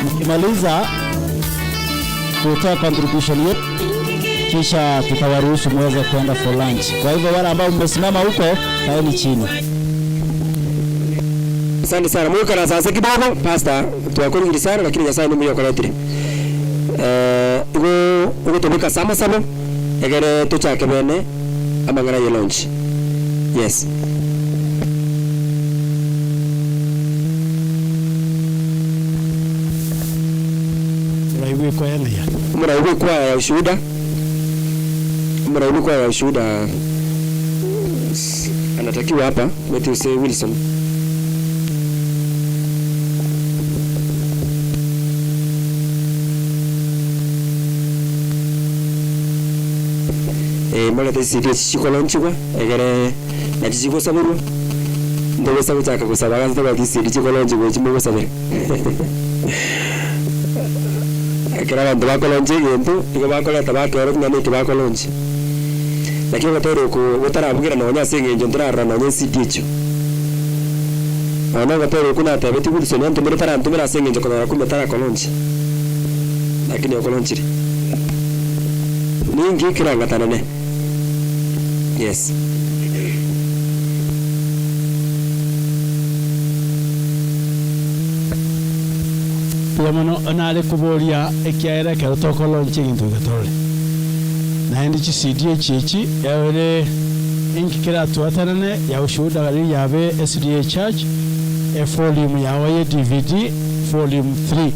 mkimaliza kutoa contribution yetu, kisha tutawaruhusu muweze kwenda for lunch. Kwa hivyo wale ambao mmesimama huko, kaeni chini. Asante sana mwikara ase kidogo pastor twakorigiri sana lakini nyasaye nimuya okoretire eh igo ogotobeka ase amasabo egere tochake bene amang'ana ye launch yes. Ekwaya ng'ai are? Omorai bw'ekwaya ya Ushuhuda, omorai bw'ekwaya ya Ushuhuda anatakiwa hapa, Matthews Wilson. Eh, morete chisidi echi chikolonchigwa egere nachi chigosaberwa ntobasa gochaka gosaba gase tobwati chisidi chikolonchigwa echi mogosabera Ekero abanto bakolonchia egento, nigo bakoreta bakeorokia ng'a neke bakolonchia. Naki ogotera oko gotarabugera nonya ase eng'encho ntorarora nonya esidi echio. Nonya ogotera okwo natebetie Wilson antomere tarantomera ase eng'encho konyora kumbe tarakolonchia, lakini okolonchirie. Ninki kerangatanane? Yes. Mbuya mono nare koboria ekiagera ekero tokolaunch egento iga torore. Naende chi-CD echi echi ere inki keratwatanane ya Ushuhuda Galili yabe SDA Church evolume yao ye DVD volume 3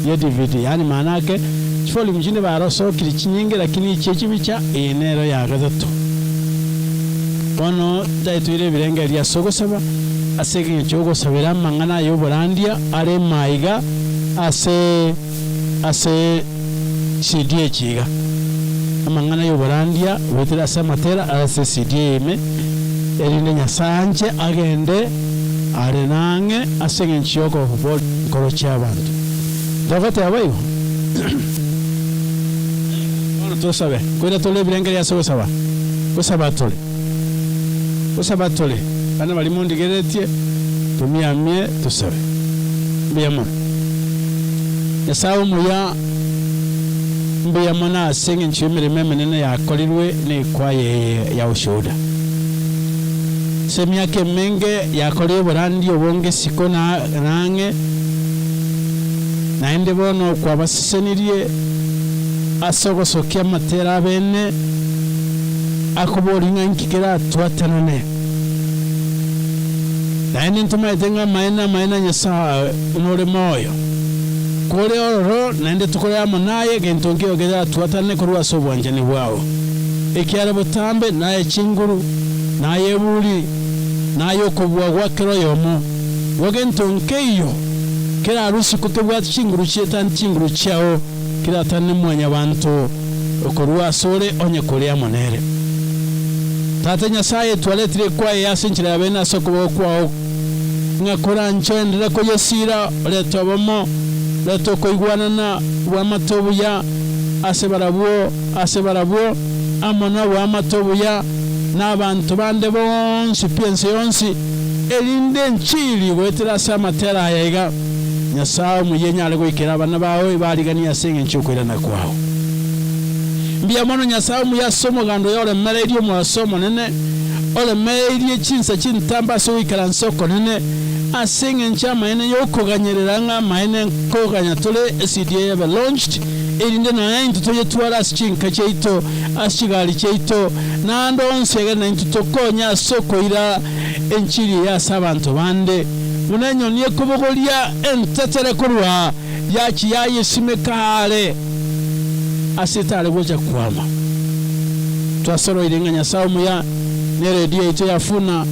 ye DVD yaani maana ake chivolume chinde barosokire chinyinge lakini echi echibicha eye nero ya gatato. Bono ntaetoire ebirengererio ase ogosaba ase engencho y'ogosabera amang'ana ay'oborandia are maiga ase ase CD echi iga. Amang'ana y'oborandia goetera ase amatera are ase CD eye ime, erinde Nyasae anche agende are nang'e ase engencho y'okoboria enkoro chi'abanto. Togoteba igo? Bono tosabe. Koira tore ebirengererio ase ogosaba. Gosaba tore. Gosaba tore. Bana baria mondigereretie, tomiamie tosabe. Mbuya mono. Nyasae omuya, mbuya mono ase engencho y'emeremo emenene yakorirwe nekwaya eye ya Ushuhuda. Ase emiaka emenge yakorire oborandi obonge isiko na ang'e, naende bono kwabasesenirie ase ogosokia amatera abene akoboria ng'a inki keratwatanane. Naende ntomaete ng'a amaene amaene a Nyasae nore moyo, kore ororo, naende tokore amo naye gento nkeiyo keratwatanane korwa ase obwanchani bwao. Ekiagera botambe naye chinguru, naye eburi, naye okobua gwa kera oyomo, igo gento nkeiyo kerarusie kebwate chinguru chietani chinguru chiao, keratane mwanyabanto korwa asore onye kore amo nere. Tata Nyasae, twaretire ekwaye ase enchera ya bene ase okoboko kwao, ng'a koranche oenderere koyesiira, orete obomo, orete okoigwanana, bw'amate obuya ase barabwo, ase barabwo, amo nobw'amate obuya na abanto bande bonsi pi ense yonsi, erinde enchiri goetera ase amatera aya iga, Nyasae omuya enyare goikera abana bao ebariganie ase engencho y'okoirana kwao. Mbuya mono Nyasae omuya ase omoganda oyo oremereirie omobaso omonene, oremereirie chinsa chintambe ase ogoikaransa okonene, ase engencho y'amaene y'okoganyerera ng'a amaene nkoganya tore esidi eye ebe launched, erinde nonya intwe toyetware ase chinka chiaito, ase chigari chiaito, na ande onsi egere naintwe tokonye ase okoira enchiri eye ase abanto bande. Buna enyoni ekobogoria entetere korwa yachia yayesimeka aare ase etare gocha kwama. Twasoroire ng'a Nyasae omuya neredio yaito ya Funa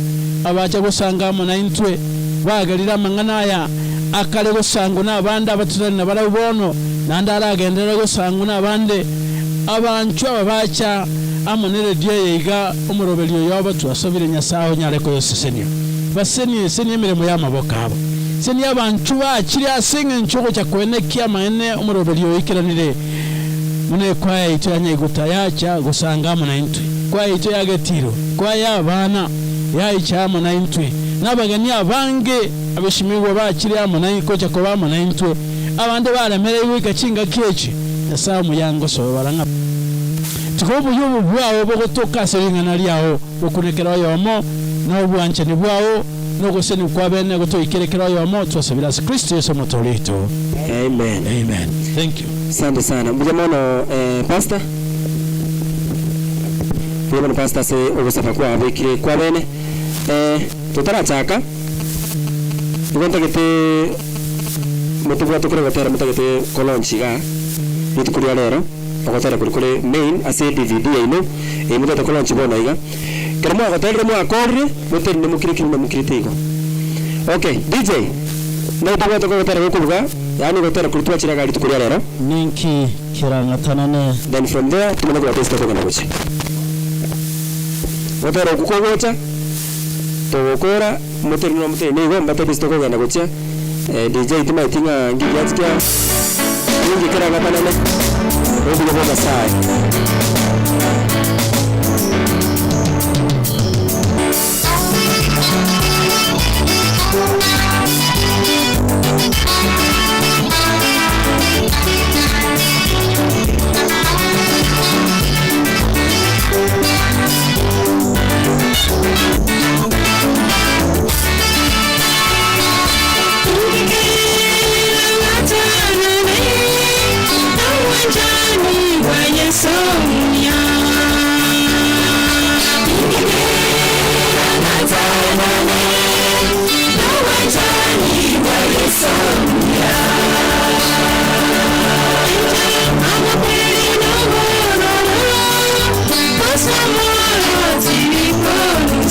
abacha gosanga amo naintwe, bagerire amang'ana aya akare gosangwa nabande abatotari nabarabwo bono, naende aragenderere gosangwa nabande. Abanchwa aba bacha amo neredio eye iga omoroberio oyo obo twasobire Nyasae onyare koyosesenia. Basenie senia emeremo y'amaboko abo. Senia abanchwa bachire ase engencho ogocha koenekia amaene omoroberio oikeranire, buna ekwaya yaito ya Nyaigota yacha gosanga amo naintwe, ekwaya yaito ya Getiro, ekwaya y'abana yaicha amo naintwe, na abageni abange abeshimigwa bachire amo gocha koba amo naintwe, abande baremereirwe goika chingaki echi. Nyasae omuya ngosoe bara ng'a tiga obuya obo bwao bogotoka ase ring'ana riao, bokunekera oyomo, na obwanchani bwao, na ogosesenigwa kwa bene gotoikere kera oyomo, twasabire ase Kristo Yeso Omotoori oito. Amen. Amen. Thank you. Asante sana. Mbuya mono eh, pastor. Mbuya mono pastor ase ogosaba kwabekire kwa bene. Eh, totarachaka nigo ntagete motobwate kore gotera motagete kolaunch igaa. Rituko ria rero, ogotera koria kore main ase edvd yaino, eye motagete kolaunch bono iga. Ekero mwagoterire mwakorire, motenene mokire ki buna mokirete igo. Okay, DJ, naki tobwate kogotera gokobuga, yaani gotera koria twachire iga rituko ria rero. Ninki kerang'atanane? Then from there tomanye kobata ase tokogenda gochia. Gotera okwo kogocha, togokora, motenene motenene igo, mbatebie ase tokogenda gochia. DJ timaeti ng'a nki giachikia ninki kerang'atanane nobuya bwa Nyasaye.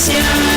Yeah.